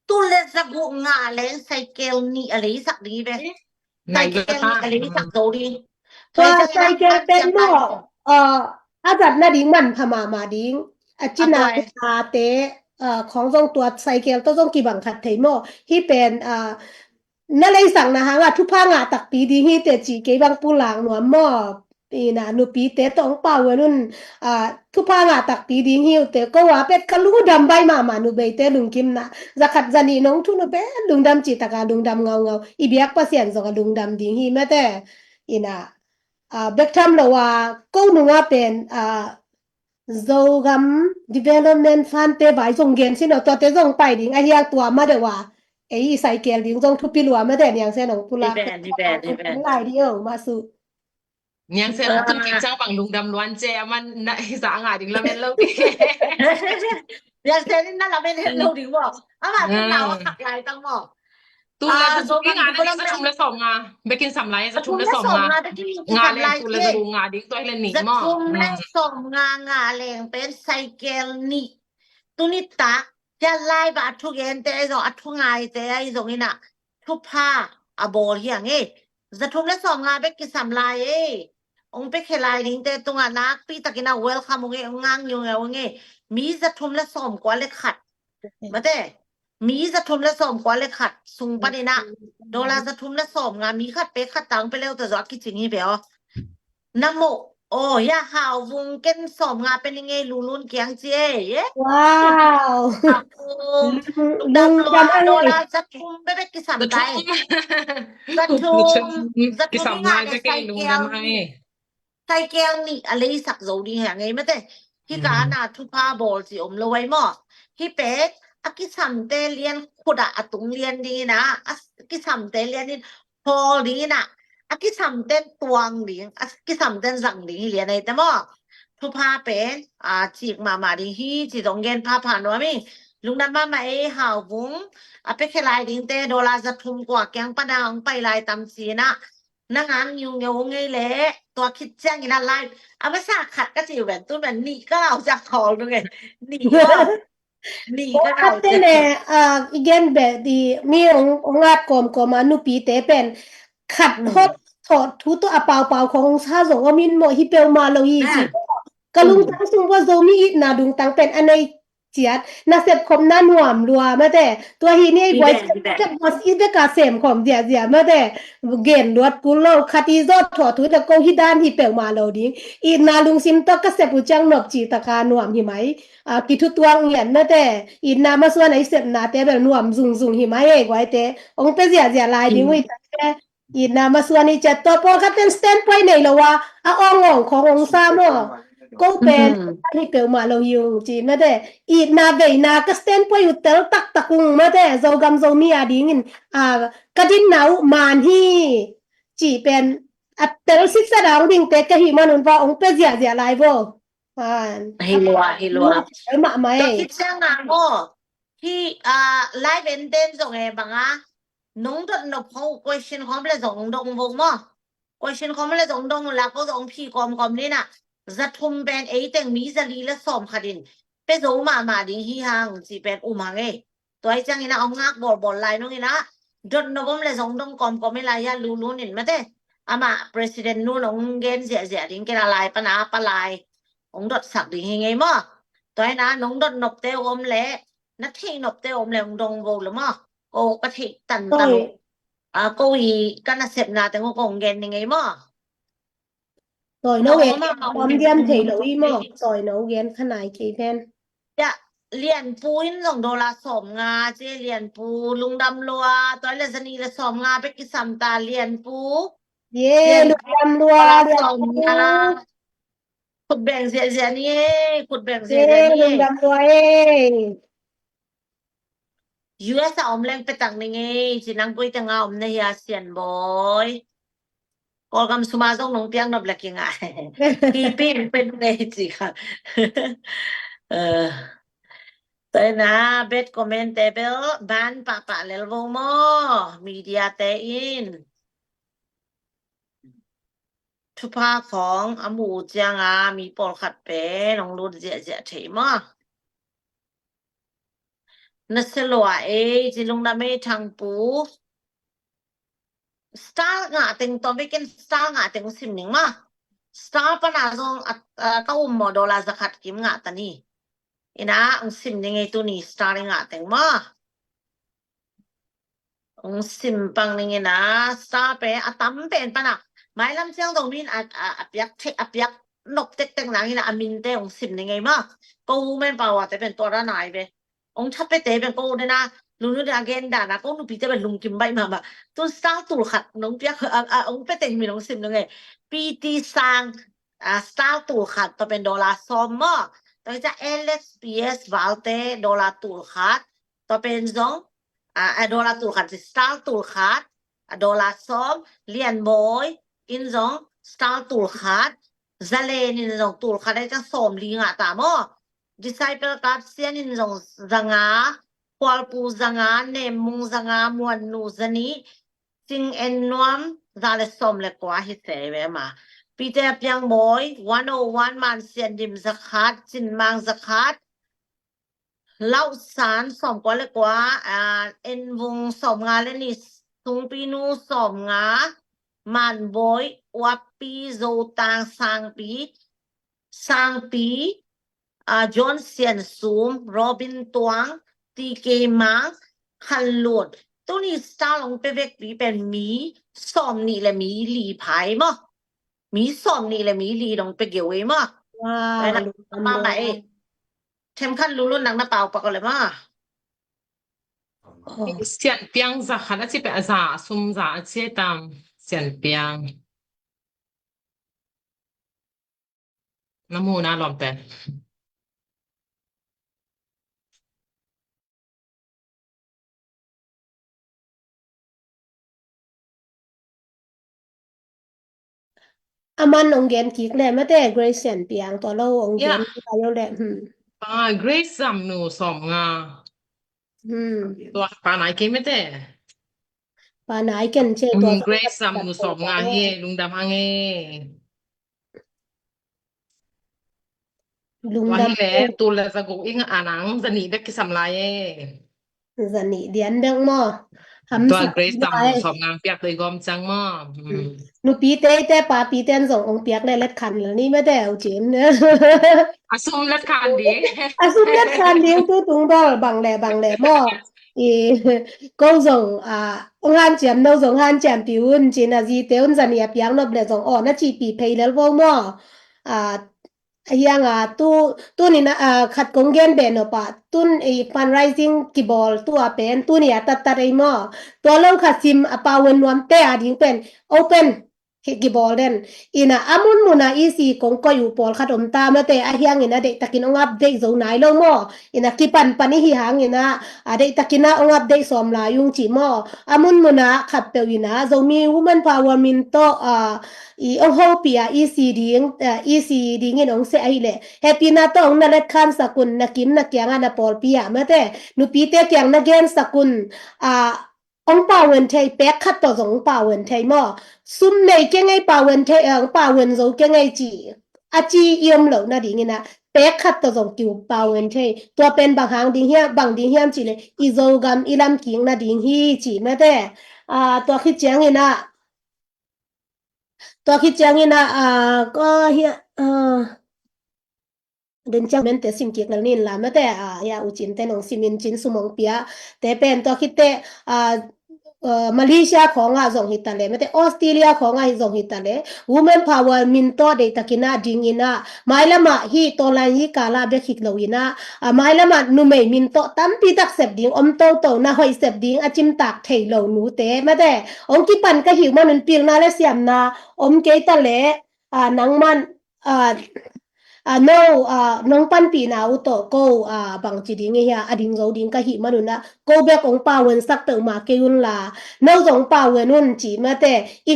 tul le za guk nga leng cycle nih a lei sak ding hi be. Cycle nih a lei sak zo ding. Tua cycle pen maw, a zat na ding man pha mahmah ding. A cina te khong zong tua cycle tawh zong kibang khat thei maw? Hi pen na leisakna hangah thupha ngah takpi ding hi te ci kei bang pulak nuam maw? Ina nupite tawh hong pau un, thupha ngah takpi ding hi uh te ko a pet ka lungdam bai mahmah nubeite lungkimna. Zakhat zanih nong thun uh pet lungdam cih taka lungdam ngaungau. I biak Pasian zong a lungdam ding hi mate. Ina bek tham lo a ko nunga pen Zogam Development Fund te vai zong gen sin aw, tuate zong pai ding a hiang tua ma deuh a ei i cycle ding zong thupi lua ma deuh niang se nong pulak lai ding aw ma su. Niang se nong tun kik cang bang lungdam luan ce a man na i sa a ngah ding lamen lo ding. Niang se nin na lamen het lo ding maw? Ama tun nau a khak lai tang maw? Tul le za guk i ngah na ding za thum le sawm nga. Bekin sam lai za thum le sawm nga. Nga le tul le za guk nga ding tua hi le nih maw? Za thum le sawm nga nga leng pen cycle nih. Tuni tak cia lai ba a thu gen te ai zong a thu ngai te ai zong ina thupha a bawl hi a ngei. Za thum le sawm nga bek kisam lai ei. Ong pia khia lai dingte tungah nakpi takin a welcome ung ei, ong ngak ngiungeu ung ei. Mi za thum le sawm kua le khat. Mate, mi za thum le sawm kua le khat sung panin ah dollar za thum le sawm nga, mi khat pek khat tang pia leu ta zawh a kicing hi ve aw. Na moh aw, ya Hau Vung, ken sawm nga pia ning ei, Lulun kiang ci ei. Wow. Hau Vung, lungdam lua, dollar za thum bek bek kisam tai. Za thum, za thum kisam hi nga lai le bek ei, lungdam hi nga ei. Saikel nih a leisak zo ding hi a ngei mate. Hih ka ana thupha bawl ci om lo ai maw. Hih pen a kisamte lian khut ah a tung lian ding in ah, a kisamte lian in hawl ding in ah, a kisamte tuang ding, a kisamte zang ding hi lian ei te maw. Thupha pen a cik mahmah ding hi ci zong gen phapha nuam hi. Lungdam mahmah ei Hau Vung. A pia khia lai dingte dollar za thum kua kiang pana ong pai lai tam ci in ah. Na ngak ngiungeu ngei leh tua khit ciangin a live a masa khat ka ci uh ven, tu ven nih ka lau ciang khawl nung ei. Nih kua, nih ka lau ciang. Khatte ne, i gen beh di, mi ong ngat kawmkawm a nupite pen khat hot thawh thu tawh a paupau khong sa zong om in maw, hi peuhmah lo hi ci. Ka lungtang sung vua Zomi itna dungtang pen a nei ciat, nasep khopna nuam lua mate. Tua hi ni ei buai ciat, nasep buai i beka sem khawm ziahziah mate. Gen luat kul lo, khat i zawt thawh thu na ko hi dan hi peuhmah lo ding. Itna lungsim tawh ka sep uh ciang nop ci taka nuam hi mai. A, kithutuak ngiat mate. Itna masuan a i sepnate bel nuam zungzung hi mai ei guaite. Ong pia ziahziah lai ding uh i tate. Itna masuan i ciat tua pawlkhat ten standpoint nei lo a, a awngawng khong ong sa maw. Ko pen hi peuhmah lo hi ung ci mate. Itna veina ka standpoint uh tel taktak ung mate. Zogam Zomi a dingin, a, ka dinna uh man hi ci pen a tel sitsa dang dingte ka hih manun va ong pia ziahziah lai vo. Hi lua, hi lua. Tel mahmah ei. Tua khit ciangah maw, hih, a, live en den zong e bang a nong dot nop khong uh question khawm le zong dong vo maw. Question khawm le zong dong uh la ko zong phi kawmkawm ni na. Za thum pen ei teng mi za li le sawm khat in pia zo mahmah ding hi hang ci pen um hang ei. Tua hi ciangin a ong ngak bawlbawl lai nung in a dot nop om le zong dong kawmkawm in lai hi a Lulun in mate. Amah president nun ong gen ziahziah ding kei la lai pana pa lai ong dotsak ding hi ngei maw. Tua hi na nong dot nopte uh om le, na theih nopte uh om le ong dong vo le maw. Ko ka theih tantan uh. A, ko i ka nasepna teng uh kong gen ni ngei maw. Tawi no gen, om diam thei lo i maw. Tawi no gen kha nai kei pen. Ya, Lianpu in zong dollar sawm nga ci, Lianpu lungdam lua, tawi le zani le sawm nga bek kisam ta Lianpu. Ye, lungdam lua Lianpu. Khut beng ziahziah ni e, khut beng ziahziah ni e. Lungdam lua e. U S a om leng petak ni ngei ci, nang koi teng a om na hia Sian Bawi. Kawlgam suma zong nong piak nop le kingai. Kipi pen ngei ci kha. Taina bad comment te bel ban pahpah lel vo maw media te in. Thupha khawng a mu uh cianga mi pawlkhat pen hong lut ziahziah thei maw. Na sia lua ei ci, lungdam ei Thangpu. Star ngah teng tawm ei ken star ngah teng sim ning maw. Star pana zong ka um maw, dollar zakhat kim ngah ta ni. Ina hong sim ning ei tuni star i ngah teng maw. Hong sim pang ning ina, star pen a tam pen pana mailam ciang zong min a piak thei, a piak nop tektek nang ina a minte hong sim ning ei maw. Ko woman power te pen tua ra nai ve. Hong tha pete pen ko dena, lunu dena gen dana ko nupite pen lungkim baih mahmah. Tun star tul khat nong piak, hong pia teng min hong sim ning ei. P T Sang, star tul khat, tua pen dollar sawm maw. Tua hi ca L X P S valte dollar tul khat, tua pen zong a dollar tul khat, star tul khat, a dollar sawm. Lian Bawi in zong star tul khat, Zalen in zong tul khat, a hi ca sawm li ngah ta maw. Disciple Kap Sian in zong zanga, Kualpu zanga, Nemmung zanga, Muannu zani, Sing En Nuam za le sawm le kua hi se ve ma. Peter Piang Bawi, one oh one Man Sian Dim zakhat, Cin Mang zakhat, Lauh San sawm kua le kua, En Vung sawm nga le ni, Sungpinu sawmnga, Manbawi, Uappi, Zotang, Sangpi, Sangpi, ah, John Siansum, Robin Tuang, T K Mang, Khanlun. Tuni star hong pe vekpi pen mi sawmnih le mi li phai maw. Mi sawmnih le mi li dong pe geu ei maw. Wow, ai na lungdam mama maw. Ei. Themkhat Lunglun nang na pau pak le maw. Oh. Sian piang za khat a ci pe a za sum za a ci tam. Sian piang. Na mu na lawm pen. A man ong gen kik le mate, Grace Sian Piang tua lo ong gen kik le. Hmm. Ah, Grace Zamnu sawmnga. Hmm. Tua pa nai kei mate. Pa nai ken ce tua. Hmm, Grace Zamnu sawmnga hi, lungdam hang e. Lungdam. Tua hi le, tu le za guk ing a nang za nih bek kisam lai e. Za nih dian bek maw. Tua Grace Zamnu sawmnga piak dei gawm cang maw. Hmm. Nupi te te papi ten zong ong piak le let khan le ni mate au cin. A sum let khan ding. A sum let khan ding tu tung dol bang le bang le maw. I ko zong a ong hanciam no zong hanciam pi un cin a zi te un za nih a piak nop le zong aw na ci pi phei lel vo maw. A Ahiang a tu, tu ni na, ah, khat kong gen beh nop a, tun i fundraising kibawl tu a pen, tu ni a tattat ei maw. Tua lo khat sim a pau en nuam te a ding pen, open hi kibawl den. Ina a mun mun a E C kong koih uh pawl khat om ta mate, ahiang ina deihtakin ong update zo nai lo maw. Ina kipan pan i hi hang ina, a deihtakin a ong update sawm lai ung ci maw. A mun mun a khat peuh ina, Zomi Women Power min tawh, ah, i ong hopih a E C ding, eh, E C dingin ong seh ahih leh hehpihna tawh ong na let khan sak un, na kim na kiangah na pawlpi ah mate, nupite kiang na gen sak un, ah, ong pau en thei, pek khat tawh zong ong pau en thei maw. Sum nei kei ngei pau en thei, eh, ong pau en zo kei ngei ci a ci i om loh nadingin ah pek khat tawh zong kiu pau en thei. Tua pen bang hang ding hiam, bang ding hiam cih leh i Zogam i lamkik nading hi ci mate. Ah, tua khit ciangin ah Tua khit ciangin ah, ah, ko hi, ah, den ciang mente sim kik lel nin la mate, ah, ya u cin te nong simin cin sum ong pia te pen tua khit te, ah, ah, Malaysia khawngah zong hi ta le mate, Australia khawngah hi zong hi ta le, Women Power min tawh deihtakin ah dingin ah, mailam ah hi tawlan yi kala bek hik lo in ah, a mailam ah numei min tawh tampi tak sep ding om toto, na hoih sep ding a cimtak thei lo nute mate. Ong kipan ka hi uh manun pilna le siamna om kei ta le, a, nangman, a, a, no, a, nong panpihna uh tawh ko, a, bangci ding i hia, a ding zo ding ka hi manun ah, ko bek ong pau en sak peuhmah kei un la, no zong pau en un ci mate. I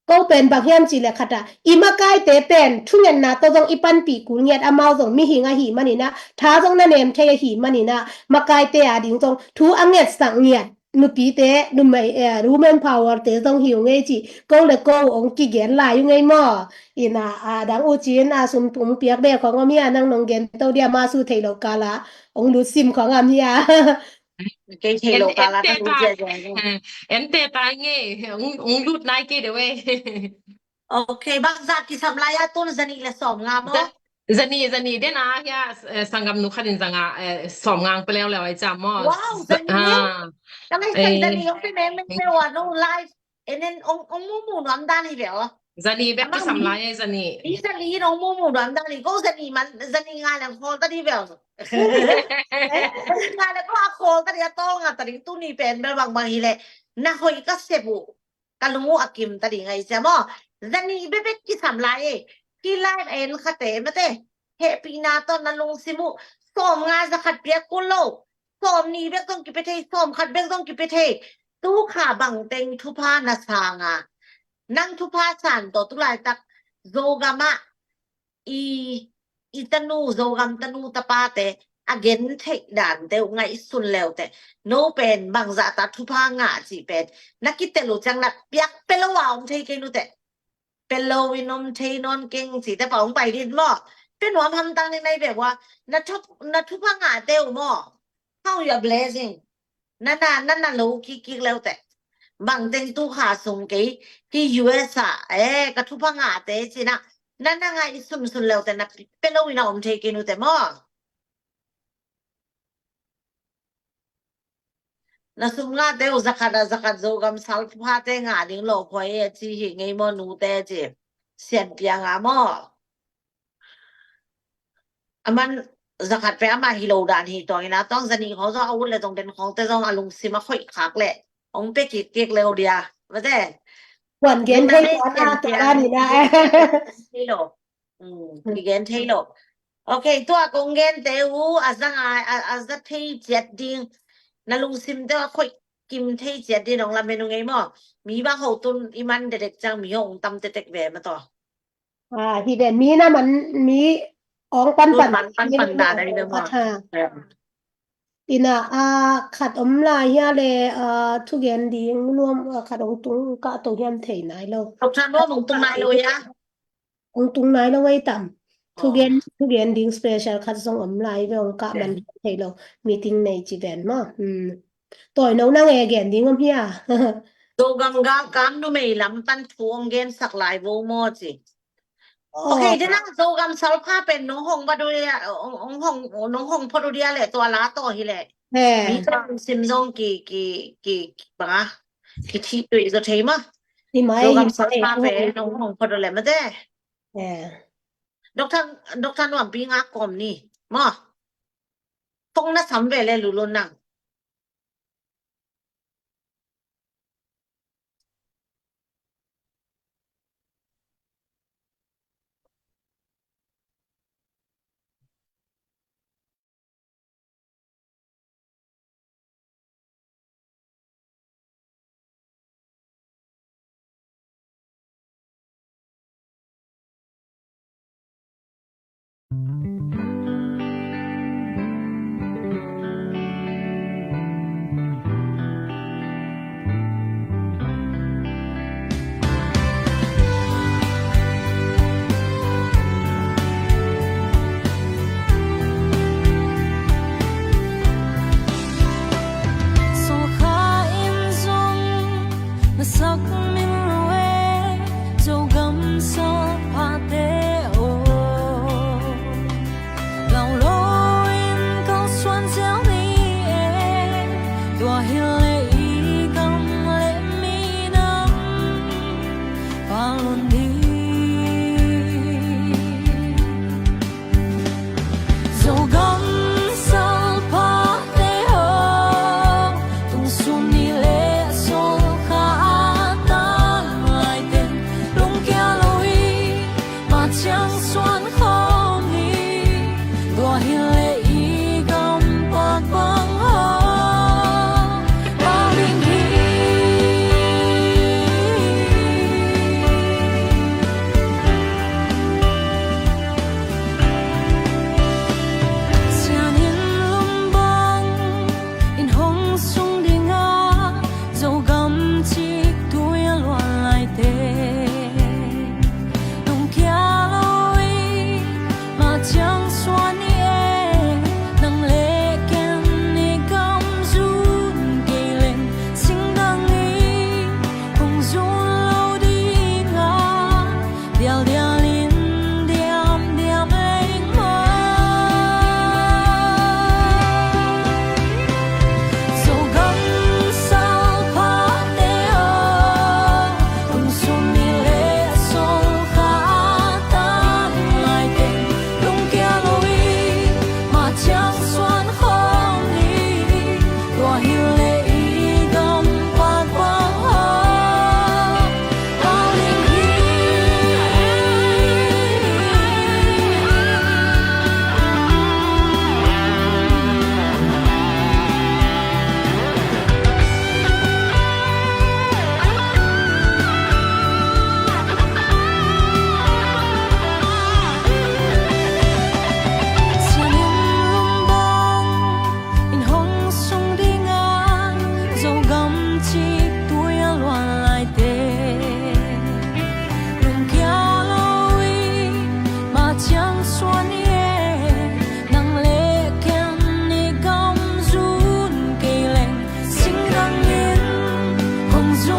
ko pen bang hiam cih leh khat ah, i makaite pen thungetna tawh zong i panpih kul ngiat, amau zong mihing ahih manin ah, tha zong na nem thei ahih manin ah, makaite a ding zong thu a ngetsak ngiat nupite, numei, eh, Women Power te zong hi uh ngei ci, ko le ko ong kigen lai uh ngei maw. Ina, a dang uh cin, a sum tung piak bek khong om hi a, nang nong gen to dia ma su thei lo kala ong lut sim khong am hi a. Kei thei lo kala ka lut zia zia. Ente ta nge, ung, ung lut nai kei de we. Ok, bang za kisam lai a tun za nih le sawmnga maw? Za nih, za nih den a hia, eh, sanggam nu khat in za nga, eh, sawmnga ong pe leuleu ai ca maw? Wow, za nih. Ah. Ka ngai sai za nih ong pe mengmeng pe wa no life. En en ong, ong mumu nuam dan hi ve aw. Za nih bek kisam lai e, za nih. I za nih in ong mumu nuam dan hi, ko za nih man, za nih nga leng khawl ta di ve aw. Za nih nga leng ko a khawl ta di, a tawl nga ta di, tuni pen bel bangbang hi leh na hoih ka sep uh, ka lung uh a kim ta di ngai sia maw. Za nih bek bek kisam lai e. Hih live en khate mate, hehpihna tawh na lungsim uh sawmnga za khat piak kul lo. Sawmnih bek zong kipia thei, sawmkhat bek zong kipia thei. Tu kha bang teng thupha na sang a, nang thupha san tawh tu laitak Zogam ah i, i tanu, Zogam tanu tapate a gen theih dante uh ngaihsun leute, no pen bangzah ta thupha ngah cih pen na kitel uh ciang na piak pe lo a om thei kei nute. Pe lo in om thei nawn keng cite pa hong pai din maw? Pe nuam hamtang ding nai ve ua, na thu, na thupha ngahte uh maw? Count your blessing. Na na, na na lo kik kik leute. Bang teng tu kha sung kei, hih U S ah, eh, ka thupha ngahte cih na, na na ngaih sunsun leute na pia lo in a om thei kei nute maw. Na sum ngahte uh zakhat a zakhat Zogam salphate ngah ding lo khoi e ci hi ngei maw nute ci. Sian piang a maw. Aman zakhat pe ama hi lo dan hi tawng ina tawng zanih khawng zong a ut le zong den khawngte zong a lungsim a khoih khak le ong pe kik kik le uh dia. Mate. Kuan gen thei na tua na tua na ni na. Thei lo. Kigen thei lo. Ok, tua kong gente uh a zang a, a, a za thei ciat ding. Na lungsim te a khoih kim thei ciat ding ong lamen uh ngei maw. Mi bang ho tun i man dedek ciang mi ho ong tam tetek ve ma taw. Ah, hi ve mi na man mi ong pan pan. Tun man pan pan da dai ve maw. Ina a khat om lai hia le a thugen ding nuam a khat ong tung ka to hiam thei nai lo. Tok than nuam ong tung nai lo ya. Ong tung nai lo ei tam. Thugen, thugen ding special khat zong om lai ve ong kah man thei lo. Meeting nei ci ven maw. Tawi no nang e gen ding om hia. Zogam galkam numei lam pan thu ong gen sak lai vo maw ci. Ok, dena Zogam salpha pen nong hong badu dia, nong hong, nong hong phodu dia le tua la to hi le. Mi sim zong ki, ki, ki, ki banga. Ki thi tui zo thei ma. Zogam salpha pen nong hong phodu le mate. Doctor, Doctor Nuampi nga kom ni. Maw. Phone na sam ve le lulun nang. Sawlkha in zong na sak min lo e, Zogam salphate aw. Gawng lo in kalsuan zel ni e, tua hi leh i gam le minam pang lun ding. Zogam salphate aw, tung sun ni le Sawlkha a tan lai teng lungkia lo i, ma ciang suan khawm ni. Tua hi leh i gam pak bang a pau ding hi. Sian in lum bang in hong sung ding a, Zogam cik tui a luan lai te. Lungkia lo i, ma ciang suan ni e, nang le ken i gam zun kei leng, singdang i hong zun lo ding a, dialdial in diamdiam leng maw. Zogam salphate aw, tung sun ni le Sawlkha a tan lai teng lungkia lo i, ma ciang suan khawm ni. Tua hi leh i gam pak bang a pau ding hi. Sian in lum bang in hong sung ding a, Zogam cik tui a luan lai te. Lungkia lo i, ma ciang suan ni e, nang le ken i gam zun kei leng, singdang in hong zun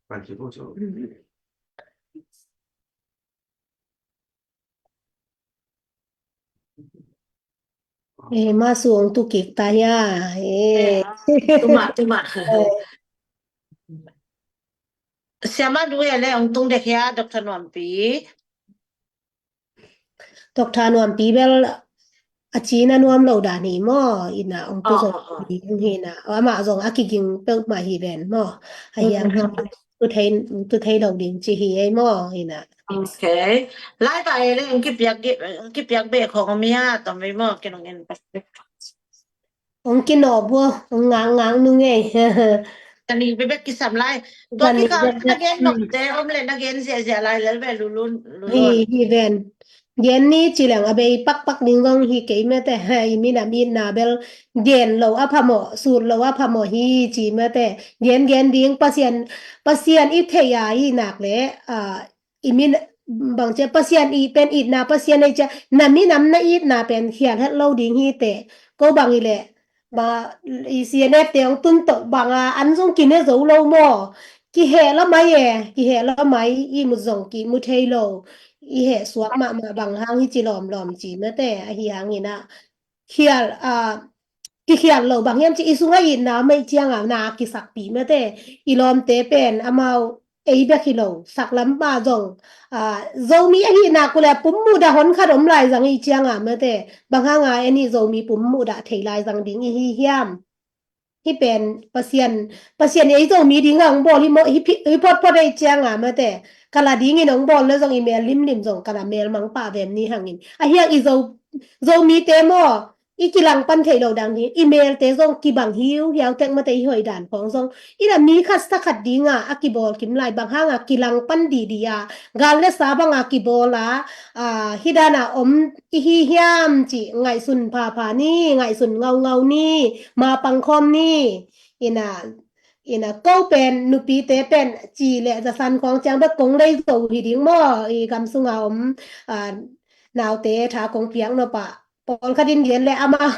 Eh, ma suang tu kik ta hia. Eh. Tuma, tuma. Siama du ya le ong tung dek hia, Doctor Nuampi. Doctor Nuampi bel a cina nuam lo dan hi maw, ina ong tu zong hi na. Amah zong a kiging peuhmah hi ven maw. A hiang tu thei, tu thei lo ding ci hi ei maw, ina. Ok. Lai ta ei le ong kipiak, ong kipiak beh khong om hia, tom vei maw, kinong en. Ong kinawh bua, ong ngak ngak nu ngei. Tani bebek kisam lai. Tua kikal na gen nopte om le na gen ziahziah lai lel ve lulun. Hi, hi ven. Gen ni ci leng a bei pakpak ding gong hi kei mete. Hi, minam itna bel gen lo a phamawh, sut lo a phamawh hi ci mete. Gen gen ding Pasian, Pasian i theih a i nak le, a, i min bang cia Pasian i pen itna Pasian ei cia na minam na itna pen khial het lo ding hi te. Ko bang i le ba i C N F te ong tun tok bang a an zong kine zo lo maw? Kiheh lo mai e, kiheh lo mai i mut zong kimu thei lo. I heh suak mahmah bang hang hi ci lawmlawm ci mete ahi hangin a khial, a, kikhial lo bang hiam ci i sungah itna mei cianga na kisakpih mete i lawmte pen amau ei bek hi lo saklam pa zong, a, Zomi ahihna kule pum muhdah hon khat om lai zang i cianga mete bang hanga en i Zomi pum muhdah thei lai zang ding i hi hiam? Hi pen Pasian, Pasian ei Zomi dinga ong bawl hi maw, hi photphot ei cianga mete kala dingin ong bawl le zong i mel limlim zong kala mel mang pah vem ni hangin a hiang i Zo, Zomite maw i kilang pan thei lo dang hi, i melte zong kibang hiu hiau tek mate i hoih dan khong zong i la mi khat sa khat dinga a kibawl kim lai bang hanga kilang pan didi a gal le sa banga kibawl a, a, hi dana om i hi hiam ci ngaihsun phapha ni, ngaihsun ngaungau ni, ma pangkhawm ni. Ina, ina ko pen nupite pen ci le zasan khong ciang bek kong lei zo hi ding maw i gam sunga om, a, naute tha kong piak nop a pawlkhat in gen le amau,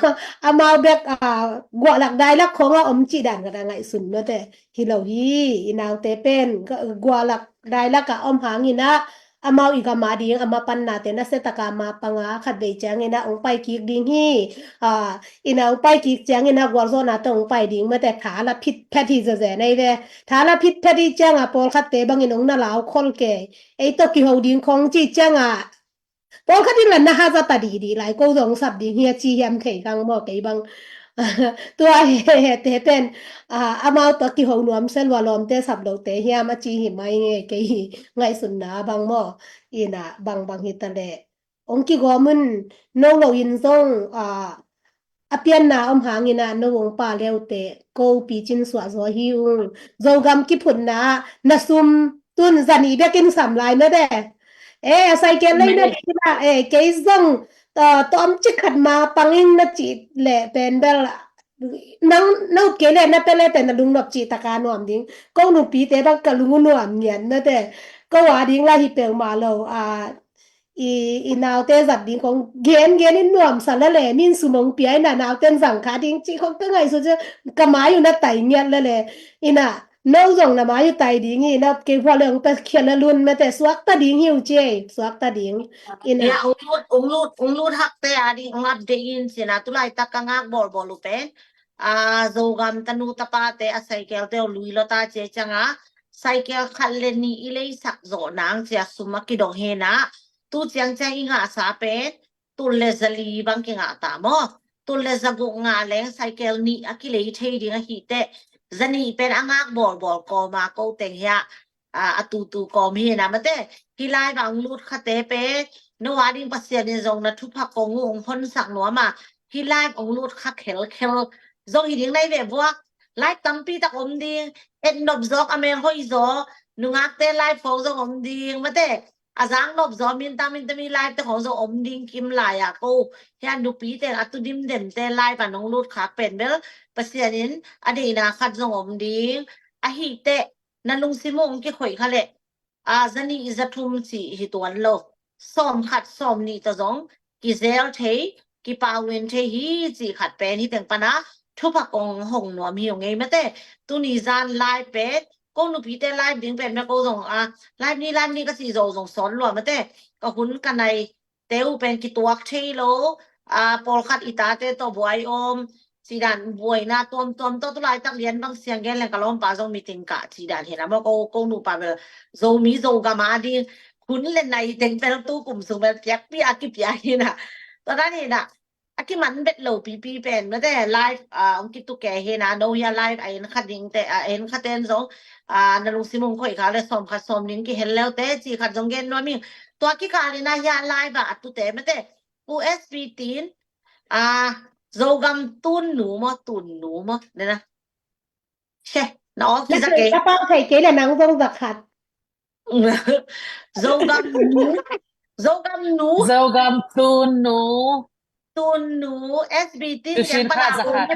amau bek, a, guahlak dailak khonga om cih dan khat a ngaihsun mete hi lo hi. I naute pen guahlak dailak a om hangin a amau i gam a ding ama panna te nasia taka ma panga khat vei ciangin a ong pai kik ding hi. A, ina ong pai kik ciangin a gualzawhna tawh ong pai ding mete tha la phit phet hi zazen ei ve. Tha la phit phet hi cianga pawlkhat te bangin ong na lau khol ke. Ei tawh kiho ding khong ci cianga pawlkhat in la na haza ta didi lai ko zong sap ding hi a ci hiam thei kang maw kei bang. Tua he, he, he te pen, a, amau tua kiho nuam se lua lawmte sap lote hiam a ci hi mai nge kei hi ngaihsunna bang maw. Ina bang bang hi ta le ong kigawm un no lo in zong, a, a pianna om hangin a no ong pa leute ko picin suah zaw hi ung. Zogam kiphutna na sum tun zani bekin sam lai mete. E, a saikel lei na dina, e, kei zong, a, tawm cik khat ma panging na ci le pen bel nang na up kei le na pele te na lungnop ci taka nuam ding. Ko nupite bang ka lungu nuam ngian mete. Ko a ding la hi peuhmah lo, a, i, i naute zat ding khong gen gen in nuamsa lele min sumong pia ina nauten zang kha ding ci khong ka ngaihsut cia ka mai uh na tai ngiat lele ina no zong na mai uh tai ding hi na kei phua le ong pe khia le lun mete suakta ding hi uh ci ei suakta ding ina. Ya, ong lut, ong lut, ong lut hakte a ding ong update in ci na tulaitak ka ngak bawlbawl uh pen, a, Zogam tanu tapate a saikel te ong lui lota ci ei cianga saikel khat le nih i leisak zawh nang cia sum a kidong hi na. Tu ciang ciang i ngahsa pen tul le zali bang kingah ta maw? Tul le zaguk ngah leng saikel nih a kilei thei ding ahi teh zanih pen a ngak bawlbawl kawma ko teng hiah, a, a tutu kawm hi na mate. Hi lai bang lut khate pen no a ding Pasian in zong na thupha kong uh ong honsak nuam a. Hi lai bang lut kha khelkhel zong hi ding nai ve buak. Lai tampi tak om ding, et nop zawk a mel hoih zaw, nungakte lai phawk zong om ding mate. A zang nop zaw minta minta mi lai te khong zong om ding kim lai a ko. Hian nupi te a tu dimdem te lai pan ong lut khak pen bel Pasian in a deihna khat zong om ding. Ahi teh na lungsim uh ong kikhoih kha leh, a, zanih zathum cih hi tuan lo. Sawm khat sawm nih tawh zong kizel thei, kipau in thei hi cih khat pen hi teng pana thupha kong hong nuam hi ong ei mate. Tuni zan lai pen Ko nupite live ding pen bia ko zong a, live ni, live ni ka ci zo zong sawn lua mate. Ka hun ka nai te uh pen kituak thei lo. A, pawlkhat i tate tawh buai om, ci dan buaina tuamtuam tawh tu laitak lian bang siang gen leng ka lawmpa zong meeting kah ci dan hi na maw, ko, ko nupa bel Zomi Zogam a ding hun le nai teng bel tu kum sung bel piakpi a kipia hi na. Tua dan hi na. A kiman bet lo pipi pen mate live, a, ong kituk kei hi na, no hia live a en kha ding te, a en kha ten zong, a, na lungsim ong khoi kha le sawm khat sawm ning kihel leu te ci khat zong gen nuam ing. Tua kikal in a hia live a a tu te mate. Pu S P Tin, a, Zogam Tun Nu maw, Tun Nu maw, ne na. She, na off kisa kei. Ka pau thei kei le nang zong za khat. Zogam Nu. Zogam Nu. Zogam Tun Nu. Tun Nu. S B T. Tushin kha za khat.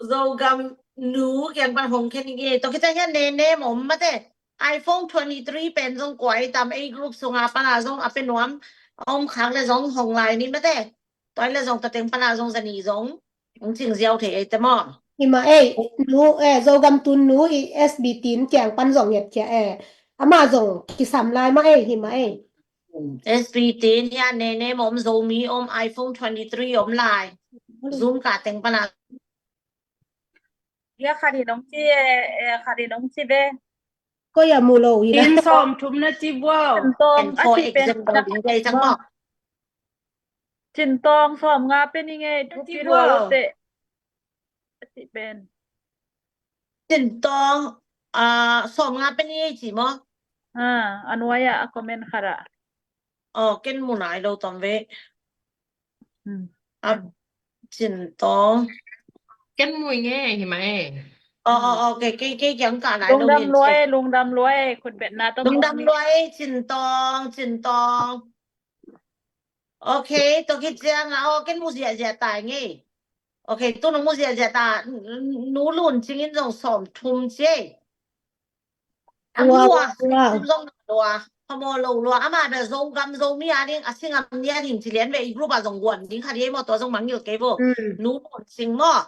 Zogam Nu kiang pan hong khen ing e. Tua khit ciang hian ne ne mawm mate. iPhone twenty three pen zong kuai tam, ei group sunga pana zong a pe nuam. Om khak le zong hong lai ni mate. Tua le zong tua teng pana zong zani zong hong cing ziau thei ei te maw. Hi mah ei, nu, eh, Zogam Tun Nu i S B T in kiang pan zong nget kia eh. Ama zong kisam lai mah ei, hi mah ei. S B T in hia ne ne mawm Zomi om iPhone twenty three om lai. Zoom ka teng pana. Hia khat hi nong ci e, eh, khat hi nong ci ve. Ko ya mu lo hi na. Tin sawm thum na ci buau. Cin tawng, and for example, ding dai cang maw. Cin tawng sawm nga pe ni ngei thupi rua lo te. A ci pen. Cin tawng, ah, sawm nga pe ni ngei ci maw. Ah, a nuai ah a comment khat ah. Oh, ken mu nai lo tom ve. Hmm. A Cin Tawng. Ken mu ing e, hi mah e. Oh, oh, oh, kei, kei, kei kiang ka nai lo. Lungdam lua e, lungdam lua e, khut betna tawh. Lungdam lua e, Cin Tawng, Cin Tawng. Ok, tua khit ciang a, oh, ken mu ziahziah ta ing e. Ok, tu nong mu ziahziah ta, Nu Lun Cing in zong sawm thum ci e. Wow, wow. Zong lua, phamawh lo lua. Ama bel Zogam Zomi a ding, a singam ni a ding ci lian ve, i group a zong guan ding kha ding maw, tua zong mangngilh kei vo. Mm. Nu Lun Cing maw.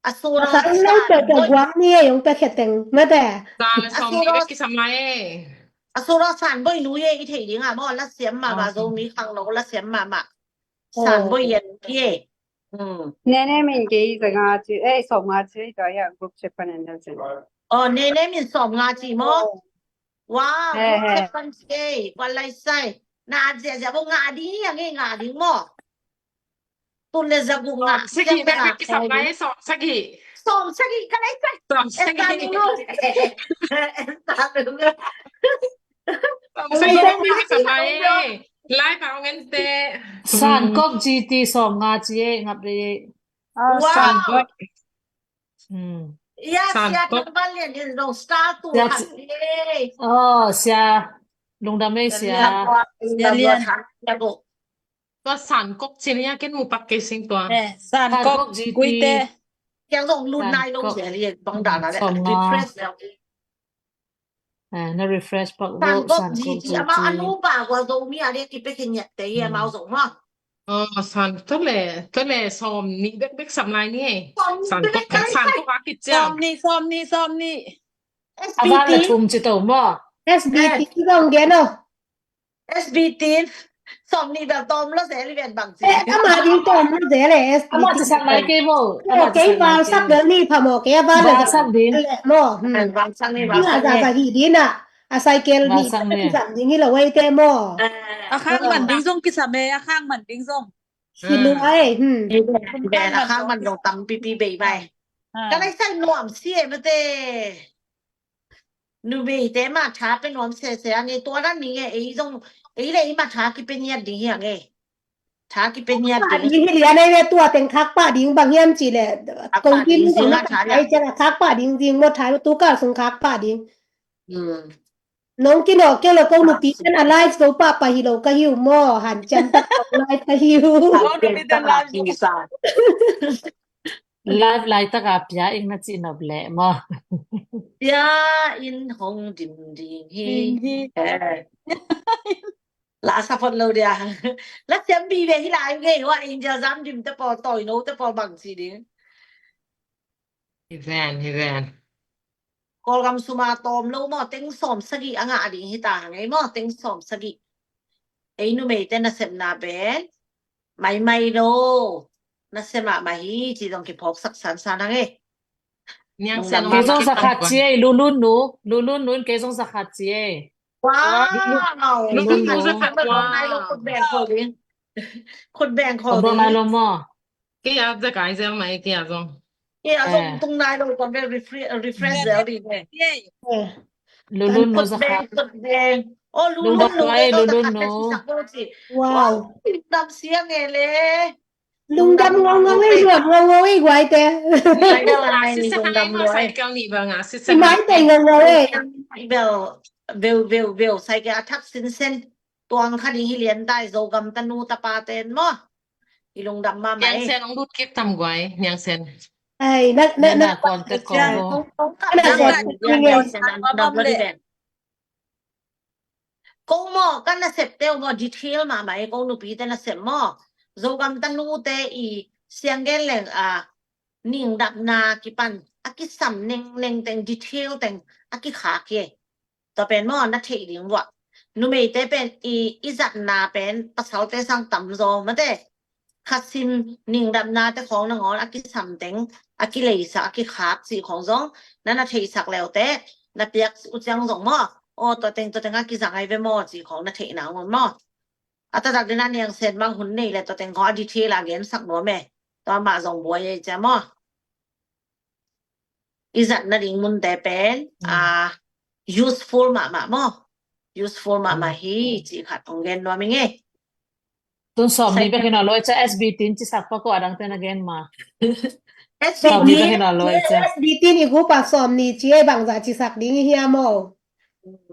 A sur a san boi, guang ni e, yong pe khe teng mate. San a sawm ni bek kisam lai e. A sur a san boi nu e, i thei ding a maw, la siam mahmah, Zomi khangno la siam mahmah. San boi yan ki e. Hmm. Nene min kei za nga ci, eh, sawm nga ci, tua hia group chat pan en deuh ci. Oh, Nene min sawm nga ci maw? Oh. Wow, he, group chat pan ci, wan lai sai. Na ziahziah bo nga ding, a nge nga ding maw? Tun le za guk nga. Sawm sagih bek bek kisam lai, sawm sagih. Sawm sagih ka lai sai. Sawm sagih. Esta dulu. Esta dulu. Sawm sagih bek bek kisam lai. Lai pa ong en te. San Kok G T sawm nga ci e, ngap le. Wow. San Kok. Hmm. Ya, San Kok. Sia Tang Van Lian in zong star tu. Sia, han e. Oh, sia. Lungdam e, sia. Sia Lian. Sia Lian. Tua San Kok ci ni a, ken mu pak kei sing tua. Eh, San Kok G T. Kiang zong lut nai lo sia li bang dan a le. Refresh le. Eh, na refresh pak lo San Kok G T. Ama a nu pa gua Zomi a le ki pe khen yat te ye mau zong ma. Oh, San, tua le, tua le sawm nih bek bek sam lai ni e. San Kok, San Kok a kiciam. Sawm nih, sawm nih, sawm nih. S B T. A van le thum ci to maw. S B T zong gen o. S B T, sawm nih bel tawm lo zel i ven bang ci. Eh, ama ding tawm lo zel e, S B T. Ama ci sak lai kei bo. Ama ci sak lai kei. Kei val sak bel ni phamawh kei a val le sak ding. Val sak ni, val sak ni. Za hi ding a. A cycle ni sak ding hi lo wei te maw. A khang man ding zong kisam e, a khang man ding zong. Hi lo ai, hmm. Bel a khang man zong tam pipi bei bai. Ka lai sai nuam si e mate. Numeite mah tha pe nuam sese a nge, tua dan ning e, ei zong, ei le ei mah tha kipe ngiat ding hi a nge. Tha kipe ngiat ding. Ding hi lian ei ve, tua teng khak pah ding bang hiam ci le. Khak pah ding zong a tha, ai ciang a khak pah ding ding maw, tha tu kal sung khak pah ding. Hmm. Nong kinawh kei lo ko nupi ten a live zo pah pah hi lo ka hi uh maw, hanciam tak live ka hi uh. Ko nupi ten live zo. Live laitak a pia ing na cih nop leh maw. Pia in hong dim ding hi. Ding hi. Eh. La support lo dia. La siam bi ve hi lai ngei wa India zam dim te pawl, tawi no te pawl bang ci ding. Hi ven, hi ven. Kawlgam sum a tawm lo maw, teng sawm sagih a ngah ding hi ta hang ei maw, teng sawm sagih. Ei numeite nasepna pen maimai lo, nasep mahmah hi ci zong kiphawksak sansan hang ei. Niang Sen, kei zong zakhat ci ei, Lulun nu, Lulun nu in kei zong zakhat ci ei. Wow. Lulun nu. Wow. Khut beng khol ding. Khut beng khol ding. Kei a zak ai zel mai, kei a zong. Kei a zong tung nai lo, kon bel refre-, refresh zel ding e. Lulun nu zakhat. Khut beng, khut beng. Oh, Lulun nu, Lulun nu, kei zong zakhat nu. Wow. Wow. Dam siang e le. Lungdam ngaungau ei, lungdam ngaungau ei guaite. Lungdam ngaungau ei. Sisa hang ei maw, cycle nih bel ngah, sisa hang ei. I maite ngaungau ei. Bel, bel, bel, bel, cycle a thak sinsen tuang kha ding hi lian tai, Zogam tanu tapa ten maw. I lungdam mahmah ei. Niang Sen, hong lut kik tam guai, Niang Sen. Ai, na, na, na, na, contact ko. Ko maw, ka nasepte uh maw, detail mahmah ei, ko nupite nasep maw. Zogam tanute i sianggen leng a, ningdapna kipan a kisam nengneng teng, detail teng a kikhak hi. Tua pen maw, na theih ding vuah. Numeite pen i, i zatna pen pasalte sang tamzaw mate. Khasim ningdapnate khawng nangawn a kisam teng, a kileisak, a kikhak cih khawng zong na, na theihsak leute, na piak uh ciang zong maw. Aw, tua teng, tua teng a kizang ai ve maw cih khawng na theih nangawn maw. A taktak dena Niang Sen mang hun nei le tua teng khawng a detail a gensak nuam e. Tua mah zong buai ei cia maw. I zat nading munte pen, mm, a, useful mahmah maw. Useful mahmah hi, mm, cih khat hong gen nuam ing e. Tun sawm nih bek hi nawn lo ei cia, S B T in cisak pa ko a dangte na gen ma. Sawm nih bek hi nawn lo ei cia. S B T in i gupa sawm nih ci ei, bangzah cisak ding i hiam aw?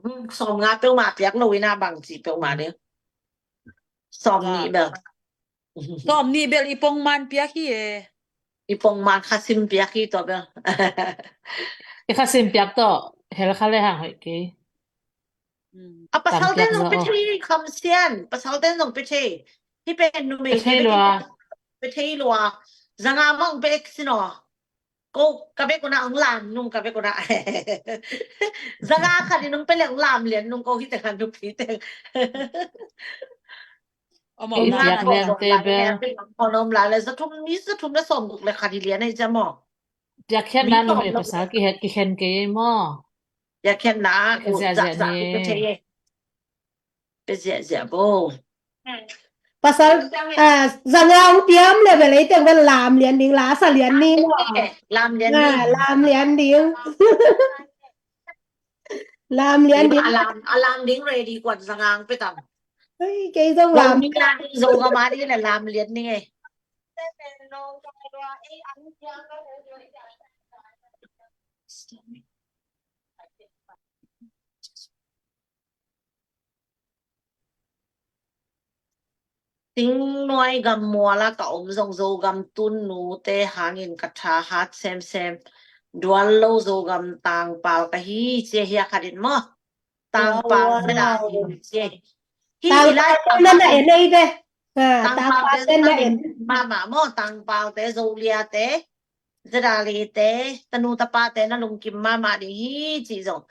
Hmm, sawm nga peuhmah piak lo ina bang ci peuhmah ding. Sawm nih bel. Sawm nih bel i pongman piak hi e. I pongman khasim piak hi tua bel. I khasim piak tawh hel kha le hang hoih kei. A pasalte zong pe thei, Kham Sian, pasalte zong pe thei. Hih pen numei pe thei lua. Pe thei lua. Zanga mang pe ek sin aw. Ko ka bek una hong lam nung, ka bek una. Zanga khat in hong pe le hong lam lian nung ko hi teng a nupi teng. Ei piak liante bel. Hong om lai le za thum, mi za thum le sawm guk le khat hi lian ei cia maw. Piakkhiatna numei pasal kikhen kei ei maw. Piakkhiatna ziahziah ni. Pe ziahziah bo. Pasal, ah, zanga hong piam le ve lei teng ve lam lian ding, la sa lian ni maw. Lam lian ni. Ah, lam lian ding. Lam lian ding. A lam, a lam ding ready kuan zanga hong pe tam. Hei, kei zong lam. Zong ma ding le lam lian ding e. Singnuai gam mual ah ka om zong Zogam tun nute hangin ka tha hat semsem. Dual lo Zogam tangpal ka hi ci hi a khat in maw. Tangpal zeda hi ci hi. Tangpal te na na en ei ve. Tangpal te na en mahmah maw, tangpal te, Zolia te, zeda li te, tanu tapa te na lungkim mahmah ding hi ci zong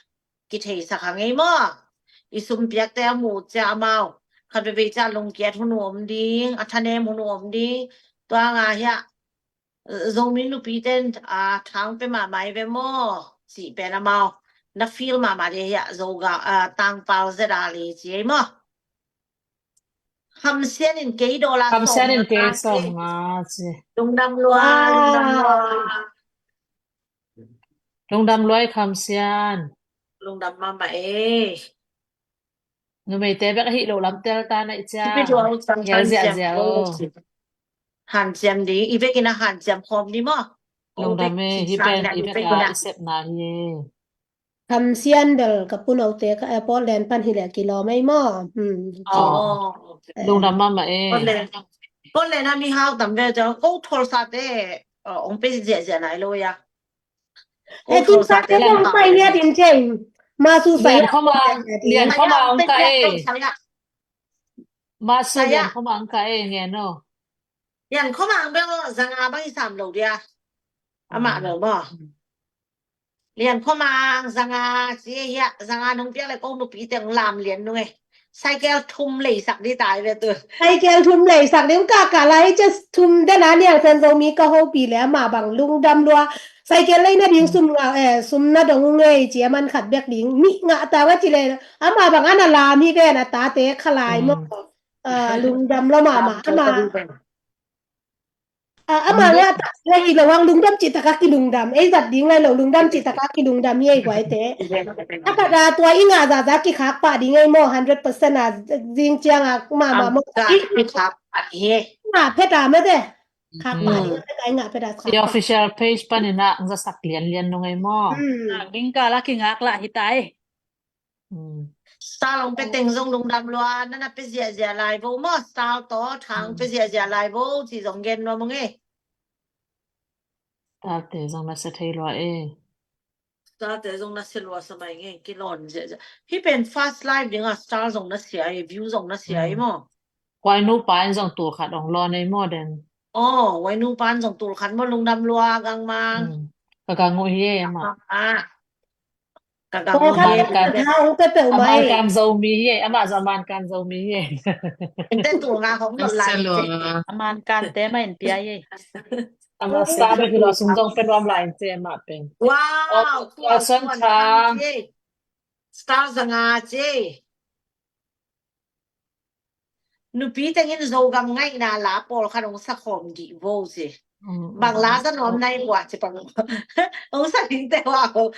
kitheisak hang ei maw. I sumpiakte a muh cia amau khat veivei cia lungkiat hun uh om ding, a thanem hun uh om ding. Tua nga hiah Zomi nupi ten, a, thang pe mahmah ei ve maw cih pen amau na feel mahmah ding hiah Zoga, a, tangpal zeda li ci ei maw. Kham Sian in kei dollar sawm nga ci. Lungdam lua, lungdam lua. Lungdam lua ei Kham Sian. Lungdam mahmah ei. Numeite bek ahi lo lam tel ta na i cia. Hanciam ding, i vekin a hanciam khawm ding maw. Lungdam ei, hi pen i vek a i sepna hi ei. Kham Sian bel ka punote ka, eh, Portland pan hi le kilawm ei maw. Lungdam mahmah ei. Portland a mi hau tam ve cia, ko Tulsa te, eh, ong pe ziahziah nai lo ia. Eh, Tulsa te ong pai ngiat in cia. Masu sa ia. Lian khawm a ong ka ei. Masu lian khawm a ong ka ei ngen aw. Lian khawm a ong bel zanga bang i sam lo dia. Amah lo maw. Lian Khua Mang, zanga ci e, hiah zanga nong piak le ko nupi teng lam lian nung e. Cycle thum leisak di tai ve tu. Cycle thum leisak di, ka ka lai just thum den a, Niang Sen Zomi ka hopih le amah bang lungdam lua. Cycle lei nading sum ngah, eh, sum na dong ung ei ci a, man khat bek ding nih ngah ta nga ci le amah bang ana lam hi ven, a tate khalai maw. Ah, lungdam lua mahmah. Amah Ah, amah ngah tak le hi lo hang lungdam cih taka kilungdam. Ei zat ding lai lo lungdam cih taka kilungdam hi ei guaite. A khat a tua i ngah zahzah kikhak pah ding ei maw, hundred percent a zing ciang a mahmah maw. Kikhak pah hi. Ngah phet a mete. Khak pah ding a phet a, i ngah phet a khak pah. I official page panin ah zasak lianlian nung ei maw. Ding kal a kingak lah hi ta ei. Star hong pia teng zong lungdam lua, na na pia ziahziah lai vo maw, star tawh thang pia ziahziah lai vo ci zong gen lua mong e. Star te zong na sia thei lua e. Star te zong na sia lua sa mai nge, kilawn ziahziah. Hih pen first live ding a star zong na sia e, view zong na sia e maw. Kua i nupa in zong tul khat hong lawn ei maw den. Aw, kua i nupa in zong tul khat maw, lungdam lua Gang Mang. Ka gang uh hi e amah. Ka gang uh hi e. Aman kan Zomi hi e, amah zong Aman kan Zomi hi e. Ente tul nga hong lawn lai. Aman kan te mah in pia hi e. Amah star bek hi lo, sum zong pia nuam lai ente amah pen. Wow, tua Suan Thang. Star zanga ci. Nupi tengin Zogam ngaihna la pawlkhat hong sakhawm dih vo ci. Bang la za nuam nai vua ci pang. Hong sa ding te vua ko.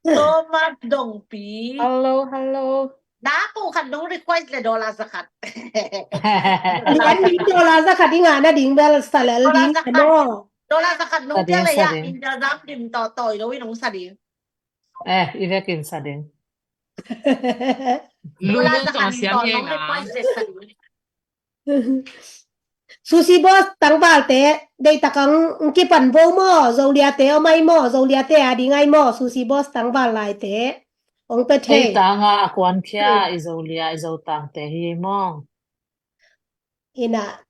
Thomas Dongpi. Hello, hello. Na pawlkhat nong request le dollar zakhat. Lian ding dollar zakhat i ngah nading bel sa lel ding maw. Dollar zakhat nong pia le ya, intezam dim tawh tawi lo in hong sa ding. Eh, i vekin sa ding. Lulun tawh siam hi ei nga. Sushi Boss tangvalte deihtak ang kipan vo maw, Zoliate om ai maw, Zoliate a ding ai maw, Sushi Boss tangval laite hong pia thei. Ei tanga a kuankhia i Zolia, i Zotangte hi ei maw. Ina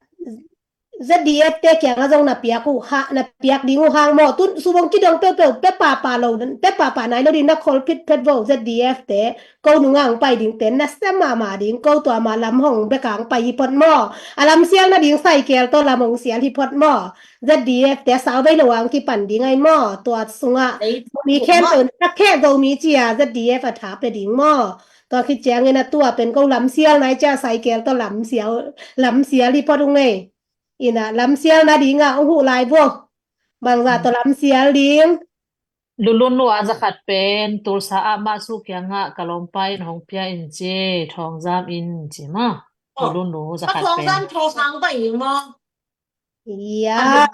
Z D F te kianga zong na piak uh ha, na piak ding uh hang maw. Tun sum hong kidong peuhpeuh pia pahpah lo, pia pahpah nai lo ding, na khol phitphet vo Z D F te. Ko nunga hong pai ding ten na sia mahmah ding, ko tua mah lam hong bek a hong pai hi phot maw. A lam sial nading cycle tawh lam hong sial hi phot maw. Z D F te sau vei lo a hong kipan ding ai maw. Tua sungah mi khen tun a khe Zomi cia Z D F a tha pia ding maw. Tua khit ciangin a tua pen ko lamsial nai cia cycle tawh lamsial, lamsial hi phot ung ei. Ina lamsial nading ah hong huh lai vo. Bangzah tawh lamsial ding. Lulun nu a zakhat pen Tulsa ah mah su kiangah ka lawmpa in hong pia in ci, Thawngzam in ci maw. Lulun nu zakhat pen. Thawngzam, Thawngzam pai ding maw. Ia.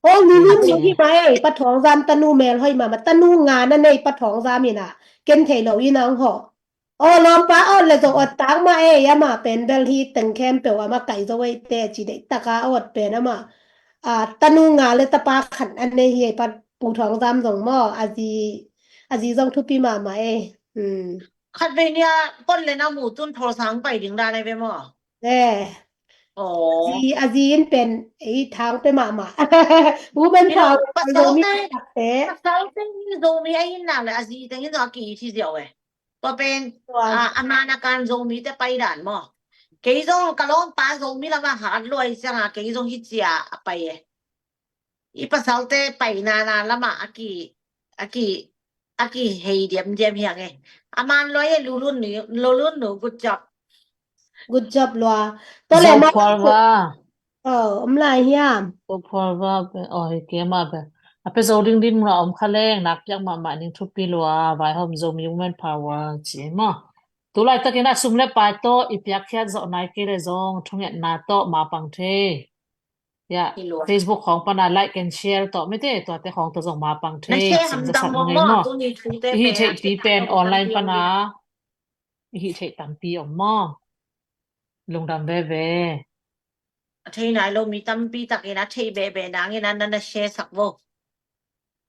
Aw, Lulun nu hi mah ei, Pa Thawngzam tanu melhoih mahmah, tanu nga na nei Pa Thawngzam ina, ken thei lo ina ang hawh. Aw, lawmpa awt le zong awt tak mah ei, amah pen bel hi teng khempeuh amah kai zo ei te ci, deihtaka awt pen amah. A, tanu nga le tapa khat a nei hi ei, Pa Pu Thawngzam zong maw, a zi, a zi zong thupi mahmah ei. Khatvei nia pon le na mu tun Thawlsang pai ding dan ei ve maw. Eh. Aw. A zi, a zi in pen ei thang pe mahmah. Women power, Zomi takte. Pasal teng Zomi a in nak le a zi teng in zong a ki thi ziau e. Tua pen a man a kan Zomite pai dan maw. Kei zong ka lawmpa Zomi lama hat luai cianga kei zong hi cia a pai e. I pasalte pai nana lama a ki, a ki, a ki hei diamdiam hiang e. A man luai e, Lulun nu, Lulun nu, good job. Good job lua. Tua le ma. Oh, om lai hiam. Tua phual va be, oh, hi ke ma be. A pe zo ding din muna om kha leng nak piak mahmah ning, thupi lua, vaihawm Zomi Women Power ci maw. Tu laitakin a sum le pai tawh i piakkhiat zawh nai kei le zong thungetna tawh mapang thei. Ya, Facebook khawng pana like and share tawh mite tuate khawng tawh zong mapang thei. Sim zasak nung ei maw. I hih theihpi pen online pana i hih theih tampi om maw. Lungdam veve. A thei nai lo mi tampi takin a thei bebe nangin a na na share sak vo.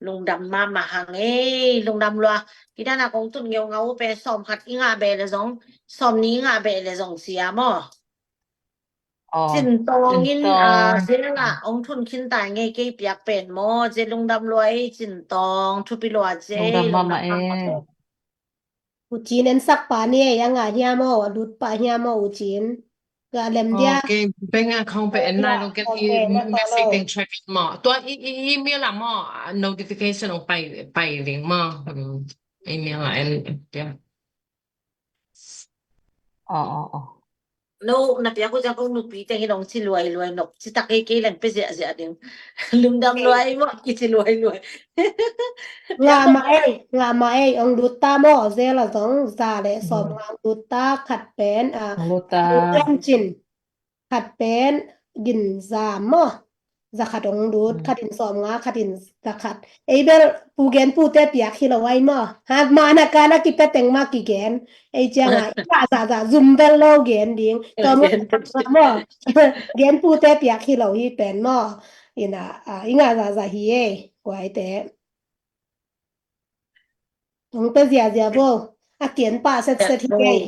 Lungdam mahmah hang ei, lungdam lua. Kidana kong tut ngeungau pe, sawm khat i ngah be le zong, sawm ni i ngah be le zong sia maw. Cintawng in, ah, Cintawng. Zela ong thun khin ta ngei, kei piak pen maw, Ze lungdam lua ei, Cintawng, thupi lua Ze, lungdam mahmah ei. U Cin en sak pa ni ei, a ngah hiam aw, a lut pah hiam aw, U Cin. Ga lem dia. Okay, beng a khong pe en nai lo, ken i message teng check in maw. Tua i, i, email a maw, notification ong pai, pai ding maw. Hmm, email a en dia. Aw, aw, aw. No, na piak uh ciang kong nupi teng in ong ci luai luai nop, ci tak ei, kei leng pe ziahziah ding. Lungdam luai maw, kici luai luai. Ngah mah ei, ngah mah ei, ong lut ta maw, Zela zong za le sawm nga ong lut ta, khat pen, ah, lut ta. Lut pen cin. Khat pen gin za maw. Za khat ong lut, khat in sawm nga, khat in za khat. Ei bel pu gen pute piak hi lo ai maw. Ha, man a kan a kipia teng mah kigen. Ei ciang a, i ngah zahzah zum bel lo gen ding. Tawm gen nga maw. Gen pute piak hi lo hi pen maw. Ina, ah, i ngah zahzah hi ei. Guai te. Ong pe ziahziah bo. A kian pah setset hi ei.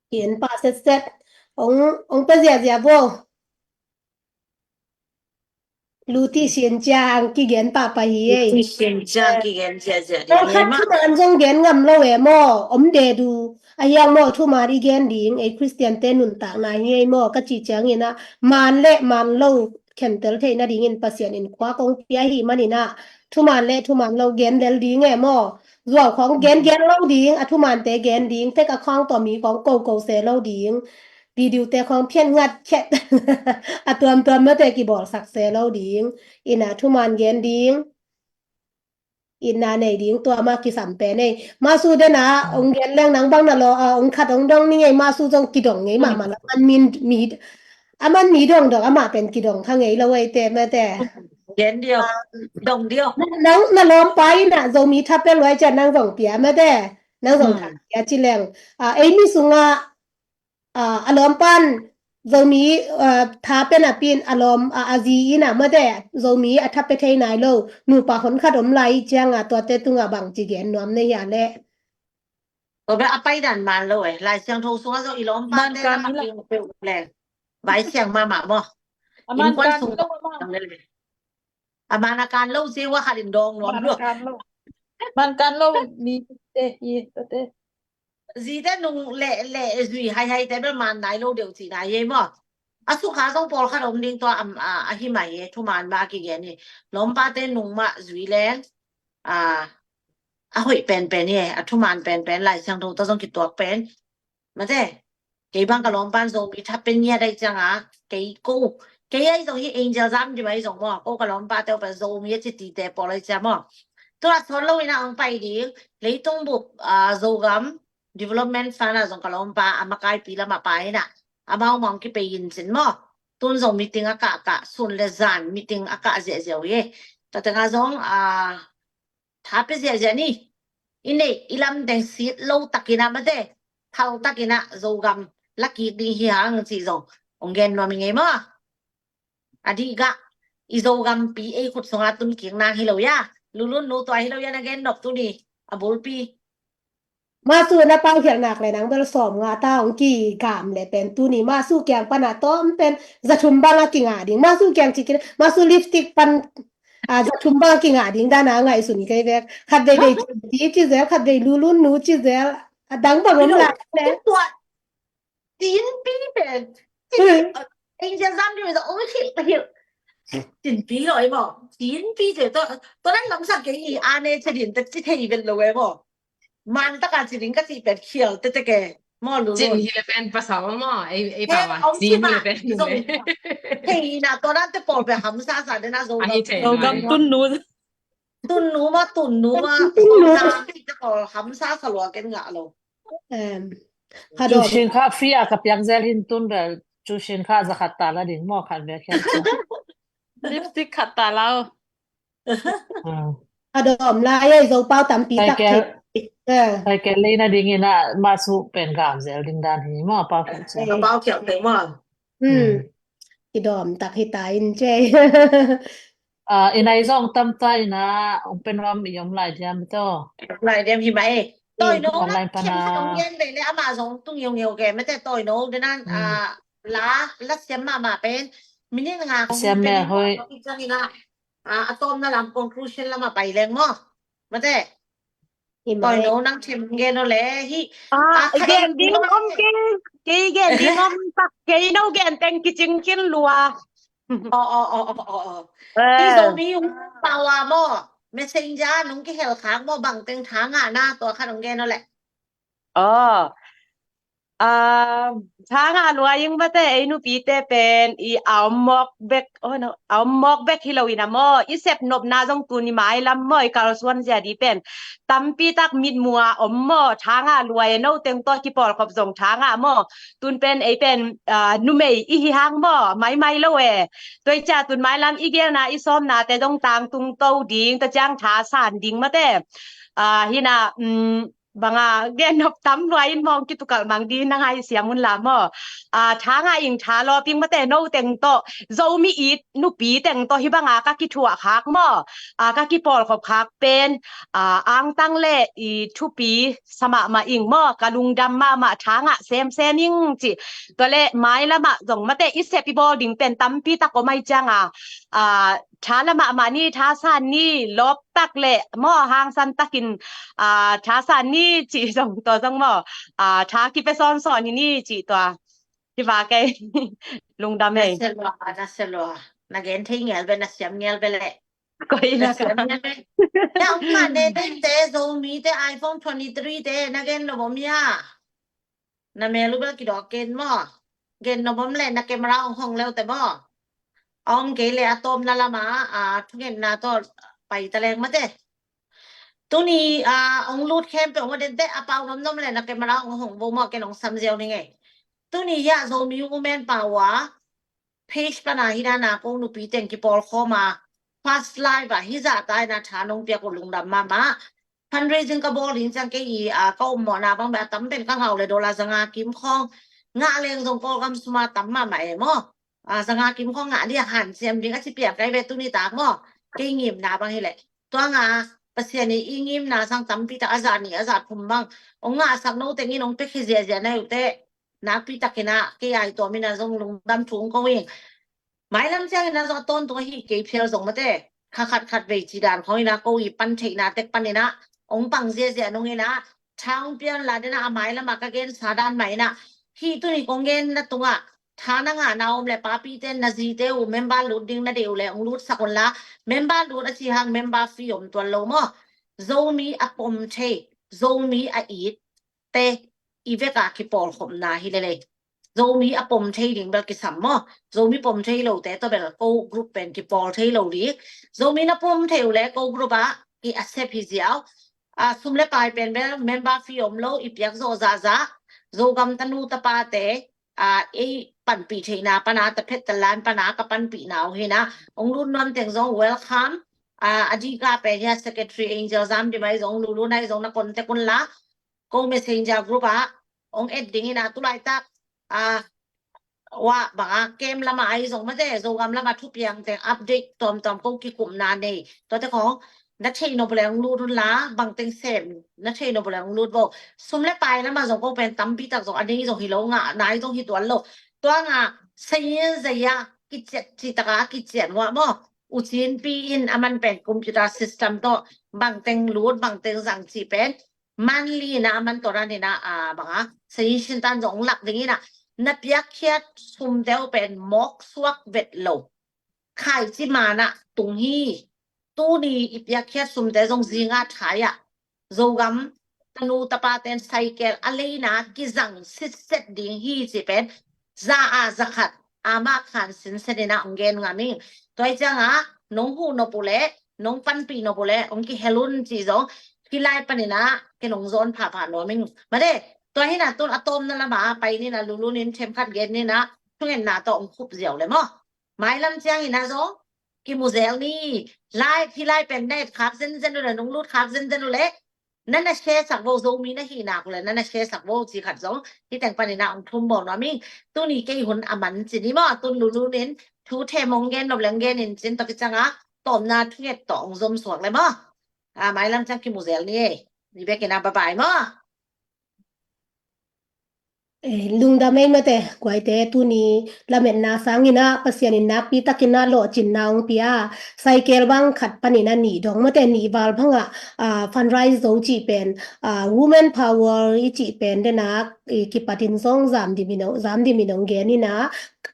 Kian pah setset. Ong, ong pe ziahziah bo. Luti sin ciang kigen pah pah hi ei. Luti sin ciang kigen ziahziah ding. Khat thuman zong gen ngam lo e maw. Om de du. A hiang maw, thuman i gen ding. Ei Khristian te nuntakna hi ei maw. Ka ci ciang ina, man le man lo khentel theihna dingin Pasian in khua kong pia hi man ina, thuman le thuman lo gen lel ding e maw. Zuau khong gen gen lo ding, a thumante gen ding, tek a khong tua mi khong koko se lo ding. Video te khong phian ngat khet. A tuamtuam mate kibawlsak se lo ding. Ina thuman gen ding. Itna nei ding, tua mah kisam pen ei. Masu dena ong gen leng nang bang na lo, ah, ong khat ong dong ning ei, Masu zong kidong ngei mahmah lo. Aman min, mi, aman mi dong dong, amah pen kidong kha ngei lo ei te mate. Gen dio, dong dio. Nang, na lawmpa ina Zomi thapia luai ciang nang zong pia mate. Nang zong thapia ci leng. Ah, ei mi sungah, ah, a lawmpan Zomi, ah, thapia napi in a lawm, ah, a zi ina mate, Zomi a thapia thei nai lo. Nupa hon khat om lai ciang a, tuate tungah bang ci gen nuam na hia le. Tua bel a paidan man lo e. Lai Siangtho sungah zong i lawmpa te na mah peuh le. Vai siang mahmah maw. A man kan lo, a man a kan lo, zi wa khat in dong nuam lo. Man kan lo mi te hi te. Zite nung le, le zui haihai te bel man nai lo deuh cihna hi ei maw. A sukha zong pawlkhat om ding tua, am, a, a hi mah hi ei, thuman mah kigen hi. Lawmpate nung mah zui leng, a, a hoih penpen hi ei, a thuman penpen Lai Siangtho tawh zong kituak pen. Mate, kei bang ka lawmpan Zomi thapia ngiat ahi cianga, kei ko, kei ahi zong hi Angel Zam Dim ahi zong maw, ko ka lawmpate uh pen Zomi a ci tite pawl ahi ciang maw. Tua sawn lo ina ong pai ding, leitung bup, ah, Zogam Development Fund ah zong ka lawmpa a makaipi lamah pai ina, amau mah ong kipei in cin maw. Tun zong meeting a kahkah, sun le zan meeting a kah ziahziah uh hi. Tua tengah zong, ah, tha pia ziahziah ni. I neih i lam teng sit lo takin ah mate, phal takin ah Zogam la kik ding hi hang cih zong ong gen nuam i ngei maw. A dih gah i Zogampi ei khut sungah tun kik nang hi lo ia. Lulun nu tua hi lo ia na gen nop tuni a bulpi. Masu na paukhialh nak le nang bel sawm nga ta ong kigam le pen tuni Masu kiang pana tawm pen za thum bang a kingah ding. Masu kiang cikin Masu lipstick pan, a, za thum bang a kingah ding dan a ngaihsun kei vek. Khat vei vei ci, ci zel, khat vei Lulun nu ci zel. A dang bang om lai le. Tinpi pen. Angel Zam Dim ong hilh hilh. Tinpi lo ei maw. Tinpi te to, to nan lamsak kei hi, a ne che din te ci thei vel lo ei maw. Man taka ci ding ka ci pen khial te te ke. Maw Lulun. Cin hi le pen pasal maw. Ei, ei pawa. Cin hi le pen. Thei na to nan te pawl pen hamsa sa de na Zogam. Zogam tun nu. Tun nu maw, tun nu maw. Tun nu. Te pawl hamsa sa lua ken ngah lo. Em, Cu Shin kha free a ka piak zel hin tun bel Cu Shin kha za khat ta la ding maw, khat bel khian. Lipstick khat ta la. Ka dawm lai ei, Zopau tampi tak thei. Kai kel lei na ding ina Masu pen gam zel ding dan hi maw, pau khial zel. Pau khial zel maw. Hmm. Kidawm tak hi ta in cei. Ah, i nai zong tamta ina ong pe nuam i om lai diam to. Lai diam hi mai. Tawi no online pana. Siam khat hong gen ve le amah zong tung ngeungeu ke mate tawi no denan, ah, la la siam mahmah pen minit nga hong siam mel hoi. Tua kicang ina, ah, a tawmna lam conclusion lama pai leng maw. Mate. Tawi no nang thim gen o le hi. Ah, gen ding om kei, kei gen ding om tak kei no gen teng kicing kin lua. Aw, aw, aw, aw, aw, aw. Hi Zomi ung pawa maw. Messenger nung kihel khak maw bang teng tha ngah na tua khat ong gen o le. Aw. Ah, tha ngah lua ing mate ei nupite pen i a om mawk bek, oh no, a om mawk bek hi lo ina maw. I sep nopna zong tun i mailam maw i kalsuan zia di pen tampi tak mitmua om maw, tha ngah lua e no teng tawh kipawlkhop zong tha ngah maw. Tun pen ei pen, ah, numei i hi hang maw, maimai lo e. Tua i cia tun mailam i gelna i sawmnate zong tangtung to ding, tua ciang tha san ding mate. Ah, hina, um, banga gen nop tam lua in mawng kitukalh mang ding na ngai siam un la maw. Ah, tha ngah ing tha lawp ing mate no teng tawh Zomi it nupi teng tawh hi banga ka kithuah khak maw, ah, ka kipawlkhop khak pen, ah, angtang le i thupi sa mahmah ing maw, ka lungdam mahmah, tha ngah semsem ing ci. Tua le mailamah zong mate i sep i bawl ding pen tampi tak om ai cianga, ah, tha la mahmah ni, tha san ni, lawp tak le maw hangsan takin, ah, tha san ni ci zong tua zong maw, ah, tha kipia sawnsawn hi ni ci tua. Hi va kei. Lungdam ei. Na sia lua, na sia lua. Na gen thei ngel ve, na siam ngel ve le. Koi na ka. Na siam ngel ve. Na um ma ne te te Zomi te iPhone twenty three te na gen lo bom ya. Na mel uh bel kidawk gen maw. Gen lo bom le na camera ong hong leu te maw. Ong kei le a tawmna lama, ah, thungetna tawh pai ta leng mate. Tuni, ah, ong lut khempeuh ong den te a pau nomnom le na camera ong hong bo maw ken ong sam ziau ni ngei. Tuni hia Zomi Women Power page pana hi dana ko nupi teng kipawlkhawm a first live a hi zah taina tha nong piak uh lungdam mahmah. Fundraising ka bawl in ciang kei i, ah, ka ommawhna bang beh a tam pen ka ngau le dollar zanga kim khawng ngah leng zong Kawlgam suma tam mahmah e maw. Ah, zanga kim khawng ngah dia hanciam ding a ci piang kai ve tuni tak maw. Kei ngimna bang hi leh. Tua nga Pasian i i ngimna sang tampi tak a zah ni a zah thum bang ong ngahsak no tengin ong pia khi ziahziah na uh te. Nakpi takin ah kei ai tua mina zong lungdam thu ong ko ing. Mailam ciangin a zong a tawntung ahi kei phial zong mate. Kha khat khat vei ci dan khawng ina ko i pan theihna tek pan ina ong pang ziazia nung ina thang pian la dena a mailam a ka gen sa dan mah ina hi tuni kong gen na tunga tha na ngah na om le papi ten na zi te uh member lut ding na deuh le ong lut sak un la member lut a ci hang member fee om tuan lo maw. Zomi a pom thei, Zomi a it te i veka kipawlkhopna hi lele. Zomi a pom thei ding bel kisam maw. Zomi pom thei lo te tawh bel ko group pen kipawl thei lo ding. Zomi na pom thei uh le ko group ah ki accept hi ziau. Ah, sum le pai pen bel member fee om lo i piak zawh zahzah. Zogam tanu tapa te, ah, ei panpih theihna pana taphet talan pana ka panpihna uh hina. Ong lut nuam teng zong welcome. Ah, a dika pen hia secretary Angel Zam di mai zong lulu nai zong na contact un la. Ko messenger group ah ong et ding ina tulaitak, ah, wa banga kem lama ai zong mate Zogam lama thupiang teng update tawmtawm ko kikumna nei. Tuate khawng na thei nop le ong lut un la bang teng sem na thei nop le ong lut bo. Sum le pai lama zong ko pen tampi tak zong a nei zong hi lo ngah nai zong hi tuan lo. Tua nga sayin zaya kiciat ci taka kiciat ngua maw. Ucin pi in a man pen computer system tawh bang teng lut bang teng zang ci pen monthly na a man tawh na nina, ah, banga sayin sintan zong lak ding ina na piakkhiat sum deuh pen mawk suak vet lo. Khaici mana tung hi. Tuni i piakkhiat sumte zong zinga thai ah Zogam tanu tapa ten cycle a leina kizang sitset ding hi ci pen za a za khat ama khan sinset ina ong gen ngam ing. Tua i cianga nong huh nop uh le nong panpih nop uh le ong kihel un ci zong hilai panina ke nong zawn phapha nuam ing. Mate tua hina tun a tawmna lama pai nina lulu nin themkhat gen nina thungetna tawh ong khup ziau le maw. Mailam ciangin a zong kimuzel ni. Lai hi lai pen na et khak zenzen uh le nong lut khak zenzen uh le na na share sak vo Zomi na hi nak uh le na na share sak vo ci khat zong hi teng panin a ong thum bawl nuam ing. Tuni kei hun a man ci ni maw tun lulu nin thu them ong gen nop leng gen in cin tawh kicanga tawmna thunget tawh ong zom suak le maw. A mailam ciang kimuzel ni e. I bek in ah bye bye maw. Eh, lungdam ei mate, guaite, tuni lametna sangin ah Pasian in nakpi takin ah lawhcinna hong pia. Cycle bang khat panin ah nih dong mate, nih val bangah, ah, fundraise zo cih pen, ah, women power i cih pen den ah, i kipatin zong zam dimin hong, zam dimin hong gen in ah,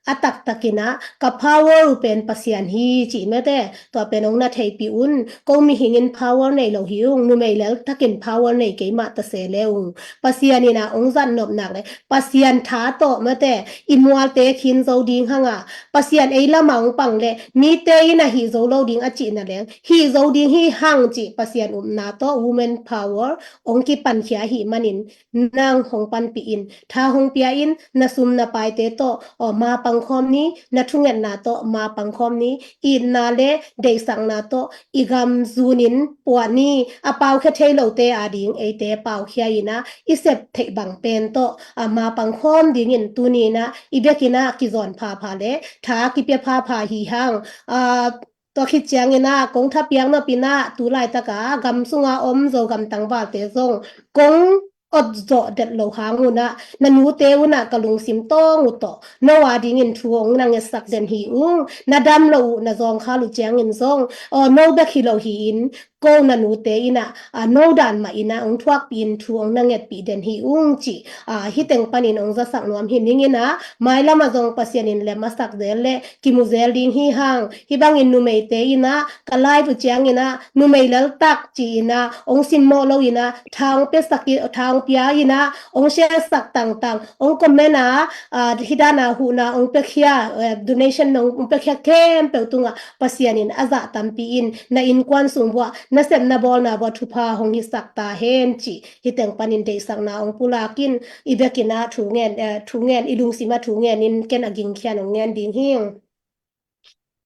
a taktakin ah ka power uh pen Pasian hi cih mate, tua pen hong na theihpih un. Ko mihingin power nei lo hi ung, numei lel takin power nei kei mah ta se le ung. Pasian in ah hong zat nop nak le Pasian tha tawh mate, i mualte khin zo ding hang a, Pasian ei lamah hong pang le mite in ah hih zo lo ding a cihna leng hih zo ding hi hang cih Pasian upna tawh women power hong kipankhia ahih manin nang hong panpih in, tha hong pia in, na sum na paite tawh, aw, ma pangkhawm ni, na thungetna tawh ma pangkhawm ni, itna le deihsakna tawh i gam zunin puah ni, a paukhia thei lote ading eite paukhia in ah, i sep theih bang pen tawh, a, ma pangkhawm dingin tuni in ah i bek in ah kizawn phapha le tha kipia phapha hi hang. A, tua khit ciangin ah kong thapiak nop in ah tu laitak a gam sunga om Zogam tangvalte zong kong awt zawh det lo hang un ah, na nute un ah ka lungsim tawng uh tawh no adingin thu hong na ngetsak den hi ung. Na dam lo uh, na zawngkhal uh ciangin zong, aw, no bek hi lo hi in, ko na nute in ah, a, no dan mah in ah hong thuakpih in thu hong na ngetpih den hi ung cih, a, hih teng panin hong zasak nuam hi ning in ah, mailam ah zong Pasian in lem a sak zel le kimu zel ding hi hang. Hih bangin numeite in ah ka live uh ciangin ah numei lel tak ci in ah hong simmawh lo in ah tha hong piasak i, tha hong pia in ah hong share sak tangtang, hong comment a, a, hih dan a huhna hong piakhia, eh, donation hong, hong piakhia khempeuh tungah Pasian in a zah tampi in na innkuan sung vuah, na sepna bawlna vuah thupha hong hisak ta hen cih hih teng panin deihsakna hong pulak in, i bek in ah thu ngen, eh, thu ngen, i lungsim ah thu ngen in ken a gingkhian hong ngen ding hi ung.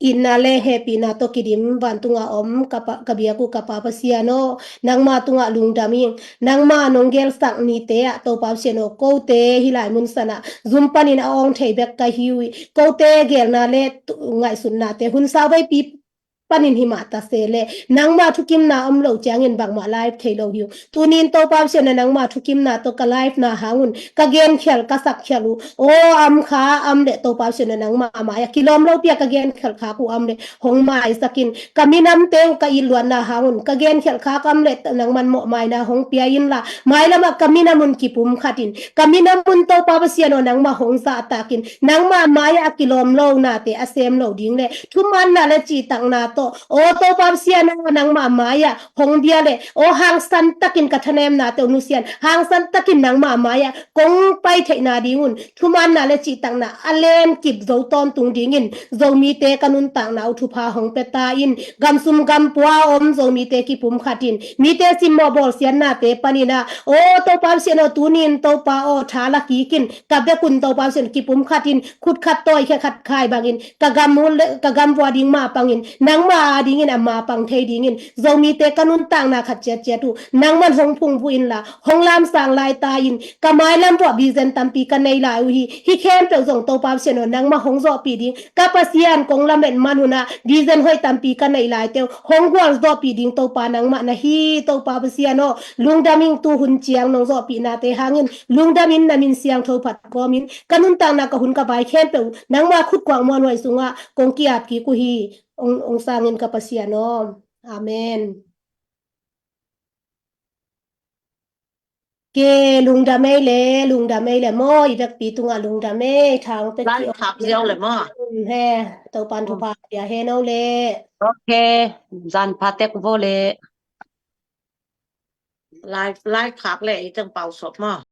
Itna le hehpihna tawh kidim vantung a om ka pa, ka biak uh ka Pa Pasian aw, nangma tungah lungdam ing. Nangma nong gelsak nite ah Topa Pasian aw, kote hih lai mun san ah zum panin a awng thei bek ka hi uh hi. Kote gelna le tu, ngaihsutnate hun sauveipi panin hi mah ta se le nangma thukimna om lo ciangin bangmah live thei lo hi uh. Tunin Topa Pasian aw, nangma thukimna tawh ka live na hang un ka genkhial ka sakkhial uh, aw, a om kha a om le Topa Pasian aw, nangma mai-ah kilawm lopi-a ka genkhial khak uh a om le hong maisak in. Ka minamte uh ka itluatna hang un ka genkhial khak a om le nangman mawhmaina hong pia inla, mailamah ka minam un kipumkhat in. Ka minam un Topa Pasian aw, nangmah hong zahtak in. Nangmah mai-ah a kilawm lonate a sem lo ding le thumanna le cihtakna tawh, aw Topa Pasian aw, nangmah mai-ah hong bia le, aw, hangsan takin ka thanemnate uh nusia in, hangsan takin nangmah mai-ah kong pai theihna ding un thumanna le cihtakna a lenkip zo tawntung dingin Zomite ka nuntakna uh thupha hong pia ta in. Gamsum gampua a om Zomite kipumkhat in, mite simmawh bawlsiatnate panin ah, aw Topa Pasian aw, tunin Topa aw, tha la kik in. Ka bek un Topa Pasian aw, kipumkhat in, khut khat tawi khe khat khai bangin ka gam uh le, ka gam vuah ding ma pangin, nangmah adingin a ma pang thei dingin Zomite ka nuntakna khat ciatciat uh nangman hong phungvuh inla, hong lamsang lai ta in. Ka mailam vuah vision tampi ka nei lai uh hi. Hih khempeuh zong Topa Pasian aw, nangmah hong zawhpih ding, ka Pasian kong lamet man un ah vision hoih tampi ka neih laite uh hong gualzawhpih ding Topa nangmah na hi. Topa Pasian aw, lungdam ing, tu hun ciang nong zawhpihnate hangin lungdam in, na min siangtho phat kawmin ka nuntakna, ka hun ka vai khempeuh nangmah khut kuak muanhuai sungah kong ki-ap kik uh hi. Hong, hong sang in ka Pasian aw. Amen. Ke, lungdam ei le, lungdam ei le maw, i vekpi tungah lungdam ei, thang pe. Live khak ziau le maw. He, Topan thupha pia hen aw le. Ok, zan pha tek vo le. Live, live khak le, i teng pau sop maw.